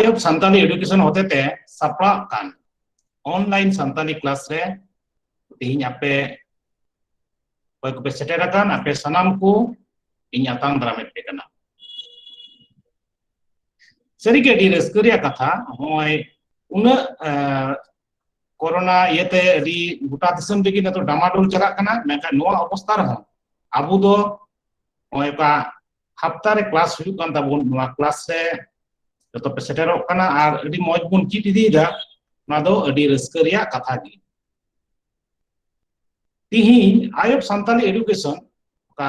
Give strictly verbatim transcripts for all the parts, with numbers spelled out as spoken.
ᱟᱭᱳ ᱥᱟᱱᱛᱟᱞᱤ ᱮᱰᱩᱠᱮᱥᱚᱱ ᱦᱚᱛᱮᱛᱮ ᱥᱟᱯᱲᱟᱜ ᱠᱟᱱ ᱚᱱᱞᱟᱭᱤᱱ ᱥᱟᱱᱛᱟᱞᱤ ᱠᱞᱟᱥ ᱨᱮ ᱛᱮᱦᱮᱧ ᱟᱯᱮ ᱚᱠᱚᱭ ᱠᱚᱯᱮ ᱥᱮᱴᱮᱨ ᱟᱠᱟᱱ, ᱟᱯᱮ ᱥᱟᱱᱟᱢ ᱠᱚ ᱤᱧ ᱟᱛᱟᱝ ᱫᱟᱨᱟᱢᱮᱫ ᱯᱮ ᱠᱟᱱᱟ᱾ ᱥᱟᱹᱨᱤᱜᱮ ᱟᱹᱰᱤ ᱨᱟᱹᱥᱠᱟᱹ ᱨᱮᱭᱟᱜ ᱠᱟᱛᱷᱟ, ᱱᱚᱜᱼᱚᱭ ᱩᱱᱟᱹᱜ, ᱮ, ᱠᱳᱨᱳᱱᱟ ᱤᱭᱟᱹᱛᱮ ᱟᱹᱰᱤ ᱜᱚᱴᱟ ᱫᱤᱥᱚᱢ ᱨᱮᱜᱮ ᱱᱤᱛᱚᱜ ᱰᱟᱢᱟᱰᱳᱞ ᱪᱟᱞᱟᱜ ᱠᱟᱱᱟ, ᱢᱮᱱᱠᱷᱟᱱ ᱱᱚᱣᱟ ᱚᱵᱚᱥᱛᱟ ᱨᱮᱦᱚᱸ ᱟᱵᱚ ᱫᱚ ᱱᱚᱜᱼᱚᱭ ᱚᱠᱟ ᱦᱟᱯᱛᱟ ᱨᱮ ᱠᱞᱟᱥ ᱦᱩᱭᱩᱜ ᱠᱟᱱ ᱛᱟᱵᱚᱱ, ᱱᱚᱣᱟ ᱠᱞᱟᱥ ᱨᱮ ᱡᱚᱛᱚ ᱯᱮ ᱥᱮᱴᱮᱨᱚᱜ ᱠᱟᱱᱟ ᱟᱨ ᱟᱹᱰᱤ ᱢᱚᱡᱽ ᱵᱚᱱ ᱪᱮᱫ ᱤᱫᱤᱭᱮᱫᱟ, ᱚᱱᱟ ᱫᱚ ᱟᱹᱰᱤ ᱨᱟᱹᱥᱠᱟᱹ ᱨᱮᱭᱟᱜ ᱠᱟᱛᱷᱟ ᱜᱮ᱾ ᱛᱤᱦᱤᱧ ᱟᱭᱳ ᱥᱟᱱᱛᱟᱞᱤ ᱮᱰᱩᱠᱮᱥᱚᱱ ᱚᱠᱟ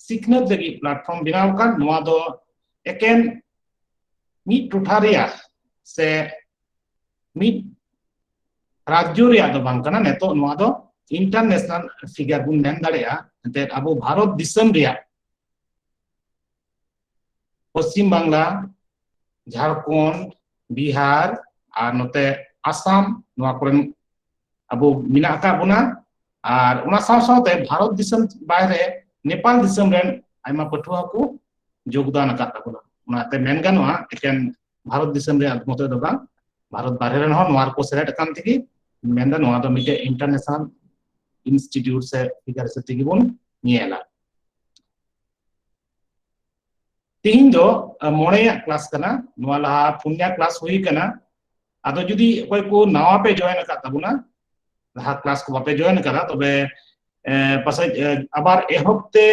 ᱥᱤᱠᱷᱱᱟᱹᱛ ᱞᱟᱹᱜᱤᱫ ᱯᱞᱟᱴᱯᱷᱚᱨᱢ ᱵᱮᱱᱟᱣ ᱟᱠᱟᱱ, ᱱᱚᱣᱟ ᱫᱚ ᱮᱠᱮᱱ ᱢᱤᱫ ᱴᱚᱴᱷᱟ ᱨᱮᱭᱟᱜ ᱥᱮ ᱢᱤᱫ ᱨᱟᱡᱽᱡᱚ ᱨᱮᱭᱟᱜ ᱫᱚ ᱵᱟᱝ ᱠᱟᱱᱟ, ᱱᱤᱛᱚᱜ ᱱᱚᱣᱟ ᱫᱚ ᱤᱱᱴᱟᱨᱱᱮᱥᱱᱟᱞ ᱯᱷᱤᱜᱟᱨ ᱵᱚᱱ ᱢᱮᱱ ᱫᱟᱲᱮᱭᱟᱜᱼᱟ᱾ ᱮᱱᱛᱮᱫ ᱟᱵᱚ ᱵᱷᱟᱨᱚᱛ ᱫᱤᱥᱚᱢ ᱨᱮᱭᱟᱜ ᱯᱚᱥᱪᱤᱢ ᱵᱟᱝᱞᱟ, ᱡᱷᱟᱲᱠᱷᱚᱸᱰ, ᱵᱤᱦᱟᱨ ᱟᱨ ᱱᱚᱛᱮ ᱟᱥᱟᱢ, ᱱᱚᱣᱟ ᱠᱚᱨᱮᱱ ᱟᱵᱚ ᱢᱮᱱᱟᱜ ᱟᱠᱟᱫ ᱵᱚᱱᱟ᱾ ᱟᱨ ᱚᱱᱟ ᱥᱟᱶ ᱥᱟᱶᱛᱮ ᱵᱷᱟᱨᱚᱛ ᱫᱤᱥᱚᱢ ᱵᱟᱭᱨᱮ ᱱᱮᱯᱟᱞ ᱫᱤᱥᱚᱢ ᱨᱮᱱ ᱟᱭᱢᱟ ᱯᱟᱹᱴᱷᱩᱣᱟᱹ ᱠᱚ ᱡᱳᱜᱽᱫᱟᱱ ᱟᱠᱟᱫ ᱛᱟᱵᱚᱱᱟ᱾ ᱚᱱᱟᱛᱮ ᱢᱮᱱ ᱜᱟᱱᱚᱜᱼᱟ, ᱮᱠᱮᱱ ᱵᱷᱟᱨᱚᱛ ᱫᱤᱥᱚᱢ ᱨᱮᱭᱟᱜ ᱢᱚᱛᱚ ᱫᱚ ᱵᱟᱝ, ᱵᱷᱟᱨᱚᱛ ᱵᱟᱦᱨᱮ ᱨᱮᱱ ᱦᱚᱸ ᱱᱚᱣᱟ ᱨᱮᱠᱚ ᱥᱮᱞᱮᱫ ᱟᱠᱟᱱ ᱛᱮᱜᱮ ᱢᱮᱱᱫᱟ ᱱᱚᱣᱟ ᱫᱚ ᱢᱤᱫᱴᱮᱡ ᱤᱱᱴᱟᱨᱱᱮᱥᱱᱟᱞ ᱤᱱᱥᱴᱤᱴᱤᱭᱩᱴ ᱥᱮ ᱯᱷᱤᱜᱟᱨ ᱦᱤᱥᱟᱹᱵ ᱛᱮᱜᱮ ᱵᱚᱱ ᱧᱮᱞᱟ᱾ ᱛᱤᱦᱤᱧ ᱫᱚ, ᱟ, ᱢᱚᱬᱮᱭᱟᱜ ᱠᱞᱟᱥ ᱠᱟᱱᱟ᱾ ᱱᱚᱣᱟ ᱞᱟᱦᱟ ᱯᱩᱱᱭᱟ ᱠᱞᱟᱥ ᱦᱩᱭ ᱠᱟᱱᱟ᱾ ᱟᱫᱚ ᱡᱩᱫᱤ ᱚᱠᱚᱭ ᱠᱚ ᱱᱟᱣᱟ ᱯᱮ ᱡᱚᱭᱮᱱ ᱟᱠᱟᱫ ᱛᱟᱵᱚᱱᱟ, ᱞᱟᱦᱟ ᱠᱞᱟᱥ ᱠᱚ ᱵᱟᱯᱮ ᱡᱚᱭᱮᱱ ᱟᱠᱟᱫᱟ, ᱛᱚᱵᱮ, ᱮ, ᱯᱟᱥᱮᱡ, ᱮ, ᱟᱵᱟᱨ ᱮᱦᱚᱵ ᱛᱮ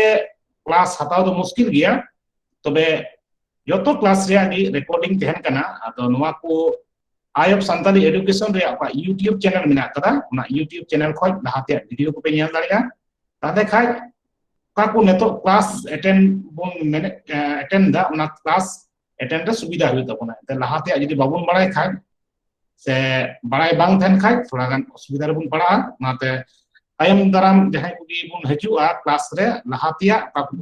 ᱠᱞᱟᱥ ᱦᱟᱛᱟᱣ ᱫᱚ ᱢᱩᱥᱠᱤᱞ ᱜᱮᱭᱟ᱾ ᱛᱚᱵᱮ ᱡᱚᱛᱚ ᱠᱞᱟᱥ ᱨᱮᱭᱟᱜ ᱜᱮ ᱨᱮᱠᱚᱨᱰᱤᱝ ᱛᱟᱦᱮᱱ ᱠᱟᱱᱟ᱾ ᱟᱫᱚ ᱱᱚᱣᱟ ᱠᱚ ᱟᱭ ᱚᱯᱷ ᱥᱟᱱᱛᱟᱞᱤ ᱮᱰᱩᱠᱮᱥᱚᱱ ᱨᱮᱭᱟᱜ ᱚᱠᱟ YouTube ᱪᱮᱱᱮᱞ ᱢᱮᱱᱟᱜ ᱟᱠᱟᱫᱟ, ᱚᱱᱟ YouTube ᱪᱮᱱᱮᱞ ᱠᱷᱚᱱ ᱞᱟᱦᱟ ᱛᱮᱭᱟᱜ ᱵᱷᱤᱰᱤᱭᱳ ᱠᱚᱯᱮ ᱧᱮᱞ ᱫᱟᱲᱮᱭᱟᱜᱼᱟ᱾ ᱛᱟᱦᱚᱞᱮ ᱠᱷᱟᱡ ᱚᱠᱟ ᱠᱚ ᱱᱤᱛᱚᱜ ᱠᱞᱟᱥ ᱮᱴᱮᱱᱰ ᱵᱚᱱ ᱢᱮᱱᱮᱫ, ᱮ, ᱮᱴᱮᱱᱰ ᱫᱟ, ᱚᱱᱟ ᱠᱞᱟᱥ ᱮᱴᱮᱱᱰ ᱨᱮ ᱥᱩᱵᱤᱫᱷᱟ ᱦᱩᱭᱩᱜ ᱛᱟᱵᱚᱱᱟ᱾ ᱮᱱᱛᱮ ᱞᱟᱦᱟ ᱛᱮᱭᱟᱜ ᱡᱩᱫᱤ ᱵᱟᱵᱚᱱ ᱵᱟᱲᱟᱭ ᱠᱷᱟᱡ ᱥᱮ ᱵᱟᱲᱟᱭ ᱵᱟᱝ ᱛᱟᱦᱮᱱ ᱠᱷᱟᱡ ᱛᱷᱚᱲᱟ ᱜᱟᱱ ᱚᱥᱩᱵᱤᱫᱷᱟ ᱨᱮᱵᱚᱱ ᱯᱟᱲᱟᱜᱼᱟ᱾ ᱚᱱᱟᱛᱮ ᱛᱟᱭᱚᱢ ᱫᱟᱨᱟᱢ ᱡᱟᱦᱟᱸᱭ ᱠᱚᱜᱮ ᱵᱚᱱ ᱦᱤᱡᱩᱜᱼᱟ ᱠᱞᱟᱥ ᱨᱮ, ᱞᱟᱦᱟ ᱛᱮᱭᱟᱜ ᱚᱠᱟ ᱠᱚ,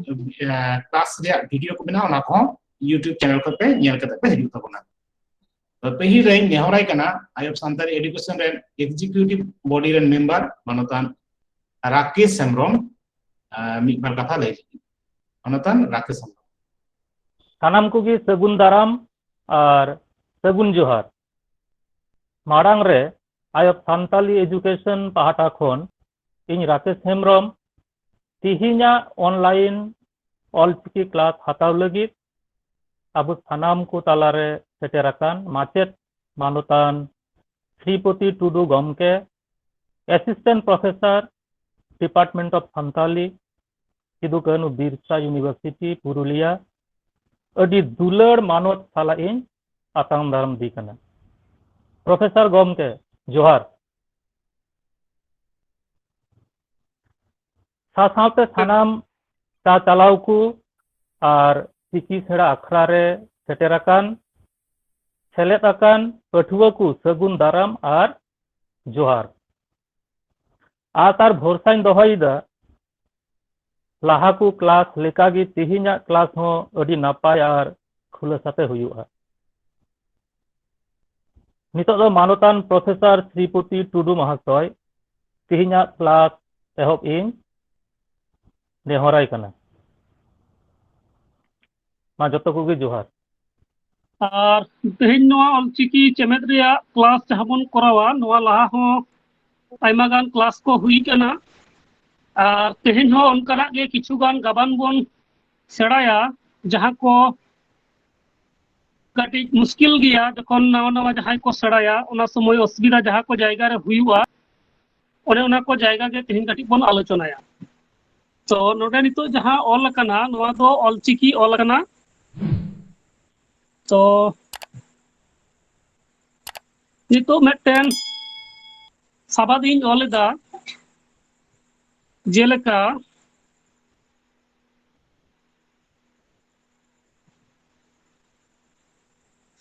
ᱮ, ᱠᱞᱟᱥ ᱨᱮᱭᱟᱜ ᱵᱷᱤᱰᱤᱭᱳ ᱠᱚ ᱢᱮᱱᱟᱜᱼᱟ, ᱚᱱᱟ ᱠᱚᱦᱚᱸ YouTube ᱪᱮᱱᱮᱞ ᱠᱷᱚᱱ ᱯᱮ ᱧᱮᱞ ᱠᱟᱛᱮ ᱯᱮ ᱦᱤᱡᱩᱜ ᱛᱟᱵᱚᱱᱟ᱾ ᱛᱚ ᱯᱟᱹᱦᱤᱞ ᱨᱮᱧ ᱱᱮᱦᱚᱨᱟᱭ ᱠᱟᱱᱟ ᱟᱭ ᱚᱯᱷ ᱥᱟᱱᱛᱟᱞᱤ ᱮᱰᱩᱠᱮᱥᱚᱱ ᱨᱮᱱ ᱮᱠᱡᱤᱠᱤᱭᱩᱴᱤᱵᱷ ᱵᱚᱰᱤ ᱨᱮᱱ ᱢᱮᱢᱵᱟᱨ ᱢᱟᱱᱚᱛᱟᱱ ᱨᱟᱠᱮᱥ ᱦᱮᱢᱵᱨᱚᱢ, ᱟ, ᱢᱤᱫ ᱵᱟᱨ ᱠᱟᱛᱷᱟ ᱞᱟᱹᱭ ᱞᱟᱹᱜᱤᱫ᱾ ᱢᱟᱱᱚᱛᱟᱱ ᱨᱟᱠᱮᱥ ᱦᱮᱢᱵᱨᱚᱢ᱾ ᱥᱟᱱᱟᱢ ᱠᱚᱜᱮ ᱥᱟᱹᱜᱩᱱ ᱫᱟᱨᱟᱢ ᱟᱨ ᱥᱟᱹᱜᱩᱱ ᱡᱚᱦᱟᱨ᱾ ᱢᱟᱲᱟᱝ ᱨᱮ ᱟᱭᱚᱛ ᱥᱟᱱᱛᱟᱞᱤ ᱮᱰᱩᱠᱮᱥᱚᱱ ᱯᱟᱦᱴᱟ ᱠᱷᱚᱱ ᱤᱧ ᱨᱟᱠᱮᱥ ᱦᱮᱢᱵᱨᱚᱢ ᱛᱤᱦᱤᱧᱟᱜ ᱚᱱᱞᱟᱭᱤᱱ ᱚᱞᱪᱤᱠᱤ ᱠᱞᱟᱥ ᱦᱟᱛᱟᱣ ᱞᱟᱹᱜᱤᱫ ᱟᱵᱚ ᱥᱟᱱᱟᱢ ᱠᱚ ᱛᱟᱞᱟᱨᱮ ᱥᱮᱴᱮᱨ ᱟᱠᱟᱱ ᱢᱟᱪᱮᱫ ᱢᱟᱱᱚᱛᱟᱱ ᱥᱨᱤᱯᱚᱛᱤ ᱴᱩᱰᱩ ᱜᱚᱢᱠᱮ, assistant professor, department of Santali, Sido Kanhu Birsa university, Purulia, ᱟᱹᱰᱤ ᱫᱩᱞᱟᱹᱲ ᱢᱟᱱᱚᱛ ᱥᱟᱞᱟᱜ ᱤᱧ ᱟᱛᱟᱝ ᱫᱟᱨᱟᱢ ᱫᱤ ᱠᱟᱱᱟ᱾ ᱯᱨᱚᱯᱷᱮᱥᱚᱨ ᱜᱚᱢᱠᱮ, ᱡᱚᱦᱟᱨ᱾ ᱥᱟᱶ ᱥᱟᱶᱛᱮ ᱥᱟᱱᱟᱢ ᱪᱟ ᱪᱟᱞᱟᱣ ᱠᱚ ᱟᱨ ᱪᱤᱠᱤ ᱥᱮᱬᱟ ᱟᱠᱷᱲᱟ ᱨᱮ ᱥᱮᱴᱮᱨ ᱟᱠᱟᱱ, ᱥᱮᱞᱮᱫ ᱟᱠᱟᱱ ᱯᱟᱹᱴᱷᱩᱣᱟᱹ ᱠᱚ ᱥᱟᱹᱜᱩᱱ ᱫᱟᱨᱟᱢ ᱟᱨ ᱡᱚᱦᱟᱨ᱾ ᱟᱥ ᱟᱨ ᱵᱷᱚᱨᱥᱟᱧ ᱫᱚᱦᱚᱭᱮᱫᱟ, ᱞᱟᱦᱟ ᱠᱚ ᱠᱞᱟᱥ ᱞᱮᱠᱟᱜᱮ ᱛᱮᱦᱮᱧᱟᱜ ᱠᱞᱟᱥ ᱦᱚᱸ ᱟᱹᱰᱤ ᱱᱟᱯᱟᱭ ᱟᱨ ᱠᱷᱩᱞᱟᱹᱥᱟᱛᱮ ᱦᱩᱭᱩᱜᱼᱟ᱾ ᱱᱤᱛᱚᱜ ᱫᱚ ᱢᱟᱱᱚᱛᱟᱱ ᱯᱨᱚᱯᱷᱮᱥᱚᱨ ᱥᱨᱤᱯᱚᱛᱤ ᱴᱩᱰᱩ ᱢᱚᱦᱟᱥᱚᱭ ᱛᱮᱦᱮᱧᱟᱜ ᱠᱞᱟᱥ ᱮᱦᱚᱵ ᱤᱧ ᱱᱮᱦᱚᱨᱟᱭ ᱠᱟᱱᱟ᱾ ᱢᱟ ᱡᱚᱛᱚ ᱠᱚᱜᱮ ᱡᱚᱦᱟᱨ᱾ ᱟᱨ ᱛᱮᱦᱮᱧ ᱱᱚᱣᱟ ᱚᱞᱪᱤᱠᱤ ᱪᱮᱢᱮᱫ ᱨᱮᱭᱟᱜ ᱠᱞᱟᱥ ᱡᱟᱦᱟᱸ ᱵᱚᱱ ᱠᱚᱨᱟᱣᱟ, ᱱᱚᱣᱟ ᱞᱟᱦᱟ ᱦᱚᱸ ᱟᱭᱢᱟ ᱜᱟᱱ ᱠᱞᱟᱥ ᱠᱚ ᱦᱩᱭ ᱠᱟᱱᱟ᱾ ᱟᱨ ᱛᱮᱦᱮᱧ ᱦᱚᱸ ᱚᱱᱠᱟᱱᱟᱜ ᱜᱮ ᱠᱤᱪᱷᱩ ᱜᱟᱱ ᱜᱟᱵᱟᱱ ᱵᱚᱱ ᱥᱮᱬᱟᱭᱟ, ᱡᱟᱦᱟᱸ ᱠᱚ ᱠᱟᱹᱴᱤᱡ ᱢᱩᱥᱠᱤᱞ ᱜᱮᱭᱟ᱾ ᱡᱚᱠᱷᱚᱱ ᱱᱟᱣᱟ ᱱᱟᱣᱟ ᱡᱟᱦᱟᱸᱭ ᱠᱚ ᱥᱮᱬᱟᱭᱟ, ᱚᱱᱟ ᱥᱚᱢᱚᱭ ᱚᱥᱩᱵᱤᱫᱷᱟ ᱡᱟᱦᱟᱸ ᱠᱚ ᱡᱟᱭᱜᱟ ᱨᱮ ᱦᱩᱭᱩᱜᱼᱟ, ᱚᱱᱮ ᱚᱱᱟ ᱠᱚ ᱡᱟᱭᱜᱟ ᱜᱮ ᱛᱮᱦᱮᱧ ᱠᱟᱹᱴᱤᱡ ᱵᱚᱱ ᱟᱞᱳᱪᱚᱱᱟᱭᱟ᱾ ᱛᱚ ᱱᱚᱰᱮ ᱱᱤᱛᱚᱜ ᱡᱟᱦᱟᱸ ᱚᱞ ᱟᱠᱟᱱᱟ, ᱱᱚᱣᱟ ᱫᱚ ᱚᱞᱪᱤᱠᱤ ᱚᱞ ᱟᱠᱟᱱᱟ᱾ ᱛᱚ ᱱᱤᱛᱚᱜ ᱢᱤᱫᱴᱮᱱ ᱥᱟᱵᱟᱫ ᱤᱧ ᱚᱞ ᱮᱫᱟ, ᱡᱮᱞᱮᱠᱟ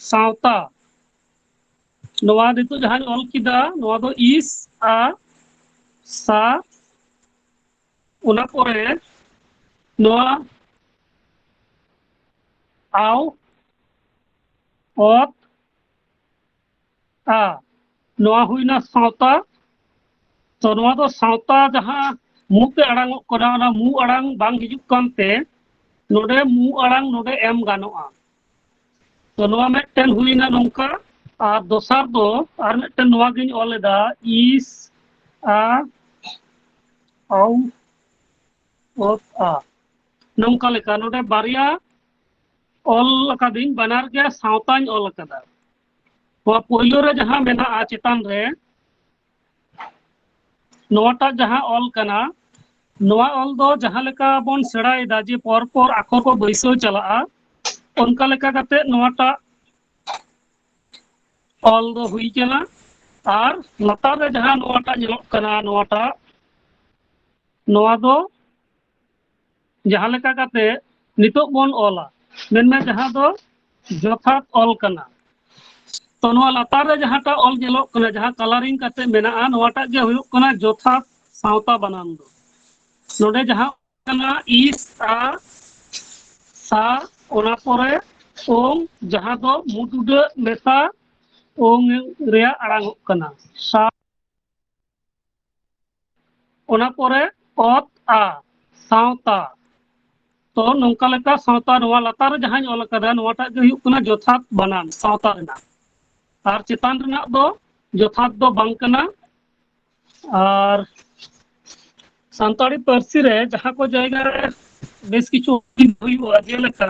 ᱥᱟᱶᱛᱟ᱾ ᱱᱚᱣᱟ ᱱᱤᱛᱚᱜ ᱡᱟᱦᱟᱸᱧ ᱚᱞ ᱠᱮᱫᱟ, ᱱᱚᱣᱟ ᱫᱚ ᱤᱥ, ᱟ, ᱥᱟ, ᱚᱱᱟ ᱯᱚᱨᱮ ᱱᱚᱣᱟ ᱟᱣ, ᱚᱛ, ᱟ, ᱱᱚᱣᱟ ᱦᱩᱭᱱᱟ ᱥᱟᱶᱛᱟ᱾ ᱛᱚ ᱱᱚᱣᱟ ᱫᱚ ᱥᱟᱶᱛᱟ ᱡᱟᱦᱟᱸ ᱢᱩ ᱛᱮ ᱟᱲᱟᱝᱚᱜ ᱠᱟᱱᱟ, ᱚᱱᱟ ᱢᱩ ᱟᱲᱟᱝ ᱵᱟᱝ ᱦᱤᱡᱩᱜ ᱠᱟᱱᱛᱮ ᱱᱚᱰᱮ ᱢᱩ ᱟᱲᱟᱝ ᱱᱚᱰᱮ ᱮᱢ ᱜᱟᱱᱚᱜᱼᱟ᱾ ᱛᱚ ᱱᱚᱣᱟ ᱢᱤᱫᱴᱮᱱ ᱦᱩᱭᱱᱟ ᱱᱚᱝᱠᱟ, ᱟᱨ ᱫᱚᱥᱟᱨ ᱫᱚ ᱟᱨ ᱢᱤᱫᱴᱮᱱ ᱱᱚᱣᱟ ᱜᱤᱧ ᱚᱞ ᱮᱫᱟ, ᱤᱥ ᱟ ᱚᱣ ᱚᱛ ᱟ᱾ ᱱᱚᱝᱠᱟ ᱞᱮᱠᱟ ᱱᱚᱰᱮ ᱵᱟᱨᱭᱟ ᱚᱞ ᱟᱠᱟᱫᱤᱧ, ᱵᱟᱱᱟᱨ ᱜᱮ ᱥᱟᱶᱛᱟᱧ ᱚᱞ ᱟᱠᱟᱫᱟ᱾ ᱱᱚᱣᱟ ᱯᱳᱭᱞᱳ ᱨᱮ ᱡᱟᱦᱟᱸ ᱢᱮᱱᱟᱜᱼᱟ ᱪᱮᱛᱟᱱ ᱨᱮ, ᱱᱚᱣᱟᱴᱟᱜ ᱡᱟᱦᱟᱸ ᱚᱞ ᱠᱟᱱᱟ, ᱱᱚᱣᱟ ᱚᱞ ᱫᱚ ᱡᱟᱦᱟᱸ ᱞᱮᱠᱟ ᱵᱚᱱ ᱥᱮᱬᱟᱭᱮᱫᱟ ᱡᱮ ᱯᱚᱨ ᱯᱚᱨ ᱟᱠᱷᱚᱨ ᱠᱚ ᱵᱟᱹᱭᱥᱟᱹᱣ ᱪᱟᱞᱟᱜᱼᱟ, ᱚᱱᱠᱟ ᱞᱮᱠᱟ ᱠᱟᱛᱮ ᱱᱚᱣᱟᱴᱟᱜ ᱚᱞ ᱫᱚ ᱦᱩᱭ ᱠᱟᱱᱟ᱾ ᱟᱨ ᱞᱟᱛᱟᱨ ᱨᱮ ᱡᱟᱦᱟᱸ ᱱᱚᱣᱟᱴᱟᱜ ᱧᱮᱞᱚᱜ ᱠᱟᱱᱟ, ᱱᱚᱣᱟᱴᱟᱜ, ᱱᱚᱣᱟ ᱫᱚ ᱡᱟᱦᱟᱸ ᱞᱮᱠᱟ ᱠᱟᱛᱮ ᱱᱤᱛᱚᱜ ᱵᱚᱱ ᱚᱞᱟ, ᱢᱮᱱᱢᱮ ᱡᱟᱦᱟᱸ ᱫᱚ ᱡᱚᱛᱷᱟᱛ ᱚᱞ ᱠᱟᱱᱟ᱾ ᱛᱚ ᱱᱚᱣᱟ ᱞᱟᱛᱟᱨ ᱨᱮ ᱡᱟᱦᱟᱸᱴᱟᱜ ᱚᱞ ᱧᱮᱞᱚᱜ ᱠᱟᱱᱟ, ᱡᱟᱦᱟᱸ ᱠᱟᱞᱟᱨᱤᱝ ᱠᱟᱛᱮ ᱢᱮᱱᱟᱜᱼᱟ, ᱱᱚᱣᱟᱴᱟᱜ ᱜᱮ ᱦᱩᱭᱩᱜ ᱠᱟᱱᱟ ᱡᱚᱛᱷᱟᱛ ᱥᱟᱶᱛᱟ ᱵᱟᱱᱟᱢ ᱫᱚ᱾ ᱱᱚᱰᱮ ᱡᱟᱦᱟᱸ ᱠᱟᱱᱟ ᱤᱥ ᱟ ᱥᱟ, ᱚᱱᱟ ᱯᱚᱨᱮ ᱳᱝ, ᱡᱟᱦᱟᱸ ᱫᱚ ᱢᱩ ᱴᱩᱰᱟᱹᱜ ᱢᱮᱥᱟ ᱳᱝ ᱨᱮᱭᱟᱜ ᱟᱲᱟᱝ ᱚᱜ ᱠᱟᱱᱟ, ᱥᱟ᱾ ᱚᱱᱟ ᱯᱚᱨᱮ ᱚᱛ ᱟ, ᱥᱟᱶᱛᱟ᱾ ᱛᱚ ᱱᱚᱝᱠᱟ ᱞᱮᱠᱟ ᱥᱟᱶᱛᱟ, ᱱᱚᱣᱟ ᱞᱟᱛᱟᱨ ᱨᱮ ᱡᱟᱦᱟᱸᱧ ᱚᱞ ᱟᱠᱟᱫᱟ, ᱱᱚᱣᱟᱴᱟᱜ ᱜᱮ ᱦᱩᱭᱩᱜ ᱠᱟᱱᱟ ᱡᱚᱛᱷᱟᱛ ᱵᱟᱱᱟᱢ ᱥᱟᱶᱛᱟ ᱨᱮᱱᱟᱜ, ᱟᱨ ᱪᱮᱛᱟᱱ ᱨᱮᱱᱟᱜ ᱫᱚ ᱡᱚᱛᱷᱟᱛ ᱫᱚ ᱵᱟᱝ ᱠᱟᱱᱟ᱾ ᱟᱨ ᱥᱟᱱᱛᱟᱲᱤ ᱯᱟᱹᱨᱥᱤ ᱨᱮ ᱡᱟᱦᱟᱸ ᱠᱚ ᱡᱟᱭᱜᱟ ᱨᱮ ᱵᱮᱥ ᱠᱤᱪᱷᱩ ᱦᱩᱭᱩᱜᱼᱟ, ᱡᱮᱞᱮᱠᱟ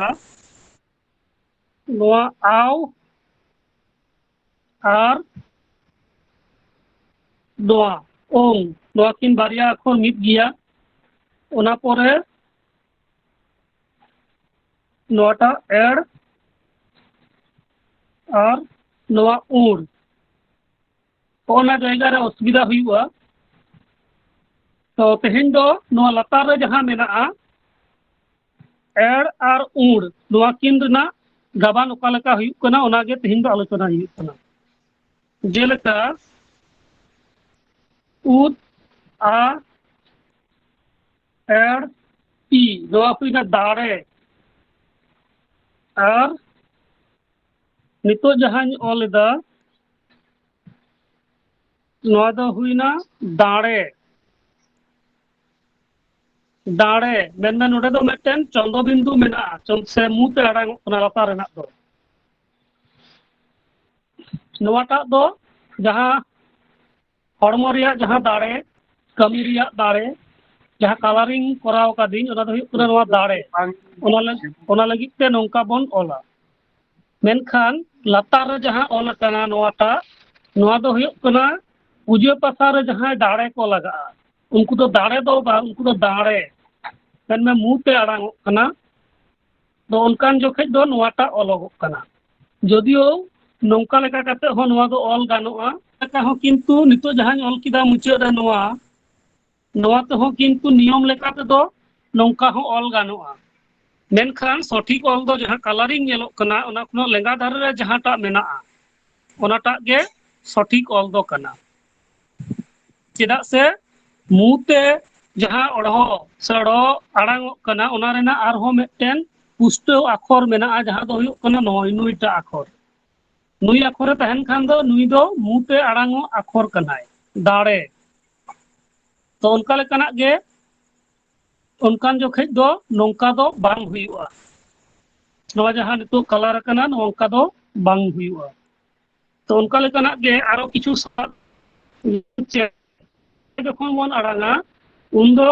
ᱱᱚᱣᱟ ᱟᱣ ᱟᱨ ᱱᱚᱣᱟ ᱳᱝ, ᱱᱚᱣᱟ ᱠᱤᱱ ᱵᱟᱨᱭᱟ ᱟᱠᱷᱚᱨ ᱢᱤᱫ ᱜᱮᱭᱟ᱾ ᱚᱱᱟ ᱯᱚᱨᱮ ᱱᱚᱣᱟᱴᱟᱜ ᱮᱲ ᱟᱨ ᱱᱚᱣᱟ ᱩᱲ, ᱚᱱᱟ ᱡᱟᱭᱜᱟ ᱨᱮ ᱚᱥᱩᱵᱤᱫᱷᱟ ᱦᱩᱭᱩᱜᱼᱟ᱾ ᱛᱚ ᱛᱮᱦᱮᱧ ᱫᱚ ᱱᱚᱣᱟ ᱞᱟᱛᱟᱨ ᱨᱮ ᱡᱟᱦᱟᱸ ᱢᱮᱱᱟᱜᱼᱟ, ᱮᱲ ᱟᱨ ᱩᱲ, ᱱᱚᱣᱟ ᱠᱤᱱ ᱨᱮᱱᱟᱜ ᱜᱟᱵᱟᱱ ᱚᱠᱟ ᱞᱮᱠᱟ ᱦᱩᱭᱩᱜ ᱠᱟᱱᱟ, ᱚᱱᱟᱜᱮ ᱛᱮᱦᱮᱧ ᱫᱚ ᱟᱞᱳᱪᱚᱱᱟ ᱦᱩᱭᱩᱜ ᱠᱟᱱᱟ᱾ ᱡᱮᱞᱮᱠᱟ ᱩᱫ ᱟ ᱮᱲ ᱛᱤ, ᱱᱚᱣᱟ ᱦᱩᱭᱱᱟ ᱫᱟᱲᱮ᱾ ᱟᱨ ᱱᱤᱛᱚᱜ ᱡᱟᱦᱟᱸᱧ ᱚᱞ ᱮᱫᱟ, ᱱᱚᱣᱟ ᱫᱚ ᱦᱩᱭᱱᱟ ᱫᱟᱲᱮ᱾ ᱫᱟᱲᱮ ᱢᱮᱱᱢᱮ, ᱱᱚᱰᱮ ᱫᱚ ᱢᱤᱫᱴᱮᱱ ᱪᱚᱱᱫᱚᱵᱤᱱᱫᱩ ᱢᱮᱱᱟᱜᱼᱟ, ᱪᱚᱱ-, ᱥᱮ ᱢᱩ ᱛᱮ ᱟᱲᱟᱝᱚᱜ ᱠᱟᱱᱟ ᱞᱟᱛᱟᱨ ᱨᱮᱱᱟᱜ ᱫᱚ᱾ ᱱᱚᱣᱟᱴᱟᱜ ᱫᱚ ᱡᱟᱦᱟᱸ ᱦᱚᱲᱢᱚ ᱨᱮᱭᱟᱜ ᱡᱟᱦᱟᱸ ᱫᱟᱲᱮ, ᱠᱟᱹᱢᱤ ᱨᱮᱭᱟᱜ ᱫᱟᱲᱮ, ᱡᱟᱦᱟᱸ ᱠᱟᱞᱟᱨᱤᱝ ᱠᱚᱨᱟᱣ ᱠᱟᱫᱤᱧ, ᱚᱱᱟ ᱫᱚ ᱦᱩᱭᱩᱜ ᱠᱟᱱᱟ ᱱᱚᱣᱟ ᱫᱟᱲᱮ᱾ ᱚᱱᱟ ᱞᱟᱹᱜᱤᱫ, ᱚᱱᱟ ᱞᱟᱹᱜᱤᱫ ᱛᱮ ᱱᱚᱝᱠᱟ ᱵᱚᱱ ᱚᱞᱟ᱾ ᱢᱮᱱᱠᱷᱟᱱ ᱞᱟᱛᱟᱨ ᱨᱮ ᱡᱟᱦᱟᱸ ᱚᱞ ᱟᱠᱟᱱᱟ ᱱᱚᱣᱟᱴᱟᱜ, ᱱᱚᱣᱟ ᱫᱚ ᱦᱩᱭᱩᱜ ᱠᱟᱱᱟ ᱯᱩᱡᱟᱹ ᱯᱟᱥᱟ ᱨᱮ ᱡᱟᱦᱟᱸᱭ ᱫᱟᱲᱮ ᱠᱚ ᱞᱟᱜᱟᱜᱼᱟ, ᱩᱱᱠᱩ ᱫᱚ ᱫᱟᱲᱮ ᱫᱚ ᱵᱟᱝ, ᱩᱱᱠᱩ ᱫᱚ ᱫᱟᱲᱮ᱾ ᱢᱮᱱᱢᱮ ᱢᱩ ᱛᱮ ᱟᱲᱟᱝ ᱚᱜ ᱠᱟᱱᱟ, ᱫᱚ ᱚᱱᱠᱟᱱ ᱡᱚᱠᱷᱮᱡ ᱫᱚ ᱱᱚᱣᱟᱴᱟᱜ ᱚᱞᱚᱜᱚᱜ ᱠᱟᱱᱟ᱾ ᱡᱚᱫᱤᱭᱳ ᱱᱚᱝᱠᱟ ᱞᱮᱠᱟ ᱠᱟᱛᱮ ᱦᱚᱸ ᱱᱚᱣᱟ ᱫᱚ ᱚᱞ ᱜᱟᱱᱚᱜᱼᱟ᱾ ᱞᱮᱠᱟ ᱦᱚᱸ ᱠᱤᱱᱛᱩ ᱱᱤᱛᱚᱜ ᱡᱟᱦᱟᱸᱧ ᱚᱞ ᱠᱮᱫᱟ ᱢᱩᱪᱟᱹᱫ ᱨᱮ ᱱᱚᱣᱟ, ᱱᱚᱣᱟ ᱛᱮᱦᱚᱸ ᱠᱤᱱᱛᱩ ᱱᱤᱭᱚᱢ ᱞᱮᱠᱟ ᱛᱮᱫᱚ ᱱᱚᱝᱠᱟ ᱦᱚᱸ ᱚᱞ ᱜᱟᱱᱚᱜᱼᱟ᱾ ᱢᱮᱱᱠᱷᱟᱱ ᱥᱚᱴᱷᱤᱠ ᱚᱞ ᱫᱚ ᱡᱟᱦᱟᱸ ᱠᱟᱞᱟᱨᱤᱝ ᱧᱮᱞᱚᱜ ᱠᱟᱱᱟ, ᱚᱱᱟ ᱠᱷᱚᱱᱟᱜ ᱞᱮᱸᱜᱟ ᱫᱷᱟᱨᱮ ᱨᱮ ᱡᱟᱦᱟᱸᱴᱟᱜ ᱢᱮᱱᱟᱜᱼᱟ, ᱚᱱᱟᱴᱟᱜ ᱜᱮ ᱥᱚᱴᱷᱤᱠ ᱚᱞ ᱫᱚ ᱠᱟᱱᱟ᱾ ᱪᱮᱫᱟᱜ ᱥᱮ ᱢᱩ ᱛᱮ ᱡᱟᱦᱟᱸ ᱚᱲᱦᱚ ᱥᱮ ᱲᱚ ᱟᱲᱟᱝ ᱚᱜ ᱠᱟᱱᱟ, ᱚᱱᱟ ᱨᱮᱱᱟᱜ ᱟᱨᱦᱚᱸ ᱢᱤᱫᱴᱮᱱ ᱯᱩᱥᱴᱟᱹᱣ ᱟᱠᱷᱚᱨ ᱢᱮᱱᱟᱜᱼᱟ, ᱡᱟᱦᱟᱸ ᱫᱚ ᱦᱩᱭᱩᱜ ᱠᱟᱱᱟ ᱱᱚᱭ, ᱱᱩᱭᱴᱟᱜ ᱟᱠᱷᱚᱨ᱾ ᱱᱩᱭ ᱟᱠᱷᱚᱨᱮ ᱛᱟᱦᱮᱱ ᱠᱷᱟᱱ ᱫᱚ ᱱᱩᱭ ᱫᱚ ᱢᱩ ᱛᱮ ᱟᱲᱟᱝ ᱚᱜ ᱟᱠᱷᱚᱨ ᱠᱟᱱᱟᱭ, ᱫᱟᱲᱮ᱾ ᱛᱚ ᱚᱱᱠᱟ ᱞᱮᱠᱟᱱᱟᱜ ᱜᱮ, ᱚᱱᱠᱟᱱ ᱡᱚᱠᱷᱮᱡ ᱫᱚ ᱱᱚᱝᱠᱟ ᱫᱚ ᱵᱟᱝ ᱦᱩᱭᱩᱜᱼᱟ᱾ ᱱᱚᱣᱟ ᱡᱟᱦᱟᱸ ᱱᱤᱛᱚᱜ ᱠᱟᱞᱟᱨ ᱟᱠᱟᱱᱟ, ᱱᱚᱝᱠᱟ ᱫᱚ ᱵᱟᱝ ᱦᱩᱭᱩᱜᱼᱟ᱾ ᱛᱚ ᱚᱱᱠᱟ ᱞᱮᱠᱟᱱᱟᱜ ᱜᱮ ᱟᱨᱚ ᱠᱤᱪᱷᱩ ᱥᱟᱵ ᱪᱮ ᱡᱚᱠᱷᱚᱱ ᱵᱚᱱ ᱟᱲᱟᱝᱟ, ᱩᱱᱫᱚ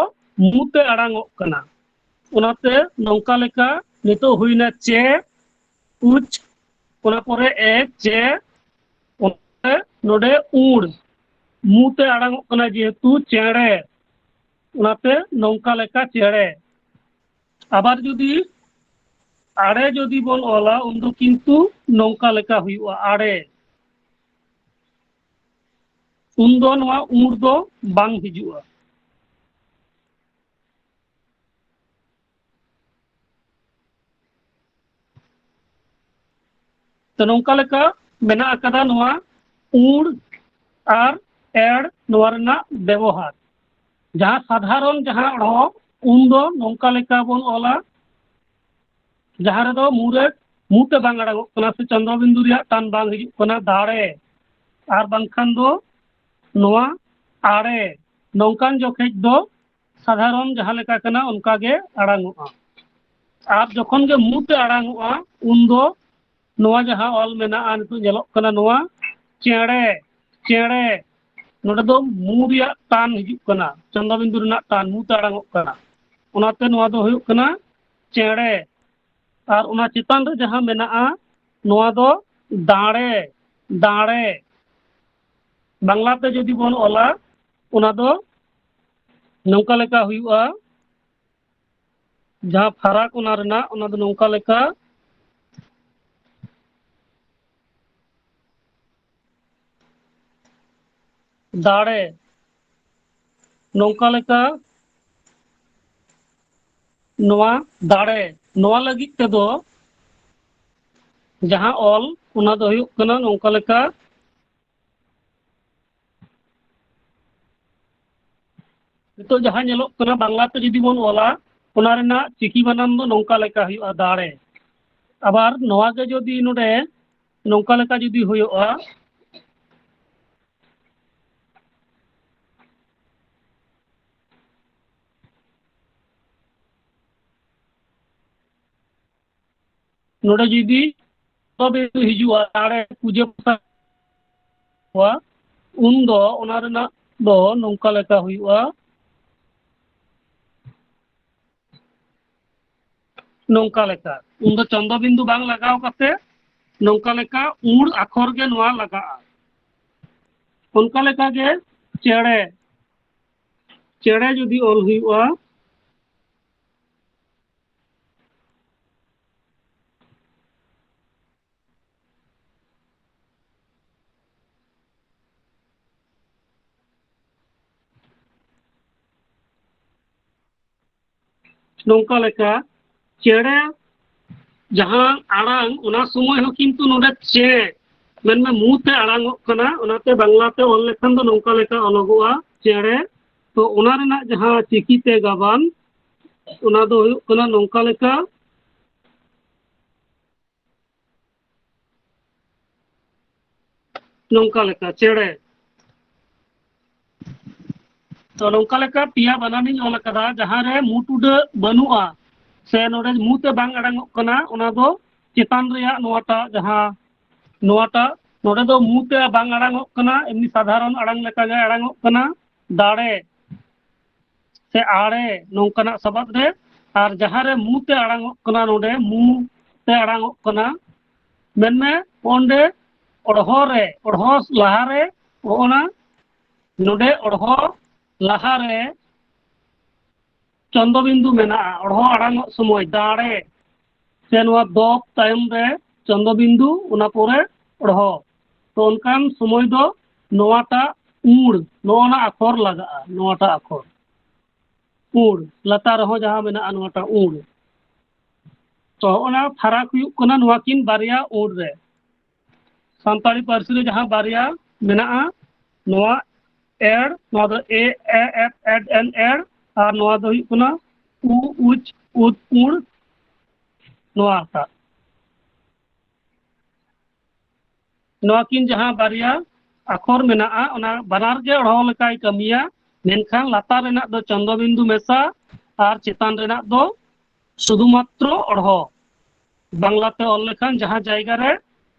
ᱢᱩ ᱛᱮ ᱟᱲᱟᱝ ᱚᱜ ᱠᱟᱱᱟ᱾ ᱚᱱᱟᱛᱮ ᱱᱚᱝᱠᱟ ᱞᱮᱠᱟ ᱱᱤᱛᱚᱜ ᱦᱩᱭᱱᱟ ᱪᱮ, ᱩᱪ, ᱚᱱᱟ ᱯᱚᱨᱮ ᱮ, ᱪᱮ, ᱚᱱᱟᱛᱮ ᱱᱚᱰᱮ ᱩᱲ, ᱢᱩ ᱛᱮ ᱟᱲᱟᱝ ᱚᱜ ᱠᱟᱱᱟ ᱡᱮᱦᱮᱛᱩ ᱪᱮᱬᱮ, ᱚᱱᱟᱛᱮ ᱱᱚᱝᱠᱟ ᱞᱮᱠᱟ ᱪᱮᱬᱮ᱾ ᱟᱵᱟᱨ ᱡᱩᱫᱤ ᱟᱲᱮ ᱡᱩᱫᱤ ᱵᱚᱱ ᱚᱞᱟ, ᱩᱱᱫᱚ ᱠᱤᱱᱛᱩ ᱱᱚᱝᱠᱟ ᱞᱮᱠᱟ ᱦᱩᱭᱩᱜᱼᱟ, ᱟᱲᱮ᱾ ᱩᱱᱫᱚ ᱱᱚᱣᱟ ᱩᱲ ᱫᱚ ᱵᱟᱝ ᱦᱤᱡᱩᱜᱼᱟ᱾ ᱛᱚ ᱱᱚᱝᱠᱟ ᱞᱮᱠᱟ ᱢᱮᱱᱟᱜ ᱟᱠᱟᱫᱟ ᱱᱚᱣᱟ ᱩᱲ ᱟᱨ ᱮᱲ, ᱱᱚᱣᱟ ᱨᱮᱱᱟᱜ ᱵᱮᱵᱚᱦᱟᱨ᱾ ᱡᱟᱦᱟᱸ ᱥᱟᱫᱷᱟᱨᱚᱱ ᱡᱟᱦᱟᱸ ᱚᱲᱦᱚ, ᱩᱱᱫᱚ ᱱᱚᱝᱠᱟ ᱞᱮᱠᱟ ᱵᱚᱱ ᱚᱞᱟ, ᱡᱟᱦᱟᱸ ᱨᱮᱫᱚ ᱢᱩ ᱨᱮ, ᱢᱩ ᱛᱮ ᱵᱟᱝ ᱟᱲᱟᱝᱚᱜ ᱠᱟᱱᱟ ᱥᱮ ᱪᱚᱱᱫᱨᱚ ᱵᱤᱱᱫᱩ ᱨᱮᱭᱟᱜ ᱴᱟᱱ ᱵᱟᱝ ᱦᱤᱡᱩᱜ ᱠᱟᱱᱟ, ᱫᱟᱲᱮ, ᱟᱨ ᱵᱟᱝᱠᱷᱟᱱ ᱫᱚ ᱱᱚᱣᱟ ᱟᱲᱮ, ᱱᱚᱝᱠᱟᱱ ᱡᱚᱠᱷᱮᱡ ᱫᱚ ᱥᱟᱫᱷᱟᱨᱚᱱ ᱡᱟᱦᱟᱸ ᱞᱮᱠᱟ ᱠᱟᱱᱟ ᱚᱱᱠᱟ ᱜᱮ ᱟᱲᱟᱝᱚᱜᱼᱟ᱾ ᱟᱨ ᱡᱚᱠᱷᱚᱱ ᱜᱮ ᱢᱩ ᱛᱮ ᱟᱲᱟᱝᱚᱜᱼᱟ, ᱩᱱᱫᱚ ᱱᱚᱣᱟ ᱡᱟᱦᱟᱸ ᱚᱞ ᱢᱮᱱᱟᱜᱼᱟ, ᱱᱤᱛᱚᱜ ᱧᱮᱞᱚᱜ ᱠᱟᱱᱟ, ᱱᱚᱣᱟ ᱪᱮᱬᱮ, ᱪᱮᱬᱮ, ᱱᱚᱰᱮ ᱫᱚ ᱢᱩ ᱨᱮᱭᱟᱜ ᱴᱟᱱ ᱦᱤᱡᱩᱜ ᱠᱟᱱᱟ, ᱪᱚᱱᱫᱨᱚᱵᱤᱱᱫᱩ ᱨᱮᱱᱟᱜ ᱴᱟᱱ ᱢᱩ ᱛᱮ ᱟᱲᱟᱝᱚᱜ ᱠᱟᱱᱟ, ᱚᱱᱟᱛᱮ ᱱᱚᱣᱟ ᱫᱚ ᱦᱩᱭᱩᱜ ᱠᱟᱱᱟ ᱪᱮᱬᱮ᱾ ᱟᱨ ᱚᱱᱟ ᱪᱮᱛᱟᱱ ᱨᱮ ᱡᱟᱦᱟᱸ ᱢᱮᱱᱟᱜᱼᱟ, ᱱᱚᱣᱟ ᱫᱚ ᱫᱟᱲᱮ, ᱫᱟᱲᱮ᱾ ᱵᱟᱝᱞᱟ ᱛᱮ ᱡᱩᱫᱤ ᱵᱚᱱ ᱚᱞᱟ, ᱚᱱᱟ ᱫᱚ ᱱᱚᱝᱠᱟ ᱞᱮᱠᱟ ᱦᱩᱭᱩᱜᱼᱟ, ᱡᱟᱦᱟᱸ ᱯᱷᱟᱨᱟᱠ ᱚᱱᱟ ᱨᱮᱱᱟᱜ, ᱚᱱᱟ ᱫᱚ ᱱᱚᱝᱠᱟ ᱞᱮᱠᱟ ᱫᱟᱲᱮ, ᱱᱚᱝᱠᱟ ᱞᱮᱠᱟ ᱱᱚᱣᱟ ᱫᱟᱲᱮ, ᱱᱚᱣᱟ ᱞᱟᱹᱜᱤᱫ ᱛᱮᱫᱚ ᱡᱟᱦᱟᱸ ᱚᱞ, ᱚᱱᱟ ᱫᱚ ᱦᱩᱭᱩᱜ ᱠᱟᱱᱟ ᱱᱚᱝᱠᱟ ᱞᱮᱠᱟ᱾ ᱱᱤᱛᱚᱜ ᱡᱟᱦᱟᱸ ᱧᱮᱞᱚᱜ ᱠᱟᱱᱟ, ᱵᱟᱝᱞᱟ ᱛᱮ ᱡᱩᱫᱤ ᱵᱚᱱ ᱚᱞᱟ, ᱚᱱᱟ ᱨᱮᱱᱟᱜ ᱪᱤᱠᱤ ᱵᱟᱱᱟᱢ ᱫᱚ ᱱᱚᱝᱠᱟ ᱞᱮᱠᱟ ᱦᱩᱭᱩᱜᱼᱟ, ᱫᱟᱲᱮ᱾ ᱟᱵᱟᱨ ᱱᱚᱣᱟ ᱜᱮ ᱡᱩᱫᱤ ᱱᱚᱰᱮ ᱱᱚᱝᱠᱟ ᱞᱮᱠᱟ ᱡᱩᱫᱤ ᱦᱩᱭᱩᱜᱼᱟ, ᱱᱚᱰᱮ ᱡᱩᱫᱤ ᱵᱤᱱᱫᱩ ᱦᱤᱡᱩᱜᱼᱟ, ᱫᱟᱲᱮ ᱯᱩᱡᱟᱹ ᱯᱟᱥᱟ ᱠᱚᱣᱟ, ᱩᱱᱫᱚ ᱚᱱᱟ ᱨᱮᱱᱟᱜ ᱫᱚ ᱱᱚᱝᱠᱟ ᱞᱮᱠᱟ ᱦᱩᱭᱩᱜᱼᱟ, ᱱᱚᱝᱠᱟ ᱞᱮᱠᱟ᱾ ᱩᱱᱫᱚ ᱪᱚᱱᱫᱚ ᱵᱤᱱᱫᱩ ᱵᱟᱝ ᱞᱟᱜᱟᱣ ᱠᱟᱛᱮ ᱱᱚᱝᱠᱟ ᱞᱮᱠᱟ ᱩᱲ ᱟᱠᱷᱚᱨ ᱜᱮ ᱱᱚᱣᱟ ᱞᱟᱜᱟᱜᱼᱟ᱾ ᱚᱱᱠᱟ ᱞᱮᱠᱟ ᱜᱮ ᱪᱮᱬᱮ, ᱪᱮᱬᱮ ᱡᱩᱫᱤ ᱚᱞ ᱦᱩᱭᱩᱜᱼᱟ, ᱱᱚᱝᱠᱟ ᱞᱮᱠᱟ ᱪᱮᱬᱮ ᱡᱟᱦᱟᱸ ᱟᱲᱟᱝ, ᱚᱱᱟ ᱥᱚᱢᱚᱭ ᱦᱚᱸ ᱠᱤᱱᱛᱩ ᱱᱚᱰᱮ ᱪᱮ ᱢᱮᱱᱢᱮ ᱢᱩ ᱛᱮ ᱟᱲᱟᱝᱚᱜ ᱠᱟᱱᱟ, ᱚᱱᱟᱛᱮ ᱵᱟᱝᱞᱟ ᱛᱮ ᱚᱞ ᱞᱮᱠᱷᱟᱱ ᱫᱚ ᱱᱚᱝᱠᱟ ᱞᱮᱠᱟ ᱚᱞᱚᱜᱚᱜᱼᱟ, ᱪᱮᱬᱮ᱾ ᱛᱚ ᱚᱱᱟ ᱨᱮᱱᱟᱜ ᱡᱟᱦᱟᱸ ᱪᱤᱠᱤ ᱛᱮ ᱜᱟᱵᱟᱱ, ᱚᱱᱟ ᱫᱚ ᱦᱩᱭᱩᱜ ᱠᱟᱱᱟ ᱱᱚᱝᱠᱟ ᱞᱮᱠᱟ, ᱱᱚᱝᱠᱟ ᱞᱮᱠᱟ ᱪᱮᱬᱮ᱾ ᱛᱚ ᱱᱚᱝᱠᱟ ᱞᱮᱠᱟ ᱯᱮᱭᱟ ᱵᱟᱱᱟᱱᱤᱧ ᱚᱞ ᱟᱠᱟᱫᱟ, ᱡᱟᱦᱟᱸ ᱨᱮ ᱢᱩ ᱴᱩᱰᱟᱹᱜ ᱵᱟᱹᱱᱩᱜᱼᱟ ᱥᱮ ᱱᱚᱰᱮ ᱢᱩ ᱛᱮ ᱵᱟᱝ ᱟᱲᱟᱝᱚᱜ ᱠᱟᱱᱟ, ᱚᱱᱟ ᱫᱚ ᱪᱮᱛᱟᱱ ᱨᱮᱭᱟᱜ ᱱᱚᱣᱟᱴᱟᱜ, ᱡᱟᱦᱟᱸ ᱱᱚᱣᱟᱴᱟᱜ ᱱᱚᱰᱮ ᱫᱚ ᱢᱩ ᱛᱮ ᱵᱟᱝ ᱟᱲᱟᱝᱚᱜ ᱠᱟᱱᱟ, ᱮᱢᱱᱤ ᱥᱟᱫᱷᱟᱨᱚᱱ ᱟᱲᱟᱝ ᱞᱮᱠᱟᱜᱮ ᱟᱲᱟᱝᱚᱜ ᱠᱟᱱᱟ, ᱫᱟᱲᱮ ᱥᱮ ᱟᱲᱮ ᱱᱚᱝᱠᱟᱱᱟᱜ ᱥᱟᱵᱟᱫ ᱨᱮ᱾ ᱟᱨ ᱡᱟᱦᱟᱸ ᱨᱮ ᱢᱩ ᱛᱮ ᱟᱲᱟᱝᱚᱜ ᱠᱟᱱᱟ, ᱱᱚᱰᱮ ᱢᱩ ᱛᱮ ᱟᱲᱟᱝᱚᱜ ᱠᱟᱱᱟ, ᱢᱮᱱᱢᱮ ᱚᱸᱰᱮ ᱚᱲᱦᱚ ᱨᱮ, ᱚᱲᱦᱚ ᱞᱟᱦᱟᱨᱮ, ᱚᱱᱟ ᱱᱚᱰᱮ ᱚᱲᱦᱚ ᱞᱟᱦᱟᱨᱮ ᱪᱚᱱᱫᱚᱵᱤᱱᱫᱩ ᱢᱮᱱᱟᱜᱼᱟ᱾ ᱚᱲᱦᱚ ᱟᱲᱟᱝᱚᱜ ᱥᱚᱢᱚᱭ ᱫᱟᱲᱮ ᱥᱮ ᱱᱚᱣᱟ ᱫᱚᱯ ᱛᱟᱭᱚᱢ ᱨᱮ ᱪᱚᱱᱫᱚᱵᱤᱱᱫᱩ, ᱚᱱᱟ ᱯᱚᱨᱮ ᱚᱲᱦᱚ᱾ ᱛᱚ ᱚᱱᱠᱟᱱ ᱥᱚᱢᱚᱭ ᱫᱚ ᱱᱚᱣᱟᱴᱟᱜ ᱩᱲ, ᱱᱚᱜᱼᱚ ᱱᱟ ᱟᱠᱷᱚᱨ ᱞᱟᱜᱟᱜᱼᱟ, ᱱᱚᱣᱟᱴᱟᱜ ᱟᱠᱷᱚᱨ ᱩᱲ, ᱞᱟᱛᱟᱨ ᱨᱮᱦᱚᱸ ᱡᱟᱦᱟᱸ ᱢᱮᱱᱟᱜᱼᱟ ᱱᱚᱣᱟᱴᱟᱜ ᱩᱲ᱾ ᱛᱚ ᱚᱱᱟ ᱯᱷᱟᱨᱟᱠ ᱦᱩᱭᱩᱜ ᱠᱟᱱᱟ ᱱᱚᱣᱟ ᱠᱤᱱ ᱵᱟᱨᱭᱟ ᱩᱲ ᱨᱮ᱾ ᱥᱟᱱᱛᱟᱲᱤ ᱯᱟᱹᱨᱥᱤ ᱨᱮ ᱡᱟᱦᱟᱸ ᱵᱟᱨᱭᱟ ᱢᱮᱱᱟᱜᱼᱟ, ᱱᱚᱣᱟ ᱮᱲ, ᱱᱚᱣᱟ ᱫᱚ ᱮ, ᱮ, ᱮᱫ, ᱮᱰ, ᱮᱱ, ᱮᱲ, ᱟᱨ ᱱᱚᱣᱟ ᱫᱚ ᱦᱩᱭᱩᱜ ᱠᱟᱱᱟ ᱩ, ᱩᱪ, ᱩᱫ, ᱩᱲ, ᱱᱚᱣᱟᱴᱟᱜ᱾ ᱱᱚᱣᱟ ᱠᱤᱱ ᱡᱟᱦᱟᱸ ᱵᱟᱨᱭᱟ ᱟᱠᱷᱚᱨ ᱢᱮᱱᱟᱜᱼᱟ, ᱚᱱᱟ ᱵᱟᱱᱟᱨ ᱜᱮ ᱚᱲᱦᱚ ᱞᱮᱠᱟᱭ ᱠᱟᱹᱢᱤᱭᱟ, ᱢᱮᱱᱠᱷᱟᱱ ᱞᱟᱛᱟᱨ ᱨᱮᱱᱟᱜ ᱫᱚ ᱪᱚᱱᱫᱚᱵᱤᱱᱫᱩ ᱢᱮᱥᱟ ᱟᱨ ᱪᱮᱛᱟᱱ ᱨᱮᱱᱟᱜ ᱫᱚ ᱥᱩᱫᱷᱩ ᱢᱟᱛᱨᱚ ᱚᱲᱦᱚ᱾ ᱵᱟᱝᱞᱟᱛᱮ ᱚᱞ ᱞᱮᱠᱷᱟᱱ ᱡᱟᱦᱟᱸ ᱡᱟᱭᱜᱟ ᱨᱮ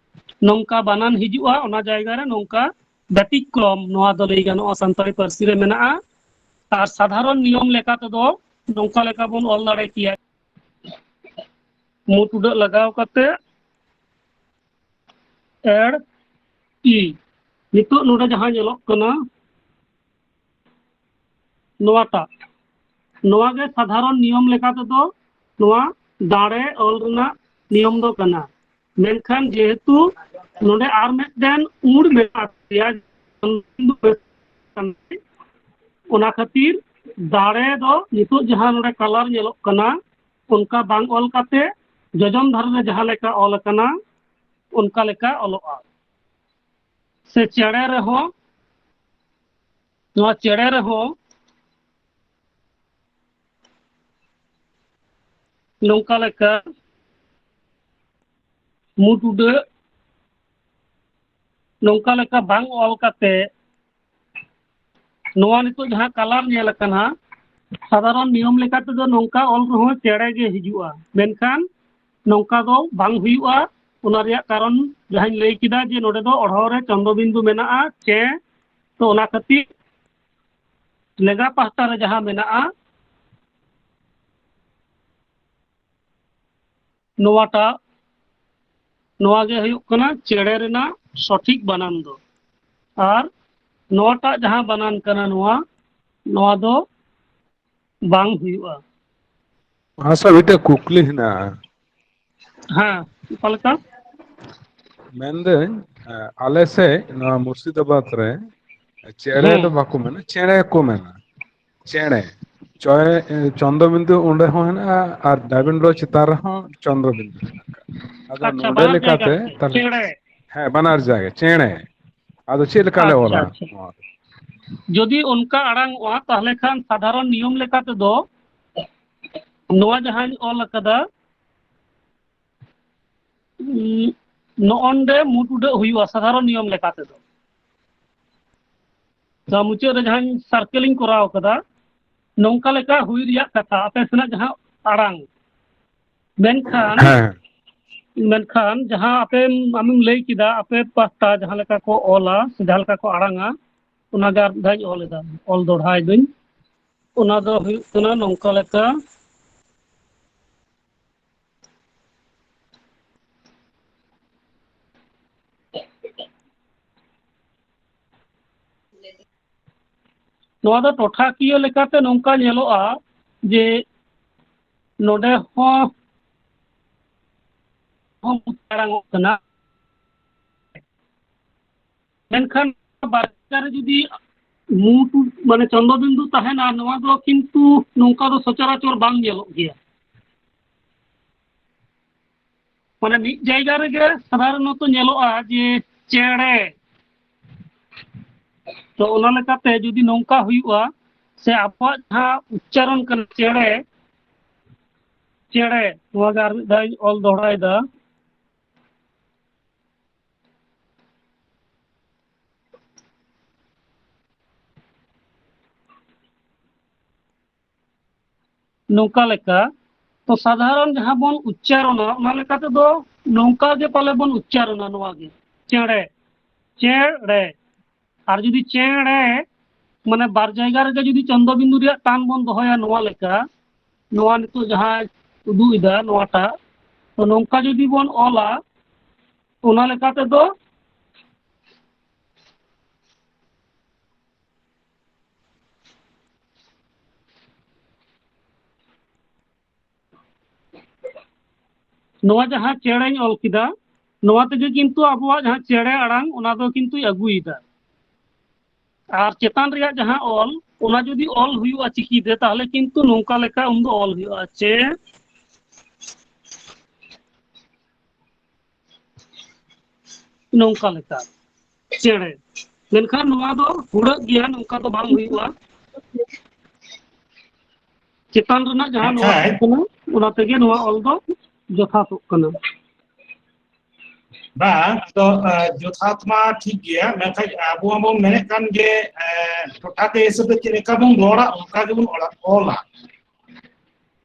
ᱱᱚᱝᱠᱟ ᱵᱟᱱᱟᱱ ᱦᱤᱡᱩᱜᱼᱟ, ᱚᱱᱟ ᱡᱟᱭᱜᱟ ᱨᱮ ᱱᱚᱝᱠᱟ ᱵᱮᱛᱤᱠᱨᱚᱢ, ᱱᱚᱣᱟ ᱫᱚ ᱞᱟᱹᱭ ᱜᱟᱱᱚᱜᱼᱟ ᱥᱟᱱᱛᱟᱲᱤ ᱯᱟᱹᱨᱥᱤ ᱨᱮ ᱢᱮᱱᱟᱜᱼᱟ᱾ ᱟᱨ ᱥᱟᱫᱷᱟᱨᱚᱱ ᱱᱤᱭᱚᱢ ᱞᱮᱠᱟ ᱛᱮᱫᱚ ᱱᱚᱝᱠᱟ ᱞᱮᱠᱟ ᱵᱚᱱ ᱚᱞ ᱫᱟᱲᱮ ᱠᱮᱭᱟ, ᱢᱩ ᱴᱩᱰᱟᱹᱜ ᱞᱟᱜᱟᱣ ᱠᱟᱛᱮ ᱮᱲ ᱤ᱾ ᱱᱤᱛᱚᱜ ᱱᱚᱰᱮ ᱡᱟᱦᱟᱸ ᱧᱮᱞᱚᱜ ᱠᱟᱱᱟ, ᱱᱚᱣᱟᱴᱟᱜ, ᱱᱚᱣᱟ ᱜᱮ ᱥᱟᱫᱷᱟᱨᱚᱱ ᱱᱤᱭᱚᱢ ᱞᱮᱠᱟ ᱛᱮᱫᱚ ᱱᱚᱣᱟ ᱫᱟᱲᱮ ᱚᱞ ᱨᱮᱱᱟᱜ ᱱᱤᱭᱚᱢ ᱫᱚ ᱠᱟᱱᱟ᱾ ᱢᱮᱱᱠᱷᱟᱱ ᱡᱮᱦᱮᱛᱩ ᱱᱚᱰᱮ ᱟᱨ ᱢᱤᱫᱴᱮᱱ ᱩᱲ ᱢᱮᱱᱟᱜ ᱛᱟᱭᱟ, ᱚᱱᱟ ᱠᱷᱟᱹᱛᱤᱨ ᱫᱟᱲᱮ ᱫᱚ ᱱᱤᱛᱚᱜ ᱡᱟᱦᱟᱸ ᱱᱚᱰᱮ ᱠᱟᱞᱟᱨ ᱧᱮᱞᱚᱜ ᱠᱟᱱᱟ, ᱚᱱᱠᱟ ᱵᱟᱝ ᱚᱞ ᱠᱟᱛᱮ ᱡᱚᱡᱚᱢ ᱫᱷᱟᱨᱮ ᱨᱮ ᱡᱟᱦᱟᱸ ᱞᱮᱠᱟ ᱚᱞ ᱟᱠᱟᱱᱟ, ᱚᱱᱠᱟ ᱞᱮᱠᱟ ᱚᱞᱚᱜᱼᱟ᱾ ᱥᱮ ᱪᱮᱬᱮ ᱨᱮᱦᱚᱸ, ᱱᱚᱣᱟ ᱪᱮᱬᱮ ᱨᱮᱦᱚᱸ ᱱᱚᱝᱠᱟ ᱞᱮᱠᱟ ᱢᱩ ᱴᱩᱰᱟᱹᱜ ᱱᱚᱝᱠᱟ ᱞᱮᱠᱟ ᱵᱟᱝ ᱚᱞ ᱠᱟᱛᱮ, ᱱᱚᱣᱟ ᱱᱤᱛᱚᱜ ᱡᱟᱦᱟᱸ ᱠᱟᱞᱟᱨ ᱧᱮᱞ ᱟᱠᱟᱱᱟ, ᱥᱟᱫᱷᱟᱨᱚᱱ ᱱᱤᱭᱚᱢ ᱞᱮᱠᱟ ᱛᱮᱫᱚ ᱱᱚᱝᱠᱟ ᱚᱞ ᱨᱮᱦᱚᱸ ᱪᱮᱬᱮ ᱜᱮ ᱦᱤᱡᱩᱜᱼᱟ, ᱢᱮᱱᱠᱷᱟᱱ ᱱᱚᱝᱠᱟ ᱫᱚ ᱵᱟᱝ ᱦᱩᱭᱩᱜᱼᱟ᱾ ᱚᱱᱟ ᱨᱮᱭᱟᱜ ᱠᱟᱨᱚᱱ ᱡᱟᱦᱟᱸᱧ ᱞᱟᱹᱭ ᱠᱮᱫᱟ ᱡᱮ ᱱᱚᱰᱮ ᱫᱚ ᱚᱲᱦᱚ ᱨᱮ ᱪᱚᱱᱫᱚ ᱵᱤᱱᱫᱩ ᱢᱮᱱᱟᱜᱼᱟ, ᱪᱮ, ᱛᱚ ᱚᱱᱟ ᱠᱷᱟᱹᱛᱤᱨ ᱞᱮᱸᱜᱟ ᱯᱟᱦᱴᱟ ᱨᱮ ᱡᱟᱦᱟᱸ ᱢᱮᱱᱟᱜᱼᱟ, ᱱᱚᱣᱟᱴᱟᱜ, ᱱᱚᱣᱟ ᱜᱮ ᱦᱩᱭᱩᱜ ᱠᱟᱱᱟ ᱪᱮᱬᱮ ᱨᱮᱱᱟᱜ ᱥᱚᱴᱷᱤᱠ ᱵᱟᱱᱟᱱ ᱫᱚ᱾ ᱟᱨ ᱱᱚᱣᱟᱴᱟᱜ ᱡᱟᱦᱟᱸ ᱵᱟᱱᱟᱱ ᱠᱟᱱᱟ, ᱱᱚᱣᱟ, ᱱᱚᱣᱟ ᱫᱚ ᱵᱟᱝ ᱦᱩᱭᱩᱜᱼᱟ᱾ ᱟᱪᱪᱷᱟ, ᱢᱤᱫᱴᱮᱡ ᱠᱩᱠᱞᱤ ᱦᱮᱱᱟᱜᱼᱟ᱾ ᱦᱮᱸ, ᱚᱠᱟ ᱞᱮᱠᱟ? ᱢᱮᱱᱫᱟᱹᱧ, ᱟᱞᱮ ᱥᱮᱫ ᱱᱚᱣᱟ ᱢᱩᱨᱥᱤᱫᱟᱵᱟᱫᱽ ᱨᱮ ᱪᱮᱬᱮ ᱦᱩᱸ᱾ ᱫᱚ ᱵᱟᱠᱚ ᱢᱮᱱᱟ, ᱪᱮᱬᱮ ᱠᱚ ᱢᱮᱱᱟ᱾ ᱪᱮᱬᱮ, ᱪᱚᱭ-, ᱪᱚᱱᱫᱨᱚ ᱵᱤᱱᱫᱩ ᱚᱸᱰᱮ ᱦᱚᱸ ᱦᱮᱱᱟᱜᱼᱟ, ᱟᱨ ᱰᱟᱭᱢᱚᱱᱰ ᱨᱚ ᱪᱮᱛᱟᱱ ᱨᱮᱦᱚᱸ ᱪᱚᱱᱫᱨᱚ ᱵᱤᱱᱫᱩ ᱦᱮᱱᱟᱜ ᱟᱠᱟᱫᱟ᱾ ᱟᱫᱚ ᱟᱪᱪᱷᱟ, ᱱᱚᱰᱮ ᱵᱟᱱᱟᱨ ᱡᱟᱭᱜᱟ ᱞᱮᱠᱟᱛᱮ ᱨᱮᱜᱮ ᱛᱟᱦᱞᱮ, ᱪᱮᱬᱮ᱾ ᱦᱮᱸ, ᱵᱟᱱᱟᱨ ᱡᱟᱭᱜᱟ ᱪᱮᱬᱮ᱾ ᱟᱫᱚ ᱪᱮᱫ ᱞᱮᱠᱟ ᱞᱮ ᱟᱪᱪᱷᱟ, ᱚᱞᱟ ᱟᱪᱪᱷᱟ᱾ ᱱᱚᱣᱟ ᱫᱚ? ᱡᱩᱫᱤ ᱚᱱᱠᱟ ᱟᱲᱟᱝ ᱚᱜᱼᱟ, ᱛᱟᱦᱚᱞᱮ ᱠᱷᱟᱱ ᱥᱟᱫᱷᱟᱨᱚᱱ ᱱᱤᱭᱚᱢ ᱞᱮᱠᱟ ᱛᱮᱫᱚ ᱱᱚᱣᱟ ᱡᱟᱦᱟᱸᱧ ᱚᱞ ᱟᱠᱟᱫᱟ, ᱩᱸ, ᱱᱚᱜᱼᱚᱱᱰᱮ ᱢᱩ ᱴᱩᱰᱟᱹᱜ ᱦᱩᱭᱩᱜᱼᱟ ᱥᱟᱫᱷᱟᱨᱚᱱ ᱱᱤᱭᱚᱢ ᱞᱮᱠᱟ ᱛᱮᱫᱚ᱾ ᱱᱚᱣᱟ ᱢᱩᱪᱟᱹᱫ ᱨᱮ ᱡᱟᱦᱟᱸᱧ circle ᱤᱧ ᱠᱚᱨᱟᱣ ᱟᱠᱟᱫᱟ, ᱱᱚᱝᱠᱟ ᱞᱮᱠᱟ ᱦᱩᱭ ᱨᱮᱭᱟᱜ ᱠᱟᱛᱷᱟ, ᱟᱯᱮ ᱥᱮᱱᱟᱜ ᱡᱟᱦᱟᱸ ᱟᱲᱟᱝ᱾ ᱢᱮᱱᱠᱷᱟᱱ, ᱦᱮᱸ᱾ ᱢᱮᱱᱠᱷᱟᱱ ᱡᱟᱦᱟᱸ ᱟᱯᱮᱢ, ᱟᱢᱮᱢ ᱞᱟᱹᱭ ᱠᱮᱫᱟ, ᱟᱯᱮ ᱯᱟᱦᱴᱟ ᱡᱟᱦᱟᱸ ᱞᱮᱠᱟ ᱠᱚ ᱚᱞᱟ ᱥᱮ ᱡᱟᱦᱟᱸ ᱞᱮᱠᱟ ᱠᱚ ᱟᱲᱟᱝᱟ, ᱚᱱᱟᱜᱮ ᱟᱨ ᱢᱤᱫ ᱫᱷᱟᱣ ᱤᱧ ᱚᱞ ᱮᱫᱟ, ᱚᱞ ᱫᱚᱦᱲᱟᱭ ᱫᱟᱹᱧ᱾ ᱚᱱᱟ ᱫᱚ ᱦᱩᱭᱩᱜ ᱠᱟᱱᱟ ᱱᱚᱝᱠᱟ ᱞᱮᱠᱟ, ᱱᱚᱣᱟ ᱫᱚ ᱴᱚᱴᱷᱟᱠᱤᱭᱟᱹ ᱞᱮᱠᱟᱛᱮ ᱱᱚᱝᱠᱟ ᱧᱮᱞᱚᱜᱼᱟ ᱡᱮ ᱱᱚᱰᱮ ᱦᱚᱸ, ᱦᱚᱸ ᱟᱲᱟᱝᱚᱜ ᱠᱟᱱᱟ᱾ ᱢᱮᱱᱠᱷᱟᱱ ᱵᱟᱨ ᱡᱟᱭᱜᱟ ᱨᱮ ᱡᱩᱫᱤ ᱢᱩ ᱴᱩ-, ᱢᱟᱱᱮ ᱪᱚᱱᱫᱚ ᱵᱤᱱᱫᱩ ᱛᱟᱦᱮᱱᱟ, ᱱᱚᱣᱟ ᱫᱚ ᱠᱤᱱᱛᱩ ᱱᱚᱝᱠᱟ ᱫᱚ ᱥᱚᱪᱚᱨᱟᱪᱚᱨ ᱵᱟᱝ ᱧᱮᱞᱚᱜ ᱜᱮᱭᱟ᱾ ᱢᱟᱱᱮ ᱢᱤᱫ ᱡᱟᱭᱜᱟ ᱨᱮᱜᱮ ᱥᱟᱫᱷᱟᱨᱚᱱᱚᱛᱚ ᱧᱮᱞᱚᱜᱼᱟ ᱡᱮ ᱪᱮᱬᱮ᱾ ᱛᱚ ᱚᱱᱟ ᱞᱮᱠᱟᱛᱮ ᱡᱩᱫᱤ ᱱᱚᱝᱠᱟ ᱦᱩᱭᱩᱜᱼᱟ, ᱥᱮ ᱟᱵᱚᱣᱟᱜ ᱡᱟᱦᱟᱸ ᱩᱪᱪᱟᱨᱚᱱ ᱠᱟᱱᱟ ᱪᱮᱬᱮ, ᱪᱮᱬᱮ, ᱱᱚᱣᱟ ᱜᱮ ᱟᱨ ᱢᱤᱫ ᱫᱷᱟᱣ ᱤᱧ ᱚᱞ ᱫᱚᱦᱲᱟᱭᱮᱫᱟ᱾ ᱱᱚᱝᱠᱟ ᱞᱮᱠᱟ, ᱛᱚ ᱥᱟᱫᱷᱟᱨᱚᱱ ᱡᱟᱦᱟᱸ ᱵᱚᱱ ᱩᱪᱪᱟᱨᱚᱱᱟ, ᱚᱱᱟ ᱞᱮᱠᱟ ᱛᱮᱫᱚ ᱱᱚᱝᱠᱟ ᱜᱮ ᱯᱟᱞᱮ ᱵᱚᱱ ᱩᱪᱪᱟᱨᱚᱱᱟ ᱱᱚᱣᱟ ᱜᱮ, ᱪᱮᱬᱮ, ᱪᱮᱬᱮ᱾ ᱟᱨ ᱡᱩᱫᱤ ᱪᱮᱬᱮ, ᱢᱟᱱᱮ ᱵᱟᱨ ᱡᱟᱭᱜᱟ ᱨᱮᱜᱮ ᱡᱩᱫᱤ ᱪᱚᱱᱫᱚ ᱵᱤᱱᱫᱩ ᱨᱮᱭᱟᱜ ᱴᱟᱱ ᱵᱚᱱ ᱫᱚᱦᱚᱭᱟ ᱱᱚᱣᱟ ᱞᱮᱠᱟ, ᱱᱚᱣᱟ ᱱᱤᱛᱚᱜ ᱡᱟᱦᱟᱸᱭ ᱩᱫᱩᱜ ᱮᱫᱟ ᱱᱚᱣᱟᱴᱟᱜ, ᱛᱚ ᱱᱚᱝᱠᱟ ᱡᱩᱫᱤ ᱵᱚᱱ ᱚᱞᱟ, ᱚᱱᱟ ᱞᱮᱠᱟ ᱛᱮᱫᱚ ᱱᱚᱣᱟ ᱡᱟᱦᱟᱸ ᱪᱮᱬᱮᱧ ᱚᱞ ᱠᱮᱫᱟ, ᱱᱚᱣᱟ ᱛᱮᱜᱮ ᱠᱤᱱᱛᱩ ᱟᱵᱚᱣᱟᱜ ᱡᱟᱦᱟᱸ ᱪᱮᱬᱮ ᱟᱲᱟᱝ, ᱚᱱᱟ ᱫᱚ ᱠᱤᱱᱛᱩᱭ ᱟᱹᱜᱩᱭᱮᱫᱟ᱾ ᱟᱨ ᱪᱮᱛᱟᱱ ᱨᱮᱭᱟᱜ ᱡᱟᱦᱟᱸ ᱚᱞ, ᱚᱱᱟ ᱡᱩᱫᱤ ᱚᱞ ᱦᱩᱭᱩᱜᱼᱟ ᱪᱤᱠᱤᱛᱮ, ᱛᱟᱦᱚᱞᱮ ᱠᱤᱱᱛᱩ ᱱᱚᱝᱠᱟ ᱞᱮᱠᱟ ᱩᱱᱫᱚ ᱚᱞ ᱦᱩᱭᱩᱜᱼᱟ, ᱪᱮ ᱱᱚᱝᱠᱟ ᱞᱮᱠᱟ ᱪᱮᱬᱮ᱾ ᱢᱮᱱᱠᱷᱟᱱ ᱱᱚᱣᱟ ᱫᱚ ᱦᱩᱲᱟᱹᱜ ᱜᱮᱭᱟ, ᱱᱚᱝᱠᱟ ᱫᱚ ᱵᱟᱝ ᱦᱩᱭᱩᱜᱼᱟ᱾ ᱪᱮᱛᱟᱱ ᱨᱮᱱᱟᱜ ᱡᱟᱦᱟᱸ ᱱᱚᱣᱟ ᱦᱮᱸ᱾ ᱚᱞ ᱠᱟᱱᱟ, ᱚᱱᱟ ᱛᱮᱜᱮ ᱱᱚᱣᱟ ᱚᱞ ᱫᱚ ᱡᱚᱛᱷᱟᱛᱚᱜ ᱠᱟᱱᱟ᱾ ᱵᱟᱝ, ᱟᱫᱚ, ᱮ, ᱡᱚᱛᱷᱟᱛ ᱢᱟ ᱴᱷᱤᱠ ᱜᱮᱭᱟ, ᱢᱮᱱᱠᱷᱟᱱ ᱟᱵᱚ ᱢᱟᱵᱚᱱ ᱢᱮᱱᱮᱫ ᱠᱟᱱ ᱜᱮ, ᱮ, ᱴᱚᱴᱷᱟ ᱠᱤᱭᱟᱹ ᱦᱤᱥᱟᱹᱵ ᱛᱮ ᱪᱮᱫ ᱞᱮᱠᱟ ᱵᱚᱱ ᱨᱚᱲᱟ, ᱚᱱᱠᱟ ᱜᱮᱵᱚᱱ ᱚᱞᱟ, ᱚᱞᱟ᱾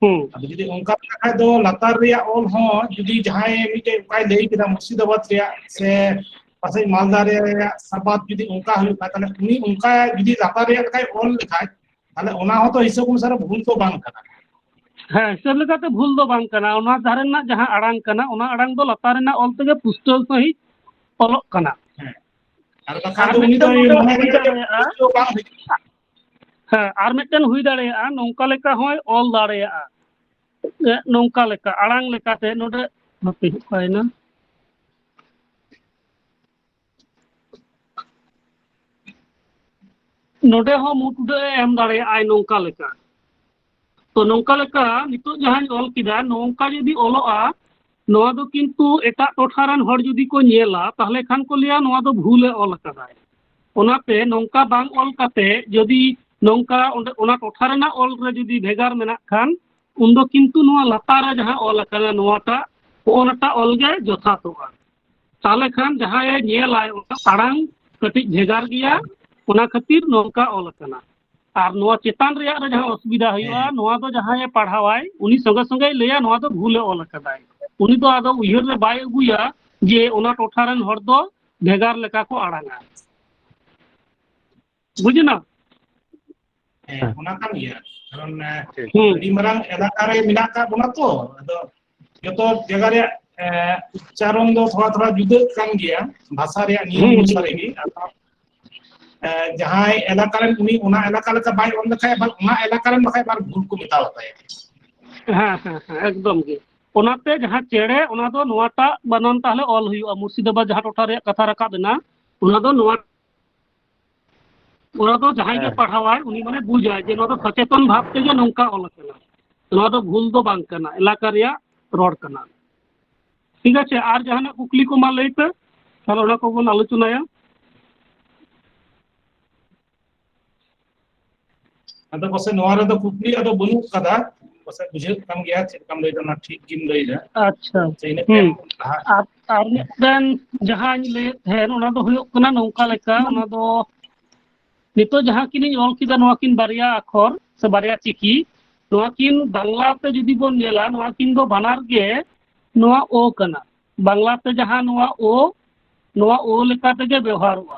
ᱦᱩᱸ᱾ ᱟᱫᱚ ᱡᱩᱫᱤ ᱚᱱᱠᱟ ᱞᱮᱠᱟ ᱠᱷᱟᱡ ᱫᱚ ᱞᱟᱛᱟᱨ ᱨᱮᱭᱟᱜ ᱚᱞ ᱦᱚᱸ ᱡᱩᱫᱤ ᱡᱟᱦᱟᱸᱭ ᱢᱤᱫᱴᱮᱡ ᱚᱱᱠᱟᱭ ᱞᱟᱹᱭ ᱠᱮᱫᱟ ᱢᱩᱨᱥᱤᱫᱟᱵᱟᱫᱽ ᱨᱮᱭᱟᱜ ᱥᱮ ᱯᱟᱥᱮᱡ ᱢᱟᱞᱫᱟ ᱨᱮᱭᱟᱜ ᱥᱟᱵᱟᱫ, ᱡᱩᱫᱤ ᱚᱱᱠᱟ ᱦᱩᱭᱩᱜ ᱠᱷᱟᱡ, ᱛᱟᱦᱞᱮ ᱩᱱᱤ ᱚᱱᱠᱟ ᱡᱩᱫᱤ ᱞᱟᱛᱟᱨ ᱨᱮᱭᱟᱜ ᱞᱮᱠᱟᱭ ᱚᱞ ᱞᱮᱠᱷᱟᱡ, ᱛᱟᱦᱞᱮ ᱚᱱᱟ ᱦᱚᱸᱛᱚ ᱦᱤᱥᱟᱹᱵ ᱚᱱᱩᱥᱟᱨᱮ ᱵᱷᱩᱞ ᱫᱚ ᱵᱟᱝ ᱠᱟᱱᱟ᱾ ᱦᱮᱸ, ᱦᱤᱥᱟᱹᱵ ᱞᱮᱠᱟᱛᱮ ᱵᱷᱩᱞ ᱫᱚ ᱵᱟᱝ ᱠᱟᱱᱟ᱾ ᱚᱱᱟ ᱫᱷᱟᱨᱮ ᱨᱮᱱᱟᱜ ᱡᱟᱦᱟᱸ ᱟᱲᱟᱝ ᱠᱟᱱᱟ, ᱚᱱᱟ ᱟᱲᱟᱝ ᱫᱚ ᱞᱟᱛᱟᱨ ᱨᱮᱱᱟᱜ ᱚᱞ ᱛᱮᱜᱮ ᱯᱩᱥᱴᱟᱹᱣ ᱥᱟᱺᱦᱤᱡ ᱚᱞᱚᱜ ᱠᱟᱱᱟ᱾ ᱦᱮᱸ᱾ ᱟᱨ ᱵᱟᱠᱷᱟᱱ ᱟᱨ ᱫᱚ ᱩᱱᱤ ᱢᱤᱫᱴᱟᱝ ᱫᱚᱭ ᱱᱚᱰᱮ ᱢᱚᱱᱮ ᱦᱩᱭ ᱠᱮᱫᱟ ᱡᱮ ᱫᱟᱲᱮᱭᱟᱜᱼᱟ, ᱯᱩᱥᱴᱟᱹᱣ ᱵᱟᱝ ᱦᱩᱭᱩᱜ ᱠᱟᱱᱟ᱾ ᱦᱮᱸ, ᱟᱨ ᱢᱤᱫᱴᱮᱱ ᱦᱩᱭ ᱫᱟᱲᱮᱭᱟᱜᱼᱟ, ᱱᱚᱝᱠᱟ ᱞᱮᱠᱟ ᱦᱚᱸᱭ ᱚᱞ ᱫᱟᱲᱮᱭᱟᱜᱼᱟ᱾ ᱮ, ᱱᱚᱝᱠᱟ ᱞᱮᱠᱟ, ᱟᱲᱟᱝ ᱞᱮᱠᱟᱛᱮ ᱱᱚᱰᱮ, ᱦᱟᱯᱮ, ᱚᱠᱟᱭᱮᱱᱟ? ᱱᱚᱰᱮ ᱦᱚᱸ ᱢᱩ ᱴᱩᱰᱟᱹᱜ ᱮ ᱮᱢ ᱫᱟᱲᱮᱭᱟᱜᱼᱟᱭ ᱱᱚᱝᱠᱟ ᱞᱮᱠᱟ᱾ ᱛᱚ, ᱱᱚᱝᱠᱟ ᱞᱮᱠᱟ ᱱᱤᱛᱚᱜ ᱡᱟᱦᱟᱸᱧ ᱚᱞ ᱠᱮᱫᱟ, ᱱᱚᱝᱠᱟ ᱡᱩᱫᱤ ᱚᱞᱚᱜᱼᱟ, ᱱᱚᱣᱟ ᱫᱚ ᱠᱤᱱᱛᱩ ᱮᱴᱟᱜ ᱴᱚᱴᱷᱟ ᱨᱮᱱ ᱦᱚᱲ ᱡᱩᱫᱤ ᱠᱚ ᱧᱮᱞᱟ, ᱛᱟᱦᱞᱮ ᱠᱷᱟᱱ ᱠᱚ ᱞᱟᱹᱭᱟ, "ᱱᱚᱣᱟ ᱫᱚ ᱵᱷᱩᱞᱮ ᱚᱞ ᱟᱠᱟᱫᱟᱭ᱾" ᱚᱱᱟᱛᱮ ᱱᱚᱝᱠᱟ ᱵᱟᱝ ᱚᱞ ᱠᱟᱛᱮ ᱡᱩᱫᱤ ᱱᱚᱝᱠᱟ ᱚᱸᱰᱮ, ᱚᱱᱟ ᱴᱚᱴᱷᱟ ᱨᱮᱱᱟᱜ ᱚᱞ ᱨᱮ ᱡᱩᱫᱤ ᱵᱷᱮᱜᱟᱨ ᱢᱮᱱᱟᱜ ᱠᱷᱟᱱ, ᱩᱱᱫᱚ ᱠᱤᱱᱛᱩ ᱱᱚᱣᱟ ᱞᱟᱛᱟᱨ ᱨᱮ ᱡᱟᱦᱟᱸ ᱚᱞ ᱟᱠᱟᱱᱟ, ᱱᱚᱣᱟᱴᱟᱜ, ᱦᱚᱸᱜᱼᱚ ᱱᱟᱴᱟᱜ ᱚᱞ ᱜᱮ ᱡᱚᱛᱷᱟᱛᱚᱜᱼᱟ᱾ ᱛᱟᱦᱞᱮ ᱠᱷᱟᱱ ᱡᱟᱦᱟᱸᱭᱮ ᱧᱮᱞᱟᱭ, ᱚᱱᱟ ᱟᱲᱟᱝ ᱠᱟᱹᱴᱤᱡ ᱵᱷᱮᱜᱟᱨ ᱜᱮᱭᱟ, ᱚᱱᱟ ᱠᱷᱟᱹᱛᱤᱨ ᱱᱚᱝᱠᱟ ᱚᱞ ᱟᱠᱟᱱᱟ᱾ ᱟᱨ ᱱᱚᱣᱟ ᱪᱮᱛᱟᱱ ᱨᱮᱭᱟᱜ ᱨᱮ ᱡᱟᱦᱟᱸ ᱚᱥᱩᱵᱤᱫᱷᱟ ᱦᱩᱭᱩᱜᱼᱟ, ᱦᱮᱸ᱾ ᱱᱚᱣᱟ ᱫᱚ ᱡᱟᱦᱟᱸᱭᱮ ᱯᱟᱲᱦᱟᱣᱟᱭ, ᱩᱱᱤ ᱥᱚᱸᱜᱮ ᱥᱚᱸᱜᱮᱭ ᱞᱟᱹᱭᱟ, "ᱱᱚᱣᱟ ᱫᱚ ᱵᱷᱩᱞᱮ ᱚᱞ ᱟᱠᱟᱫᱟᱭ᱾" ᱩᱱᱤ ᱫᱚ ᱟᱫᱚ ᱩᱭᱦᱟᱹᱨ ᱨᱮ ᱵᱟᱭ ᱟᱹᱜᱩᱭᱟ ᱡᱮ ᱚᱱᱟ ᱴᱚᱴᱷᱟ ᱨᱮᱱ ᱦᱚᱲ ᱫᱚ ᱵᱷᱮᱜᱟᱨ ᱞᱮᱠᱟ ᱠᱚ ᱟᱲᱟᱝᱟ᱾ ᱵᱩᱡᱽ ᱮᱱᱟ? ᱦᱮᱸ, ᱚᱱᱟ ᱠᱟᱱ ᱜᱮᱭᱟ᱾ ᱠᱟᱨᱚᱱ, ᱮ, ᱦᱩᱸ᱾ ᱟᱹᱰᱤ ᱢᱟᱨᱟᱝ ᱮᱞᱟᱠᱟ ᱨᱮ ᱢᱮᱱᱟᱜ ᱟᱠᱟᱫ ᱵᱚᱱᱟ ᱛᱚ, ᱟᱫᱚ ᱡᱚᱛᱚ ᱡᱟᱭᱜᱟ ᱨᱮᱭᱟᱜ, ᱮ, ᱩᱪᱪᱟᱨᱚᱱ ᱫᱚ ᱛᱷᱚᱲᱟ ᱛᱷᱚᱲᱟ ᱡᱩᱫᱟᱹᱜ ᱠᱟᱱ ᱜᱮᱭᱟ, ᱵᱷᱟᱥᱟ ᱨᱮᱭᱟᱜ ᱱᱤᱭᱚᱢ ᱦᱩᱸ, ᱚᱱᱩᱥᱟᱨᱮ ᱦᱩᱸ᱾ ᱜᱮ᱾ ᱟᱫᱚ, ᱮ, ᱡᱟᱦᱟᱸᱭ ᱮᱞᱟᱠᱟ ᱨᱮᱱ, ᱩᱱᱤ ᱚᱱᱟ ᱮᱞᱟᱠᱟ ᱞᱮᱠᱟ ᱵᱟᱭ ᱚᱞ ᱞᱮᱠᱷᱟᱡ, ᱟᱵᱟᱨ ᱚᱱᱟ ᱮᱞᱟᱠᱟ ᱨᱮᱱ ᱵᱟᱠᱷᱟᱡ ᱟᱵᱟᱨ ᱵᱷᱩᱞ ᱠᱚ ᱢᱮᱛᱟᱣ ᱟᱛᱟᱭᱟ᱾ ᱦᱮᱸ, ᱦᱮᱸ, ᱦᱮᱸ, ᱮᱠᱫᱚᱢ ᱜᱮ᱾ ᱚᱱᱟᱛᱮ ᱡᱟᱦᱟᱸ ᱪᱮᱬᱮ, ᱚᱱᱟ ᱫᱚ ᱱᱚᱣᱟᱴᱟᱜ ᱵᱟᱱᱟᱱ ᱛᱟᱦᱞᱮ ᱚᱞ ᱦᱩᱭᱩᱜᱼᱟ, ᱢᱩᱨᱥᱤᱫᱟᱵᱟᱫᱽ ᱡᱟᱦᱟᱸ ᱴᱚᱴᱷᱟ ᱨᱮᱭᱟᱜ ᱠᱟᱛᱷᱟ ᱨᱟᱠᱟᱵ ᱮᱱᱟ, ᱚᱱᱟ ᱫᱚ ᱱᱚᱣᱟ ᱚᱱᱟ ᱫᱚ ᱡᱟᱦᱟᱸᱭ ᱜᱮ ᱦᱮᱸ᱾ ᱯᱟᱲᱦᱟᱣᱟᱭ, ᱩᱱᱤ ᱢᱟᱱᱮ ᱵᱩᱡᱟᱭ ᱡᱮ ᱱᱚᱣᱟ ᱫᱚ ᱥᱚᱪᱮᱛᱚᱱ ᱵᱷᱟᱵᱽ ᱛᱮᱜᱮ ᱱᱚᱝᱠᱟ ᱚᱞ ᱟᱠᱟᱱᱟ, ᱱᱚᱣᱟ ᱫᱚ ᱵᱷᱩᱞ ᱫᱚ ᱵᱟᱝ ᱠᱟᱱᱟ, ᱮᱞᱟᱠᱟ ᱨᱮᱭᱟᱜ ᱨᱚᱲ ᱠᱟᱱᱟ᱾ ᱴᱷᱤᱠ ᱟᱪᱷᱮ, ᱟᱨ ᱡᱟᱦᱟᱱᱟᱜ ᱠᱩᱠᱞᱤ ᱠᱚ ᱢᱟ ᱞᱟᱹᱭ ᱯᱮ, ᱛᱟᱦᱞᱮ ᱚᱱᱟ ᱠᱚᱵᱚᱱ ᱟᱞᱳᱪᱚᱱᱟᱭᱟ᱾ ᱟᱫᱚ ᱯᱟᱥᱮᱡ ᱱᱚᱣᱟ ᱨᱮᱫᱚ ᱠᱩᱠᱞᱤ ᱟᱫᱚ ᱵᱟᱹᱱᱩᱜ ᱠᱟᱫᱟ, ᱯᱟᱥᱮᱡ ᱵᱩᱡᱷᱟᱹᱜ ᱠᱟᱱ ᱜᱮᱭᱟ ᱪᱮᱫ ᱞᱮᱠᱟᱢ ᱞᱟᱹᱭᱫᱟ, ᱚᱱᱟ ᱴᱷᱤᱠ ᱜᱮᱢ ᱞᱟᱹᱭᱫᱟ᱾ ᱟᱪᱪᱷᱟ᱾ ᱥᱮ ᱤᱱᱟᱹᱜ ᱦᱩᱸ᱾ ᱛᱟᱭᱚᱢ ᱞᱟᱦᱟ ᱟᱨ, ᱟᱨ ᱢᱤᱫᱴᱮᱱ ᱡᱟᱦᱟᱸᱧ ᱞᱟᱹᱭᱮᱫ ᱛᱟᱦᱮᱸᱱ, ᱚᱱᱟ ᱫᱚ ᱦᱩᱭᱩᱜ ᱠᱟᱱᱟ ᱱᱚᱝᱠᱟ ᱞᱮᱠᱟ, ᱚᱱᱟ ᱫᱚ ᱱᱤᱛᱚᱜ ᱡᱟᱦᱟᱸ ᱠᱤᱱᱤᱧ ᱚᱞ ᱠᱮᱫᱟ, ᱱᱚᱣᱟ ᱠᱤᱱ ᱵᱟᱨᱭᱟ ᱟᱠᱷᱚᱨ ᱥᱮ ᱵᱟᱨᱭᱟ ᱪᱤᱠᱤ, ᱱᱚᱣᱟ ᱠᱤᱱ ᱵᱟᱝᱞᱟ ᱛᱮ ᱡᱩᱫᱤ ᱵᱚᱱ ᱧᱮᱞᱟ, ᱱᱚᱣᱟ ᱠᱤᱱ ᱫᱚ ᱵᱟᱱᱟᱨ ᱜᱮ ᱱᱚᱣᱟ ᱳ ᱠᱟᱱᱟ᱾ ᱵᱟᱝᱞᱟ ᱛᱮ ᱡᱟᱦᱟᱸ ᱱᱚᱣᱟ ᱳ, ᱱᱚᱣᱟ ᱳ ᱞᱮᱠᱟ ᱛᱮᱜᱮ ᱵᱮᱣᱦᱟᱨᱚᱜᱼᱟ᱾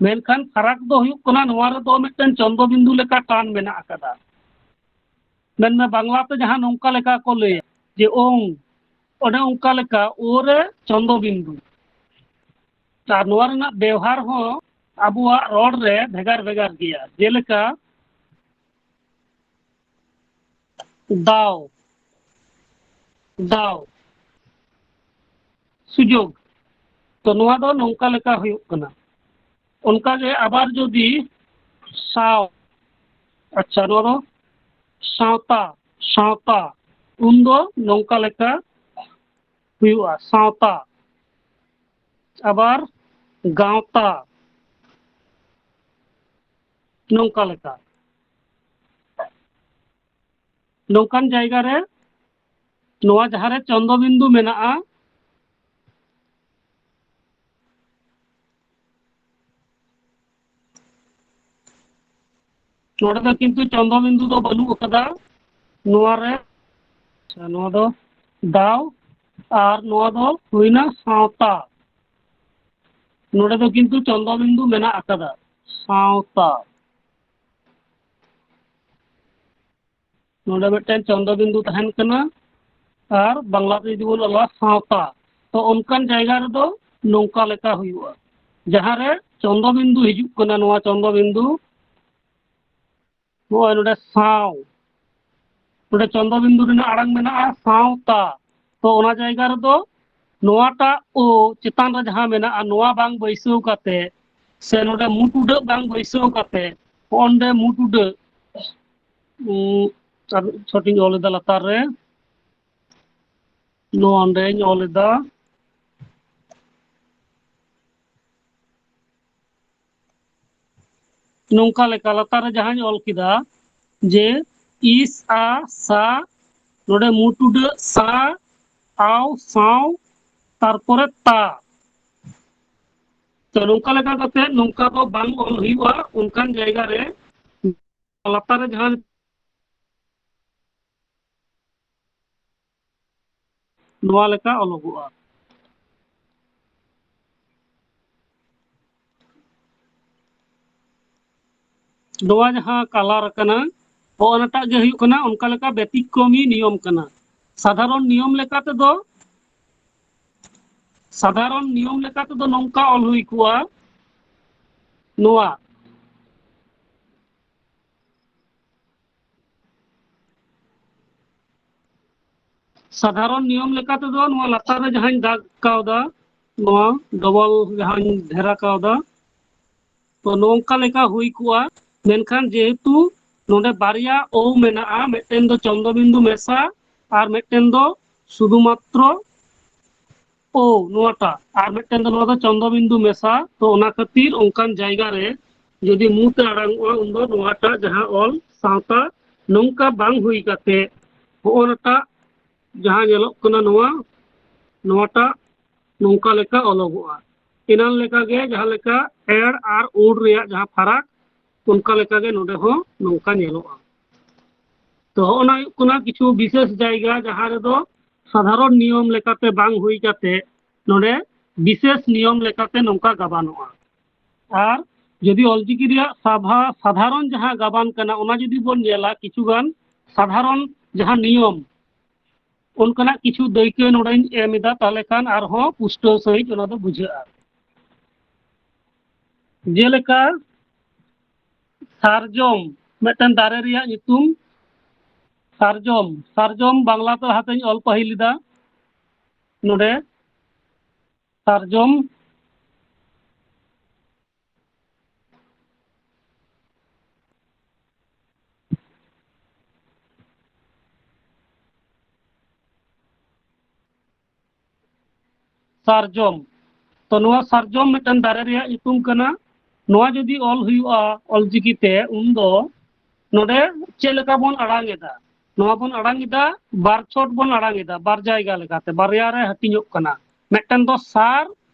ᱢᱮᱱᱠᱷᱟᱱ ᱯᱷᱟᱨᱟᱠ ᱫᱚ ᱦᱩᱭᱩᱜ ᱠᱟᱱᱟ, ᱱᱚᱣᱟ ᱨᱮᱫᱚ ᱢᱤᱫᱴᱮᱱ ᱪᱚᱱᱫᱚ ᱵᱤᱱᱫᱩ ᱞᱮᱠᱟ ᱴᱟᱱ ᱢᱮᱱᱟᱜ ᱟᱠᱟᱫᱟ᱾ ᱢᱮᱱᱢᱮ, ᱵᱟᱝᱞᱟ ᱛᱮ ᱡᱟᱦᱟᱸ ᱱᱚᱝᱠᱟ ᱞᱮᱠᱟ ᱠᱚ ᱞᱟᱹᱭᱟ ᱡᱮ ᱳᱝ, ᱚᱱᱮ ᱚᱱᱠᱟ ᱞᱮᱠᱟ ᱳ ᱨᱮ ᱪᱚᱱᱫᱚ ᱵᱤᱱᱫᱩ᱾ ᱟᱨ ᱱᱚᱣᱟ ᱨᱮᱱᱟᱜ ᱵᱮᱣᱦᱟᱨ ᱦᱚᱸ ᱟᱵᱚᱣᱟᱜ ᱨᱚᱲ ᱨᱮ ᱵᱷᱮᱜᱟᱨ ᱵᱷᱮᱜᱟᱨ ᱜᱮᱭᱟ᱾ ᱡᱮᱞᱮᱠᱟ, ᱫᱟᱣ, ᱫᱟᱣ, ᱥᱩᱡᱳᱜᱽ᱾ ᱛᱚ ᱱᱚᱣᱟ ᱫᱚ ᱱᱚᱝᱠᱟ ᱞᱮᱠᱟ ᱦᱩᱭᱩᱜ ᱠᱟᱱᱟ᱾ ᱚᱱᱠᱟᱜᱮ ᱟᱵᱟᱨ ᱡᱩᱫᱤ ᱥᱟᱶ, ᱟᱪᱪᱷᱟ, ᱱᱚᱣᱟ ᱫᱚ ᱥᱟᱶᱛᱟ, ᱥᱟᱶᱛᱟ, ᱩᱱᱫᱚ ᱱᱚᱝᱠᱟ ᱞᱮᱠᱟ ᱦᱩᱭᱩᱜᱼᱟ, ᱥᱟᱶᱛᱟ᱾ ᱟᱵᱟᱨ ᱜᱟᱶᱛᱟ, ᱱᱚᱝᱠᱟ ᱞᱮᱠᱟ᱾ ᱱᱚᱝᱠᱟᱱ ᱡᱟᱭᱜᱟ ᱨᱮ ᱱᱚᱣᱟ ᱡᱟᱦᱟᱸ ᱨᱮ ᱪᱚᱱᱫᱚ ᱵᱤᱱᱫᱩ ᱢᱮᱱᱟᱜᱼᱟ, ᱱᱚᱰᱮ ᱫᱚ ᱠᱤᱱᱛᱩ ᱪᱚᱱᱫᱚ ᱵᱤᱱᱫᱩ ᱫᱚ ᱵᱟᱹᱱᱩᱜ ᱟᱠᱟᱫᱟ᱾ ᱱᱚᱣᱟ ᱨᱮ, ᱟᱪᱪᱷᱟ, ᱱᱚᱣᱟ ᱫᱚ ᱫᱟᱣ, ᱟᱨ ᱱᱚᱣᱟ ᱫᱚ ᱦᱩᱭᱱᱟ ᱥᱟᱶᱛᱟ᱾ ᱱᱚᱰᱮ ᱫᱚ ᱠᱤᱱᱛᱩ ᱪᱚᱱᱫᱚᱵᱤᱱᱫᱩ ᱢᱮᱱᱟᱜ ᱟᱠᱟᱫᱟ, ᱥᱟᱶᱛᱟ᱾ ᱱᱚᱰᱮ ᱢᱤᱫᱴᱮᱱ ᱪᱚᱱᱫᱚᱵᱤᱱᱫᱩ ᱛᱟᱦᱮᱱ ᱠᱟᱱᱟ, ᱟᱨ ᱵᱟᱝᱞᱟ ᱛᱮ ᱡᱩᱫᱤ ᱵᱚᱱ ᱚᱞᱟ ᱥᱟᱶᱛᱟ, ᱛᱚ ᱚᱱᱠᱟᱱ ᱡᱟᱭᱜᱟ ᱨᱮᱫᱚ ᱱᱚᱝᱠᱟ ᱞᱮᱠᱟ ᱦᱩᱭᱩᱜᱼᱟ, ᱡᱟᱦᱟᱸ ᱨᱮ ᱪᱚᱱᱫᱚᱵᱤᱱᱫᱩ ᱦᱤᱡᱩᱜ ᱠᱟᱱᱟ, ᱱᱚᱣᱟ ᱪᱚᱱᱫᱚᱵᱤᱱᱫᱩ ᱱᱚᱜᱼᱚᱭ ᱱᱚᱰᱮ ᱥᱟᱶ, ᱱᱚᱰᱮ ᱪᱚᱱᱫᱚᱵᱤᱱᱫᱩ ᱨᱮᱱᱟᱜ ᱟᱲᱟᱝ ᱢᱮᱱᱟᱜᱼᱟ ᱥᱟᱶᱛᱟ᱾ ᱛᱚ ᱚᱱᱟ ᱡᱟᱭᱜᱟ ᱨᱮᱫᱚ ᱱᱚᱣᱟᱴᱟᱜ ᱳ ᱪᱮᱛᱟᱱ ᱨᱮ ᱡᱟᱦᱟᱸ ᱢᱮᱱᱟᱜᱼᱟ, ᱱᱚᱣᱟ ᱵᱟᱝ ᱵᱟᱹᱭᱥᱟᱹᱣ ᱠᱟᱛᱮ, ᱥᱮ ᱱᱚᱰᱮ ᱢᱩ ᱴᱩᱰᱟᱹᱜ ᱵᱟᱝ ᱵᱟᱹᱭᱥᱟᱹᱣ ᱠᱟᱛᱮ, ᱚᱸᱰᱮ ᱢᱩ ᱴᱩᱰᱟᱹᱜ, ᱩᱸ, ᱟᱨ ᱪᱷᱚᱴᱤᱧ ᱚᱞ ᱮᱫᱟ ᱞᱟᱛᱟᱨ ᱨᱮ, ᱱᱚᱣᱟ ᱚᱸᱰᱮᱧ ᱚᱞ ᱮᱫᱟ᱾ ᱱᱚᱝᱠᱟ ᱞᱮᱠᱟ ᱞᱟᱛᱟᱨ ᱨᱮ ᱡᱟᱦᱟᱸᱧ ᱚᱞ ᱠᱮᱫᱟ, ᱡᱮ ᱤᱥ ᱟ ᱥᱟ, ᱱᱚᱰᱮ ᱢᱩ ᱴᱩᱰᱟᱹᱜ ᱥᱟ, ᱟᱣ ᱥᱟᱶ, ᱛᱟᱨᱯᱚᱨᱮ ᱛᱟ᱾ ᱛᱚ ᱱᱚᱝᱠᱟ ᱞᱮᱠᱟ ᱠᱟᱛᱮ ᱱᱚᱝᱠᱟ ᱫᱚ ᱵᱟᱝ ᱚᱞ ᱦᱩᱭᱩᱜᱼᱟ᱾ ᱚᱱᱠᱟᱱ ᱡᱟᱭᱜᱟ ᱨᱮ ᱞᱟᱛᱟᱨ ᱨᱮ ᱡᱟᱦᱟᱸ ᱱᱚᱣᱟ ᱞᱮᱠᱟ ᱚᱞᱚᱜᱚᱜᱼᱟ᱾ ᱱᱚᱣᱟ ᱡᱟᱦᱟᱸ ᱠᱟᱞᱟᱨ ᱟᱠᱟᱱᱟ, ᱦᱚᱸᱜᱼᱚᱱᱟᱴᱟᱜ ᱜᱮ ᱦᱩᱭᱩᱜ ᱠᱟᱱᱟ ᱚᱱᱠᱟ ᱞᱮᱠᱟ ᱵᱮᱛᱤᱠᱨᱚᱢᱤ ᱱᱤᱭᱚᱢ ᱠᱟᱱᱟ᱾ ᱥᱟᱫᱷᱟᱨᱚᱱ ᱱᱤᱭᱚᱢ ᱞᱮᱠᱟ ᱛᱮᱫᱚ, ᱥᱟᱫᱷᱟᱨᱚᱱ ᱱᱤᱭᱚᱢ ᱞᱮᱠᱟ ᱛᱮᱫᱚ ᱱᱚᱝᱠᱟ ᱚᱞ ᱦᱩᱭ ᱠᱚᱜᱼᱟ, ᱱᱚᱣᱟ᱾ ᱥᱟᱫᱷᱟᱨᱚᱱ ᱱᱤᱭᱚᱢ ᱞᱮᱠᱟ ᱛᱮᱫᱚ ᱱᱚᱣᱟ ᱞᱟᱛᱟᱨ ᱨᱮ ᱡᱟᱦᱟᱸᱧ ᱫᱟᱜᱽ ᱠᱟᱣᱫᱟ, ᱱᱚᱣᱟ ᱰᱚᱵᱚᱞ ᱡᱟᱦᱟᱸᱧ ᱰᱷᱮᱨᱟ ᱠᱟᱣᱫᱟ, ᱛᱚ ᱱᱚᱝᱠᱟ ᱞᱮᱠᱟ ᱦᱩᱭ ᱠᱚᱜᱼᱟ᱾ ᱢᱮᱱᱠᱷᱟᱱ ᱡᱮᱦᱮᱛᱩ ᱱᱚᱰᱮ ᱵᱟᱨᱭᱟ ᱳ ᱢᱮᱱᱟᱜᱼᱟ, ᱢᱤᱫᱴᱮᱱ ᱫᱚ ᱪᱚᱱᱫᱚᱵᱤᱱᱫᱩ ᱢᱮᱥᱟ ᱟᱨ ᱢᱤᱫᱴᱮᱱ ᱫᱚ ᱥᱩᱫᱷᱩ ᱢᱟᱛᱨᱚ ᱳ ᱱᱚᱣᱟᱴᱟᱜ, ᱟᱨ ᱢᱤᱫᱴᱮᱱ ᱫᱚ ᱱᱚᱣᱟ ᱫᱚ ᱪᱚᱱᱫᱚᱵᱤᱱᱫᱩ ᱢᱮᱥᱟ᱾ ᱛᱚ ᱚᱱᱟ ᱠᱷᱟᱹᱛᱤᱨ ᱚᱱᱠᱟᱱ ᱡᱟᱭᱜᱟ ᱨᱮ ᱡᱩᱫᱤ ᱢᱩ ᱛᱮ ᱟᱲᱟᱝ ᱚᱜᱼᱟ, ᱩᱱᱫᱚ ᱱᱚᱣᱟᱴᱟᱜ ᱡᱟᱦᱟᱸ ᱚᱞ ᱥᱟᱶᱛᱟ ᱱᱚᱝᱠᱟ ᱵᱟᱝ ᱦᱩᱭ ᱠᱟᱛᱮ ᱦᱚᱸᱜᱼᱚ ᱱᱟᱴᱟᱜ ᱡᱟᱦᱟᱸ ᱧᱮᱞᱚᱜ ᱠᱟᱱᱟ ᱱᱚᱣᱟ, ᱱᱚᱣᱟᱴᱟᱜ ᱱᱚᱝᱠᱟ ᱞᱮᱠᱟ ᱚᱞᱚᱜᱚᱜᱼᱟ᱾ ᱮᱱᱟᱱ ᱞᱮᱠᱟᱜᱮ ᱡᱟᱦᱟᱸ ᱞᱮᱠᱟ ᱮᱲ ᱟᱨ ᱩᱲ ᱨᱮᱭᱟᱜ ᱡᱟᱦᱟᱸ ᱯᱷᱟᱨᱟᱠ, ᱚᱱᱠᱟ ᱞᱮᱠᱟᱜᱮ ᱱᱚᱰᱮ ᱦᱚᱸ ᱱᱚᱝᱠᱟ ᱧᱮᱞᱚᱜᱼᱟ᱾ ᱛᱚ ᱦᱚᱸᱜᱼᱚ ᱱᱟ ᱦᱩᱭᱩᱜ ᱠᱟᱱᱟ ᱠᱤᱪᱷᱩ ᱵᱤᱥᱮᱥ ᱡᱟᱭᱜᱟ ᱡᱟᱦᱟᱸ ᱨᱮᱫᱚ ᱥᱟᱫᱷᱟᱨᱚᱱ ᱱᱤᱭᱚᱢ ᱞᱮᱠᱟᱛᱮ ᱵᱟᱝ ᱦᱩᱭ ᱠᱟᱛᱮ ᱱᱚᱰᱮ ᱵᱤᱥᱮᱥ ᱱᱤᱭᱚᱢ ᱞᱮᱠᱟᱛᱮ ᱱᱚᱝᱠᱟ ᱜᱟᱵᱟᱱᱚᱜᱼᱟ᱾ ᱟᱨ ᱡᱩᱫᱤ ᱚᱞᱪᱤᱠᱤ ᱨᱮᱭᱟᱜ ᱥᱟᱵᱷᱟ ᱥᱟᱫᱷᱟᱨᱚᱱ ᱡᱟᱦᱟᱸ ᱜᱟᱵᱟᱱ ᱠᱟᱱᱟ, ᱚᱱᱟ ᱡᱩᱫᱤ ᱵᱚᱱ ᱧᱮᱞᱟ, ᱠᱤᱪᱷᱩᱜᱟᱱ ᱥᱟᱫᱷᱟᱨᱚᱱ ᱡᱟᱦᱟᱸ ᱱᱤᱭᱚᱢ, ᱚᱱᱠᱟᱱᱟᱜ ᱠᱤᱪᱷᱩ ᱫᱟᱹᱭᱠᱟᱹ ᱱᱚᱰᱮᱧ ᱮᱢ ᱮᱫᱟ, ᱛᱟᱦᱚᱞᱮ ᱠᱷᱟᱱ ᱟᱨᱦᱚᱸ ᱯᱩᱥᱴᱟᱹᱣ ᱥᱟᱺᱦᱤᱡ ᱚᱱᱟ ᱫᱚ ᱵᱩᱡᱷᱟᱹᱜᱼᱟ᱾ ᱡᱮᱞᱮᱠᱟ ᱥᱟᱨᱡᱚᱢ, ᱢᱤᱫᱴᱮᱱ ᱫᱟᱨᱮ ᱨᱮᱭᱟᱜ ᱧᱩᱛᱩᱢ ᱥᱟᱨᱡᱚᱢ᱾ ᱥᱟᱨᱡᱚᱢ ᱵᱟᱝᱞᱟ ᱛᱮ ᱞᱟᱦᱟᱛᱮᱧ ᱚᱞ ᱯᱟᱹᱦᱤᱞ ᱞᱮᱫᱟ ᱱᱚᱰᱮ, ᱥᱟᱨᱡᱚᱢ᱾ ᱥᱟᱨᱡᱚᱢ᱾ ᱛᱚ, ᱱᱚᱣᱟ ᱥᱟᱨᱡᱚᱢ ᱢᱤᱫᱴᱟᱝ ᱫᱟᱨᱮ ᱨᱮᱭᱟᱜ ᱧᱩᱛᱩᱢ ᱠᱟᱱᱟ᱾ ᱱᱚᱣᱟ ᱡᱩᱫᱤ ᱚᱞ ᱦᱩᱭᱩᱜᱼᱟ ᱚᱞᱪᱤᱠᱤ ᱛᱮ, ᱩᱱᱫᱚ ᱱᱚᱰᱮ ᱪᱮᱫ ᱞᱮᱠᱟ ᱵᱚᱱ ᱟᱲᱟᱝ ᱮᱫᱟ? ᱱᱚᱣᱟ ᱵᱚᱱ ᱟᱲᱟᱝ ᱮᱫᱟ, ᱵᱟᱨ ᱪᱷᱚᱴ ᱵᱚᱱ ᱟᱲᱟᱝ ᱮᱫᱟ, ᱵᱟᱨ ᱡᱟᱭᱜᱟ ᱞᱮᱠᱟᱛᱮ, ᱵᱟᱨᱭᱟ ᱨᱮ ᱦᱟᱹᱴᱤᱧᱚᱜ ᱠᱟᱱᱟ᱾ ᱢᱤᱫᱴᱮᱱ ᱫᱚ ᱥᱟᱨ,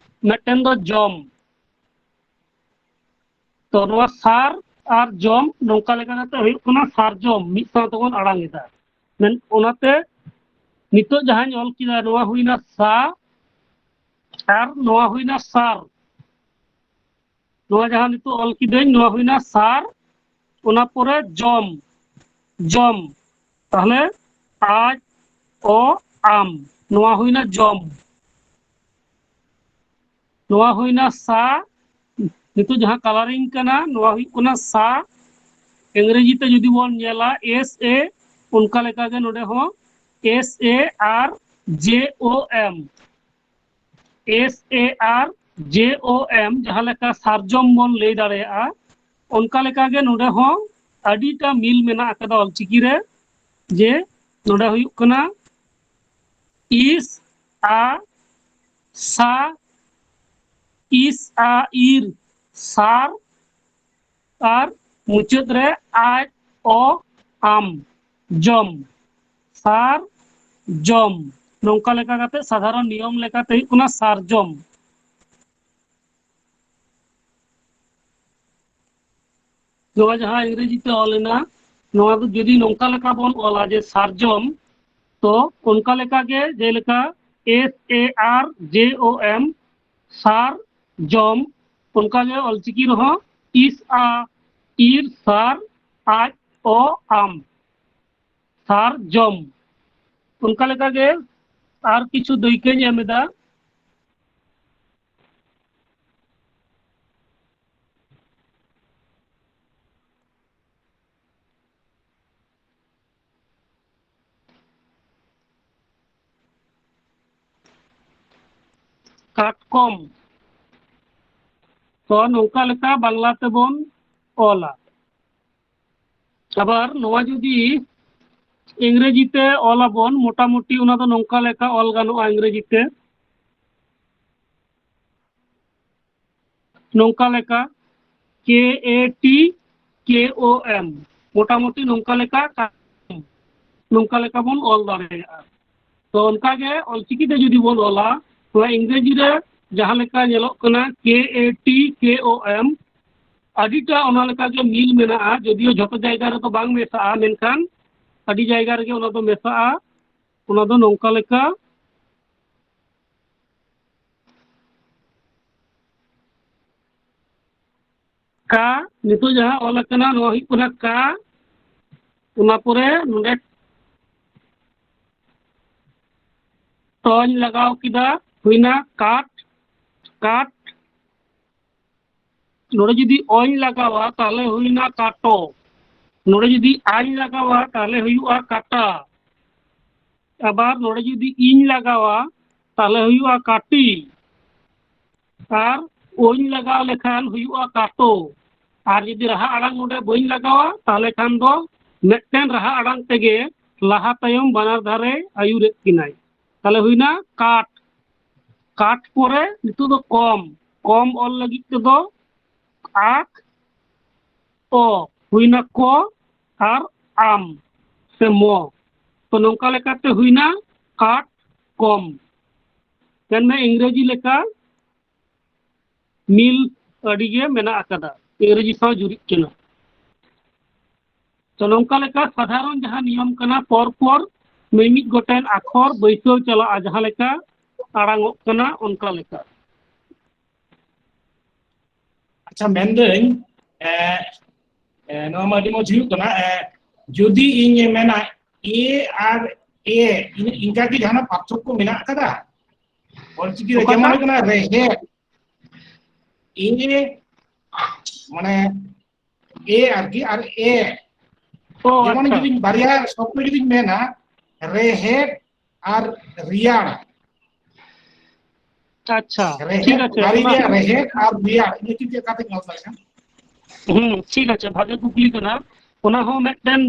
ᱢᱤᱫᱴᱮᱱ ᱫᱚ ᱡᱚᱢ᱾ ᱛᱚ, ᱱᱚᱣᱟ ᱥᱟᱨ ᱟᱨ ᱡᱚᱢ ᱱᱚᱝᱠᱟ ᱞᱮᱠᱟ ᱠᱟᱛᱮ ᱦᱩᱭᱩᱜ ᱠᱟᱱᱟ ᱥᱟᱨᱡᱚᱢ, ᱢᱤᱫ ᱥᱟᱶ ᱛᱮᱵᱚᱱ ᱟᱲᱟᱝ ᱮᱫᱟ᱾ ᱢᱮᱱ, ᱚᱱᱟᱛᱮ ᱱᱤᱛᱚᱜ ᱡᱟᱦᱟᱸᱧ ᱚᱞ ᱠᱮᱫᱟ, ᱱᱚᱣᱟ ᱦᱩᱭᱱᱟ ᱥᱟ ᱟᱨ ᱱᱚᱣᱟ ᱦᱩᱭᱱᱟ ᱥᱟᱨ᱾ ᱱᱚᱣᱟ ᱡᱟᱦᱟᱸ ᱱᱤᱛᱚᱜ ᱚᱞ ᱠᱤᱫᱟᱹᱧ, ᱱᱚᱣᱟ ᱦᱩᱭᱱᱟ ᱥᱟᱨ, ᱚᱱᱟ ᱯᱚᱨᱮ ᱡᱚᱢ, ᱡᱚᱢ, ᱛᱟᱦᱞᱮ ᱟᱡ, ᱚ, ᱟᱢ, ᱱᱚᱣᱟ ᱦᱩᱭᱱᱟ ᱡᱚᱢ᱾ ᱱᱚᱣᱟ ᱦᱩᱭᱱᱟ ᱥᱟ᱾ ᱱᱤᱛᱚᱜ ᱡᱟᱦᱟᱸ ᱠᱟᱞᱟᱨᱤᱝ ᱠᱟᱱᱟ, ᱱᱚᱣᱟ ᱦᱩᱭᱩᱜ ᱠᱟᱱᱟ ᱥᱟ᱾ ᱤᱝᱨᱮᱡᱤ ᱛᱮ ᱡᱩᱫᱤ ᱵᱚᱱ ᱧᱮᱞᱟ, ᱮᱥ ᱮ, ᱚᱱᱠᱟ ᱞᱮᱠᱟᱜᱮ ᱱᱚᱰᱮ ᱦᱚᱸ ᱮᱥ ᱮ ᱟᱨ ᱡᱮ ᱳ ᱮᱢ, ᱮᱥ ᱮ ᱟᱨ ᱡᱮ ᱳ ᱮᱢ, ᱡᱟᱦᱟᱸ ᱞᱮᱠᱟ ᱥᱟᱨᱡᱚᱢ ᱵᱚᱱ ᱞᱟᱹᱭ ᱫᱟᱲᱮᱭᱟᱜᱼᱟ, ᱚᱱᱠᱟ ᱞᱮᱠᱟᱜᱮ ᱱᱚᱰᱮ ᱦᱚᱸ ᱟᱹᱰᱤᱴᱟ ᱢᱤᱞ ᱢᱮᱱᱟᱜ ᱟᱠᱟᱫᱟ ᱚᱞᱪᱤᱠᱤ ᱨᱮ᱾ ᱡᱮ ᱱᱚᱰᱮ ᱦᱩᱭᱩᱜ ᱠᱟᱱᱟ ᱤᱥ, ᱟ, ᱥᱟ, ᱤᱥ, ᱟ, ᱤᱨ, ᱥᱟᱨ, ᱟᱨ ᱢᱩᱪᱟᱹᱫ ᱨᱮ ᱟᱡ, ᱚ, ᱟᱢ, ᱡᱚᱢ, ᱥᱟᱨ, ᱡᱚᱢ᱾ ᱱᱚᱝᱠᱟ ᱞᱮᱠᱟ ᱠᱟᱛᱮ ᱥᱟᱫᱷᱟᱨᱚᱱ ᱱᱤᱭᱚᱢ ᱞᱮᱠᱟᱛᱮ ᱦᱩᱭᱩᱜ ᱠᱟᱱᱟ ᱥᱟᱨᱡᱚᱢ᱾ ᱱᱚᱣᱟ ᱡᱟᱦᱟᱸ ᱤᱝᱨᱮᱡᱤ ᱛᱮ ᱚᱞ ᱮᱱᱟ, ᱱᱚᱣᱟ ᱫᱚ ᱡᱩᱫᱤ ᱱᱚᱝᱠᱟ ᱞᱮᱠᱟ ᱵᱚᱱ ᱚᱞᱟ ᱡᱮ ᱥᱟᱨᱡᱚᱢ, ᱛᱚ ᱚᱱᱠᱟ ᱞᱮᱠᱟ ᱜᱮ ᱡᱮᱞᱮᱠᱟ S A R J O M, ᱥᱟᱨ ᱡᱚᱢ, ᱚᱱᱠᱟ ᱜᱮ ᱚᱞᱪᱤᱠᱤ ᱨᱮᱦᱚᱸ ᱤᱥ ᱟ ᱤᱨ ᱥᱟᱨ ᱟᱡ ᱚ ᱟᱢ, ᱥᱟᱨ ᱡᱚᱢ᱾ ᱚᱱᱠᱟ ᱞᱮᱠᱟ ᱜᱮ ᱟᱨ ᱠᱤᱪᱷᱩ ᱫᱟᱹᱭᱠᱟᱹᱧ ᱮᱢ ᱮᱫᱟ᱾ ᱠᱟᱴᱠᱚᱢ᱾ ᱛᱚ ᱱᱚᱝᱠᱟ ᱞᱮᱠᱟ ᱵᱟᱝᱞᱟ ᱛᱮᱵᱚᱱ ᱚᱞᱟ᱾ ᱟᱵᱟᱨ ᱱᱚᱣᱟ ᱡᱩᱫᱤ ᱤᱝᱨᱮᱡᱤ ᱛᱮ ᱚᱞ ᱟᱵᱚᱱ, ᱢᱚᱴᱟᱢᱩᱴᱤ ᱚᱱᱟ ᱫᱚ ᱱᱚᱝᱠᱟ ᱞᱮᱠᱟ ᱚᱞ ᱜᱟᱱᱚᱜᱼᱟ ᱤᱝᱨᱮᱡᱤ ᱛᱮ, ᱱᱚᱝᱠᱟ ᱞᱮᱠᱟ K A T K O M, ᱢᱚᱴᱟᱢᱩᱴᱤ ᱱᱚᱝᱠᱟ ᱞᱮᱠᱟ, ᱱᱚᱝᱠᱟ ᱞᱮᱠᱟ ᱵᱚᱱ ᱚᱞ ᱫᱟᱲᱮᱭᱟᱜᱼᱟ᱾ ᱛᱚ ᱚᱱᱠᱟ ᱜᱮ ᱚᱞᱪᱤᱠᱤ ᱛᱮ ᱡᱩᱫᱤ ᱵᱚᱱ ᱚᱞᱟ, ᱱᱚᱣᱟ ᱤᱝᱨᱮᱡᱤ ᱨᱮ ᱡᱟᱦᱟᱸ ᱞᱮᱠᱟ ᱧᱮᱞᱚᱜ ᱠᱟᱱᱟ K A T K O M, ᱟᱹᱰᱤᱴᱟ ᱚᱱᱟ ᱞᱮᱠᱟ ᱜᱮ ᱢᱤᱞ ᱢᱮᱱᱟᱜᱼᱟ, ᱡᱚᱫᱤᱭᱳ ᱡᱷᱚᱛᱚ ᱡᱟᱭᱜᱟ ᱨᱮᱫᱚ ᱵᱟᱝ ᱢᱮᱥᱟᱜᱼᱟ, ᱢᱮᱱᱠᱷᱟᱱ ᱟᱹᱰᱤ ᱡᱟᱭᱜᱟ ᱨᱮᱜᱮ ᱚᱱᱟ ᱫᱚ ᱢᱮᱥᱟᱜᱼᱟ᱾ ᱚᱱᱟ ᱫᱚ ᱱᱚᱝᱠᱟ ᱞᱮᱠᱟ, ᱠᱟ, ᱱᱤᱛᱚᱜ ᱡᱟᱦᱟᱸ ᱚᱞ ᱟᱠᱟᱱᱟ ᱱᱚᱣᱟ ᱦᱩᱭᱩᱜ ᱠᱟᱱᱟ ᱠᱟ, ᱚᱱᱟ ᱯᱚᱨᱮ ᱱᱚᱰᱮ ᱴᱚᱧ ᱞᱟᱜᱟᱣ ᱠᱮᱫᱟ, ᱦᱩᱭᱱᱟ ᱠᱟᱴ, ᱠᱟᱴ᱾ ᱱᱚᱰᱮ ᱡᱩᱫᱤ ᱚᱧ ᱞᱟᱜᱟᱣᱟ, ᱛᱟᱦᱞᱮ ᱦᱩᱭᱱᱟ ᱠᱟᱴᱚ᱾ ᱱᱚᱰᱮ ᱡᱩᱫᱤ ᱟᱧ ᱞᱟᱜᱟᱣᱟ, ᱛᱟᱦᱞᱮ ᱦᱩᱭᱩᱜᱼᱟ ᱠᱟᱴᱟ᱾ ᱟᱵᱟᱨ ᱱᱚᱰᱮ ᱡᱩᱫᱤ ᱤᱧ ᱞᱟᱜᱟᱣᱟ, ᱛᱟᱦᱞᱮ ᱦᱩᱭᱩᱜᱼᱟ ᱠᱟᱴᱤ᱾ ᱟᱨ ᱳᱧ ᱞᱟᱜᱟᱣ ᱞᱮᱠᱷᱟᱱ ᱦᱩᱭᱩᱜᱼᱟ ᱠᱟᱴᱳ᱾ ᱟᱨ ᱡᱩᱫᱤ ᱨᱟᱦᱟ ᱟᱲᱟᱝ ᱱᱚᱰᱮ ᱵᱟᱹᱧ ᱞᱟᱜᱟᱣᱟ, ᱛᱟᱦᱞᱮ ᱠᱷᱟᱱ ᱫᱚ ᱢᱤᱫᱴᱮᱱ ᱨᱟᱦᱟ ᱟᱲᱟᱝ ᱛᱮᱜᱮ ᱞᱟᱦᱟ ᱛᱟᱭᱚᱢ ᱵᱟᱱᱟᱨ ᱫᱷᱟᱨᱮ ᱟᱹᱭᱩᱨᱮᱫ ᱠᱤᱱᱟᱭ᱾ ᱛᱟᱦᱞᱮ ᱦᱩᱭᱱᱟ ᱠᱟᱴ᱾ ᱠᱟᱴ ᱯᱚᱨᱮ ᱱᱤᱛᱚᱜ ᱫᱚ ᱠᱚᱢ᱾ ᱠᱚᱢ ᱚᱞ ᱞᱟᱹᱜᱤᱫ ᱛᱮᱫᱚ ᱟᱠ, ᱚ, ᱦᱩᱭᱱᱟ ᱠᱚ ᱟᱨ ᱟᱢ ᱥᱮ ᱢᱚ᱾ ᱛᱚ ᱱᱚᱝᱠᱟ ᱞᱮᱠᱟᱛᱮ ᱦᱩᱭᱱᱟ ᱠᱟᱴ ᱠᱚᱢ᱾ ᱢᱮᱱᱢᱮ ᱤᱝᱨᱮᱡᱤ ᱞᱮᱠᱟ ᱢᱤᱞ ᱟᱹᱰᱤ ᱜᱮ ᱢᱮᱱᱟᱜ ᱟᱠᱟᱫᱟ, ᱤᱝᱨᱮᱡᱤ ᱥᱟᱶ ᱡᱩᱨᱤᱜ ᱠᱟᱱᱟ᱾ ᱛᱚ ᱱᱚᱝᱠᱟ ᱞᱮᱠᱟ ᱥᱟᱫᱷᱟᱨᱚᱱ ᱡᱟᱦᱟᱸ ᱱᱤᱭᱚᱢ ᱠᱟᱱᱟ, ᱯᱚᱨ ᱯᱚᱨ ᱢᱤᱢᱤᱫ ᱜᱚᱴᱮᱱ ᱟᱠᱷᱚᱨ ᱵᱟᱹᱭᱥᱟᱹᱣ ᱪᱟᱞᱟᱜᱼᱟ, ᱡᱟᱦᱟᱸ ᱞᱮᱠᱟ ᱟᱲᱟᱝ ᱚᱜ ᱠᱟᱱᱟ ᱚᱱᱠᱟ ᱞᱮᱠᱟ᱾ ᱟᱪᱪᱷᱟ, ᱢᱮᱱᱫᱟᱹᱧ, ᱮ, ᱮ, ᱱᱚᱣᱟ ᱢᱟ ᱟᱹᱰᱤ ᱢᱚᱡᱽ ᱦᱩᱭᱩᱜ ᱠᱟᱱᱟ᱾ ᱮ, ᱡᱩᱫᱤ ᱤᱧ ᱢᱮᱱᱟ ᱮ ᱟᱨ ᱮ, ᱤᱱᱟᱹ-, ᱤᱱᱠᱟ ᱜᱮ ᱡᱟᱦᱟᱱᱟᱜ ᱯᱟᱨᱛᱷᱚᱠᱠᱚ ᱢᱮᱱᱟᱜ ᱟᱠᱟᱫᱟ ᱚᱞᱪᱤᱠᱤ ᱨᱮ? ᱡᱮᱢᱚᱱ ᱚᱠᱟᱴᱟᱜ? ᱦᱩᱭᱩᱜ ᱠᱟᱱᱟ ᱨᱮᱦᱮᱫ, ᱮ, ᱢᱟᱱᱮ ᱮ ᱟᱨᱠᱤ, ᱟᱨ ᱮ, ᱚ, ᱡᱮᱢᱚᱱ ᱟᱪᱪᱷᱟ᱾ ᱡᱩᱫᱤ ᱵᱟᱨᱭᱟ ᱥᱚᱵᱫᱚ ᱡᱩᱫᱤᱧ ᱢᱮᱱᱟ, ᱨᱮᱦᱮᱫ ᱟᱨ ᱨᱮᱭᱟᱲ, ᱟᱪᱪᱷᱟ, ᱴᱷᱤᱠ ᱨᱮᱦᱮᱫ, ᱟᱪᱷᱮ, ᱫᱟᱨᱮ ᱚᱱᱟ ᱨᱮᱭᱟᱜ ᱨᱮᱦᱮᱫ ᱟᱨ ᱨᱮᱭᱟᱲ, ᱤᱱᱟᱹ ᱠᱤᱱ ᱪᱮᱫ ᱞᱮᱠᱟᱛᱮᱧ ᱚᱞ ᱫᱟᱲᱮᱭᱟᱜᱼᱟ? ᱦᱩᱸ, ᱴᱷᱤᱠ ᱟᱪᱷᱮ, ᱵᱷᱟᱜᱮ ᱠᱩᱠᱞᱤ ᱠᱟᱱᱟ᱾ ᱚᱱᱟ ᱦᱚᱸ ᱢᱤᱫᱴᱮᱱ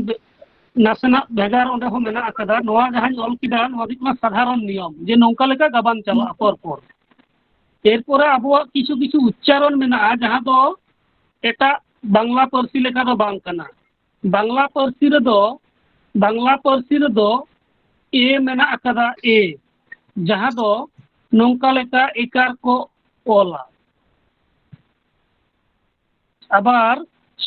ᱱᱟᱥᱮᱱᱟᱜ ᱵᱷᱮᱜᱟᱨ ᱚᱸᱰᱮ ᱦᱚᱸ ᱢᱮᱱᱟᱜ ᱟᱠᱟᱫᱟ᱾ ᱱᱚᱣᱟ ᱡᱟᱦᱟᱸᱧ ᱚᱞ ᱠᱮᱫᱟ, ᱱᱚᱣᱟ ᱫᱚ ᱦᱩᱭᱩᱜ ᱠᱟᱱᱟ ᱥᱟᱫᱷᱟᱨᱚᱱ ᱱᱤᱭᱚᱢ, ᱡᱮ ᱱᱚᱝᱠᱟ ᱞᱮᱠᱟ ᱜᱟᱵᱟᱱ ᱪᱟᱞᱟᱜᱼᱟ ᱯᱚᱨ ᱯᱚᱨ᱾ ᱮᱨᱯᱚᱨᱮ ᱟᱵᱚᱣᱟᱜ ᱠᱤᱪᱷᱩ ᱠᱤᱪᱷᱩ ᱩᱪᱪᱟᱨᱚᱱ ᱢᱮᱱᱟᱜᱼᱟ, ᱡᱟᱦᱟᱸ ᱫᱚ ᱮᱴᱟᱜ ᱵᱟᱝᱞᱟ ᱯᱟᱹᱨᱥᱤ ᱞᱮᱠᱟ ᱫᱚ ᱵᱟᱝ ᱠᱟᱱᱟ᱾ ᱵᱟᱝᱞᱟ ᱯᱟᱹᱨᱥᱤ ᱨᱮᱫᱚ, ᱵᱟᱝᱞᱟ ᱯᱟᱹᱨᱥᱤ ᱨᱮᱫᱚ ᱮ ᱢᱮᱱᱟᱜ ᱟᱠᱟᱫᱟ, ᱮ, ᱡᱟᱦᱟᱸ ᱫᱚ ᱱᱚᱝᱠᱟ ᱞᱮᱠᱟ ᱮᱠᱟᱨ ᱠᱚ ᱚᱞᱟ᱾ ᱟᱵᱟᱨ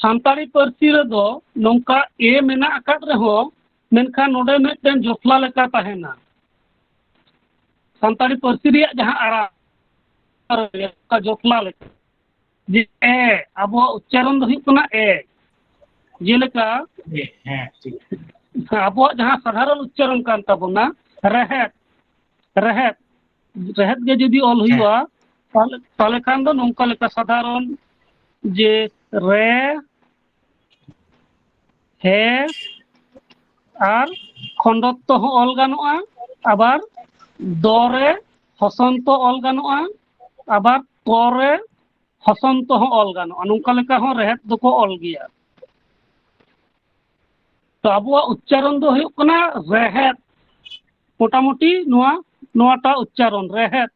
ᱥᱟᱱᱛᱟᱲᱤ ᱯᱟᱹᱨᱥᱤ ᱨᱮᱫᱚ ᱱᱚᱝᱠᱟ ᱮ ᱢᱮᱱᱟᱜ ᱟᱠᱟᱫ ᱨᱮᱦᱚᱸ, ᱢᱮᱱᱠᱷᱟᱱ ᱱᱚᱰᱮ ᱢᱤᱫᱴᱮᱱ ᱡᱚᱯᱞᱟ ᱞᱮᱠᱟ ᱛᱟᱦᱮᱱᱟ᱾ ᱥᱟᱱᱛᱟᱲᱤ ᱯᱟᱹᱨᱥᱤ ᱨᱮᱭᱟᱜ ᱡᱟᱦᱟᱸ ᱟᱲᱟᱝ, ᱡᱚᱯᱞᱟ ᱞᱮᱠᱟ, ᱡᱮ ᱮ, ᱟᱵᱚᱣᱟᱜ ᱩᱪᱪᱟᱨᱚᱱ ᱫᱚ ᱦᱩᱭᱩᱜ ᱠᱟᱱᱟ ᱮ᱾ ᱡᱮᱞᱮᱠᱟ ᱦᱮᱸ, ᱴᱷᱤᱠ᱾ ᱟᱵᱚᱣᱟᱜ ᱡᱟᱦᱟᱸ ᱥᱟᱫᱷᱟᱨᱚᱱ ᱩᱪᱪᱟᱨᱚᱱ ᱠᱟᱱ ᱛᱟᱵᱚᱱᱟ, ᱨᱮᱦᱮᱫ, ᱨᱮᱦᱮᱫ, ᱨᱮᱦᱮᱫ ᱜᱮ ᱡᱩᱫᱤ ᱚᱞ ᱦᱮᱸ᱾ ᱦᱩᱭᱩᱜᱼᱟ, ᱛᱟᱦᱞᱮ, ᱛᱟᱦᱞᱮ ᱠᱷᱟᱱ ᱫᱚ ᱱᱚᱝᱠᱟ ᱞᱮᱠᱟ ᱥᱟᱫᱷᱟᱨᱚᱱ, ᱡᱮ ᱨᱮ, ᱦᱮ ᱟᱨ ᱠᱷᱚᱸᱰᱚᱛᱛᱚ ᱦᱚᱸ ᱚᱞ ᱜᱟᱱᱚᱜᱼᱟ, ᱟᱵᱟᱨ ᱫᱚ ᱨᱮ ᱦᱚᱥᱚᱱᱛᱚ ᱚᱞ ᱜᱟᱱᱚᱜᱼᱟ, ᱟᱵᱟᱨ ᱛᱚ ᱨᱮ ᱦᱚᱥᱚᱱᱛᱚ ᱦᱚᱸ ᱚᱞ ᱜᱟᱱᱚᱜᱼᱟ᱾ ᱱᱚᱝᱠᱟ ᱞᱮᱠᱟ ᱦᱚᱸ ᱨᱮᱦᱮᱫ ᱫᱚᱠᱚ ᱚᱞ ᱜᱮᱭᱟ᱾ ᱛᱚ ᱟᱵᱚᱣᱟᱜ ᱩᱪᱪᱟᱨᱚᱱ ᱫᱚ ᱦᱩᱭᱩᱜ ᱠᱟᱱᱟ ᱨᱮᱦᱮᱫ᱾ ᱢᱚᱴᱟᱢᱩᱴᱤ ᱱᱚᱣᱟ, ᱱᱚᱣᱟᱴᱟᱜ ᱩᱪᱪᱟᱨᱚᱱ, ᱨᱮᱦᱮᱫ,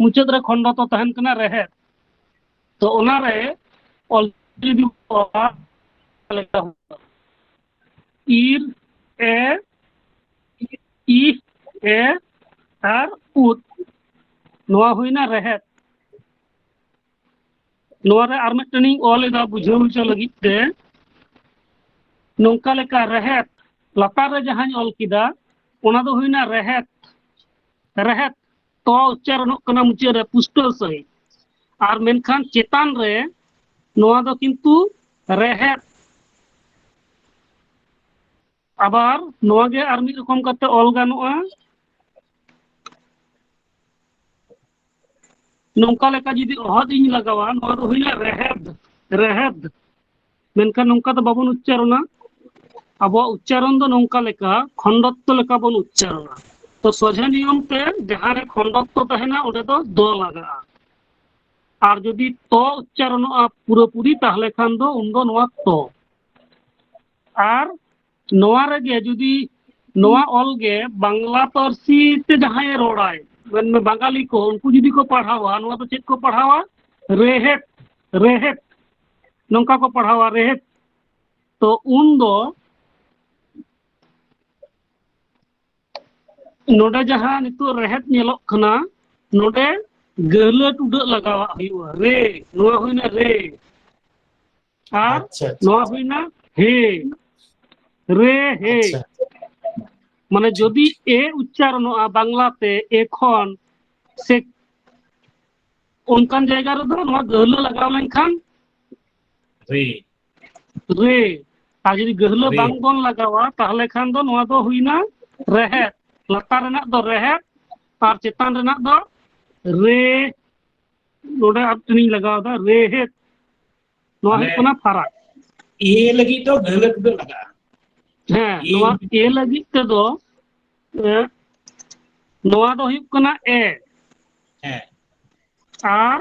ᱢᱩᱪᱟᱹᱫ ᱨᱮ ᱠᱷᱚᱸᱰᱚᱛᱚ ᱛᱟᱦᱮᱱ ᱠᱟᱱᱟ, ᱨᱮᱦᱮᱫ᱾ ᱛᱚ ᱚᱱᱟᱨᱮ ᱚᱞ ᱡᱩᱫᱤ ᱞᱮᱠᱟ ᱦᱩᱭᱩᱜᱼᱟ, ᱤᱨ, ᱮ, ᱤ, ᱮ ᱟᱨ ᱩᱫ, ᱱᱚᱣᱟ ᱦᱩᱭᱱᱟ ᱨᱮᱦᱮᱫ᱾ ᱱᱚᱣᱟ ᱨᱮ ᱟᱨ ᱢᱤᱫᱴᱮᱱᱤᱧ ᱚᱞ ᱮᱫᱟ ᱵᱩᱡᱷᱟᱹᱣ ᱦᱚᱪᱚ ᱞᱟᱹᱜᱤᱫ ᱛᱮ, ᱱᱚᱝᱠᱟ ᱞᱮᱠᱟ ᱨᱮᱦᱮᱫ ᱞᱟᱛᱟᱨ ᱨᱮ ᱡᱟᱦᱟᱸᱧ ᱚᱞ ᱠᱮᱫᱟ, ᱚᱱᱟ ᱫᱚ ᱦᱩᱭᱱᱟ ᱨᱮᱦᱮᱫ᱾ ᱨᱮᱦᱮᱫ ᱛᱚ ᱩᱪᱪᱟᱨᱚᱱᱚᱜ ᱠᱟᱱᱟ ᱢᱩᱪᱟᱹᱫ ᱨᱮ ᱯᱩᱥᱴᱟᱹᱣ ᱥᱟᱺᱦᱤᱡ᱾ ᱟᱨ ᱢᱮᱱᱠᱷᱟᱱ ᱪᱮᱛᱟᱱ ᱨᱮ ᱱᱚᱣᱟ ᱫᱚ ᱠᱤᱱᱛᱩ ᱨᱮᱦᱮᱫ᱾ ᱟᱵᱟᱨ ᱱᱚᱣᱟ ᱜᱮ ᱟᱨ ᱢᱤᱫ ᱨᱚᱠᱚᱢ ᱠᱟᱛᱮ ᱚᱞ ᱜᱟᱱᱚᱜᱼᱟ᱾ ᱱᱚᱝᱠᱟ ᱞᱮᱠᱟ ᱡᱩᱫᱤ ᱚᱦᱚᱫ ᱤᱧ ᱞᱟᱜᱟᱣᱟ, ᱱᱚᱣᱟ ᱫᱚ ᱦᱩᱭᱱᱟ ᱨᱮᱦᱮᱫ, ᱨᱮᱦᱮᱫ᱾ ᱢᱮᱱᱠᱷᱟᱱ ᱱᱚᱝᱠᱟ ᱫᱚ ᱵᱟᱵᱚᱱ ᱩᱪᱪᱟᱨᱚᱱᱟ᱾ ᱟᱵᱚᱣᱟᱜ ᱩᱪᱪᱟᱨᱚᱱ ᱫᱚ ᱱᱚᱝᱠᱟ ᱞᱮᱠᱟ, ᱠᱷᱚᱸᱰᱚᱛᱛᱚ ᱞᱮᱠᱟ ᱵᱚᱱ ᱩᱪᱪᱟᱨᱚᱱᱟ᱾ ᱛᱚ ᱥᱚᱡᱷᱮ ᱱᱤᱭᱚᱢ ᱛᱮ ᱡᱟᱦᱟᱸ ᱨᱮ ᱠᱷᱚᱸᱰᱚᱛᱛᱚ ᱛᱟᱦᱮᱱᱟ, ᱚᱸᱰᱮ ᱫᱚ ᱫᱚ ᱞᱟᱜᱟᱜᱼᱟ᱾ ᱟᱨ ᱡᱩᱫᱤ ᱛᱚ ᱩᱪᱪᱟᱨᱚᱱᱚᱜᱼᱟ ᱯᱩᱨᱟᱹᱯᱩᱨᱤ, ᱛᱟᱦᱞᱮ ᱠᱷᱟᱱ ᱫᱚ ᱩᱱᱫᱚ ᱱᱚᱣᱟ ᱛᱚ᱾ ᱟᱨ ᱱᱚᱣᱟ ᱨᱮᱜᱮ ᱡᱩᱫᱤ ᱱᱚᱣᱟ ᱚᱞ ᱜᱮ ᱵᱟᱝᱞᱟ ᱯᱟᱹᱨᱥᱤ ᱛᱮ ᱡᱟᱦᱟᱸᱭᱮ ᱨᱚᱲᱟᱭ, ᱢᱮᱱᱢᱮ ᱵᱟᱝᱜᱟᱞᱤ ᱠᱚ, ᱩᱱᱠᱩ ᱡᱩᱫᱤ ᱠᱚ ᱯᱟᱲᱦᱟᱣᱟ, ᱱᱚᱣᱟ ᱫᱚ ᱪᱮᱫ ᱠᱚ ᱯᱟᱲᱦᱟᱣᱟ? ᱨᱮᱦᱮᱫ, ᱨᱮᱦᱮᱫ, ᱱᱚᱝᱠᱟ ᱠᱚ ᱯᱟᱲᱦᱟᱣᱟ, ᱨᱮᱦᱮᱫ᱾ ᱛᱚ ᱩᱱ ᱫᱚ ᱱᱚᱰᱮ ᱡᱟᱦᱟᱸ ᱱᱤᱛᱚᱜ ᱨᱮᱦᱮᱫ ᱧᱮᱞᱚᱜ ᱠᱟᱱᱟ, ᱱᱚᱰᱮ ᱜᱟᱹᱦᱞᱟᱹ ᱴᱩᱰᱟᱹᱜ ᱞᱟᱜᱟᱣᱟᱜ ᱦᱩᱭᱩᱜᱼᱟ᱾ ᱨᱮ, ᱱᱚᱣᱟ ᱦᱩᱭᱱᱟ ᱨᱮ᱾ ᱟᱨ ᱟᱪᱪᱷᱟ, ᱟᱪᱪᱷᱟ, ᱱᱚᱣᱟ ᱟᱪᱪᱷᱟ᱾ ᱦᱩᱭᱱᱟ ᱦᱮ, ᱨᱮ ᱦᱮ᱾ ᱟᱪᱪᱷᱟ᱾ ᱢᱟᱱᱮ ᱡᱩᱫᱤ ᱮ ᱩᱪᱪᱟᱨᱚᱱᱚᱜᱼᱟ ᱵᱟᱝᱞᱟᱛᱮ ᱮ ᱠᱷᱚᱱ ᱥᱮ, ᱚᱱᱠᱟᱱ ᱡᱟᱭᱜᱟ ᱨᱮᱫᱚ ᱱᱚᱣᱟ ᱜᱟᱹᱦᱞᱟᱹ ᱞᱟᱜᱟᱣ ᱞᱮᱱᱠᱷᱟᱱ ᱨᱮ᱾ ᱨᱮ᱾ ᱟᱨ ᱡᱩᱫᱤ ᱜᱟᱹᱦᱞᱟᱹ ᱨᱮ᱾ ᱵᱟᱝ ᱵᱚᱱ ᱞᱟᱜᱟᱣᱟ, ᱛᱟᱦᱞᱮ ᱠᱷᱟᱱ ᱫᱚ ᱱᱚᱣᱟ ᱫᱚ ᱦᱩᱭᱱᱟ ᱨᱮᱦᱮᱫ᱾ ᱞᱟᱛᱟᱨ ᱨᱮᱱᱟᱜ ᱫᱚ ᱨᱮᱦᱮᱫ ᱟᱨ ᱪᱮᱛᱟᱱ ᱨᱮᱱᱟᱜ ᱫᱚ ᱨᱮ᱾ ᱱᱚᱰᱮ ᱟᱨ ᱢᱤᱫᱴᱮᱱᱤᱧ ᱞᱟᱜᱟᱣ ᱮᱫᱟ, ᱨᱮᱦᱮᱫ᱾ ᱱᱚᱣᱟ ᱢᱟᱱᱮ ᱦᱩᱭᱩᱜ ᱠᱟᱱᱟ ᱯᱷᱟᱨᱟᱠ᱾ ᱮ ᱞᱟᱹᱜᱤᱫ ᱫᱚ ᱜᱟᱹᱦᱞᱟᱹ ᱴᱩᱰᱟᱹᱜ ᱞᱟᱜᱟᱜᱼᱟ᱾ ᱦᱮᱸ, ᱮ ᱱᱚᱣᱟ ᱞᱟᱹᱜᱤᱫ ᱮ ᱞᱟᱹᱜᱤᱫ ᱛᱮᱫᱚ, ᱮ, ᱱᱚᱣᱟ ᱫᱚ ᱦᱩᱭᱩᱜ ᱠᱟᱱᱟ ᱮ᱾ ᱦᱮᱸ᱾ ᱟᱨ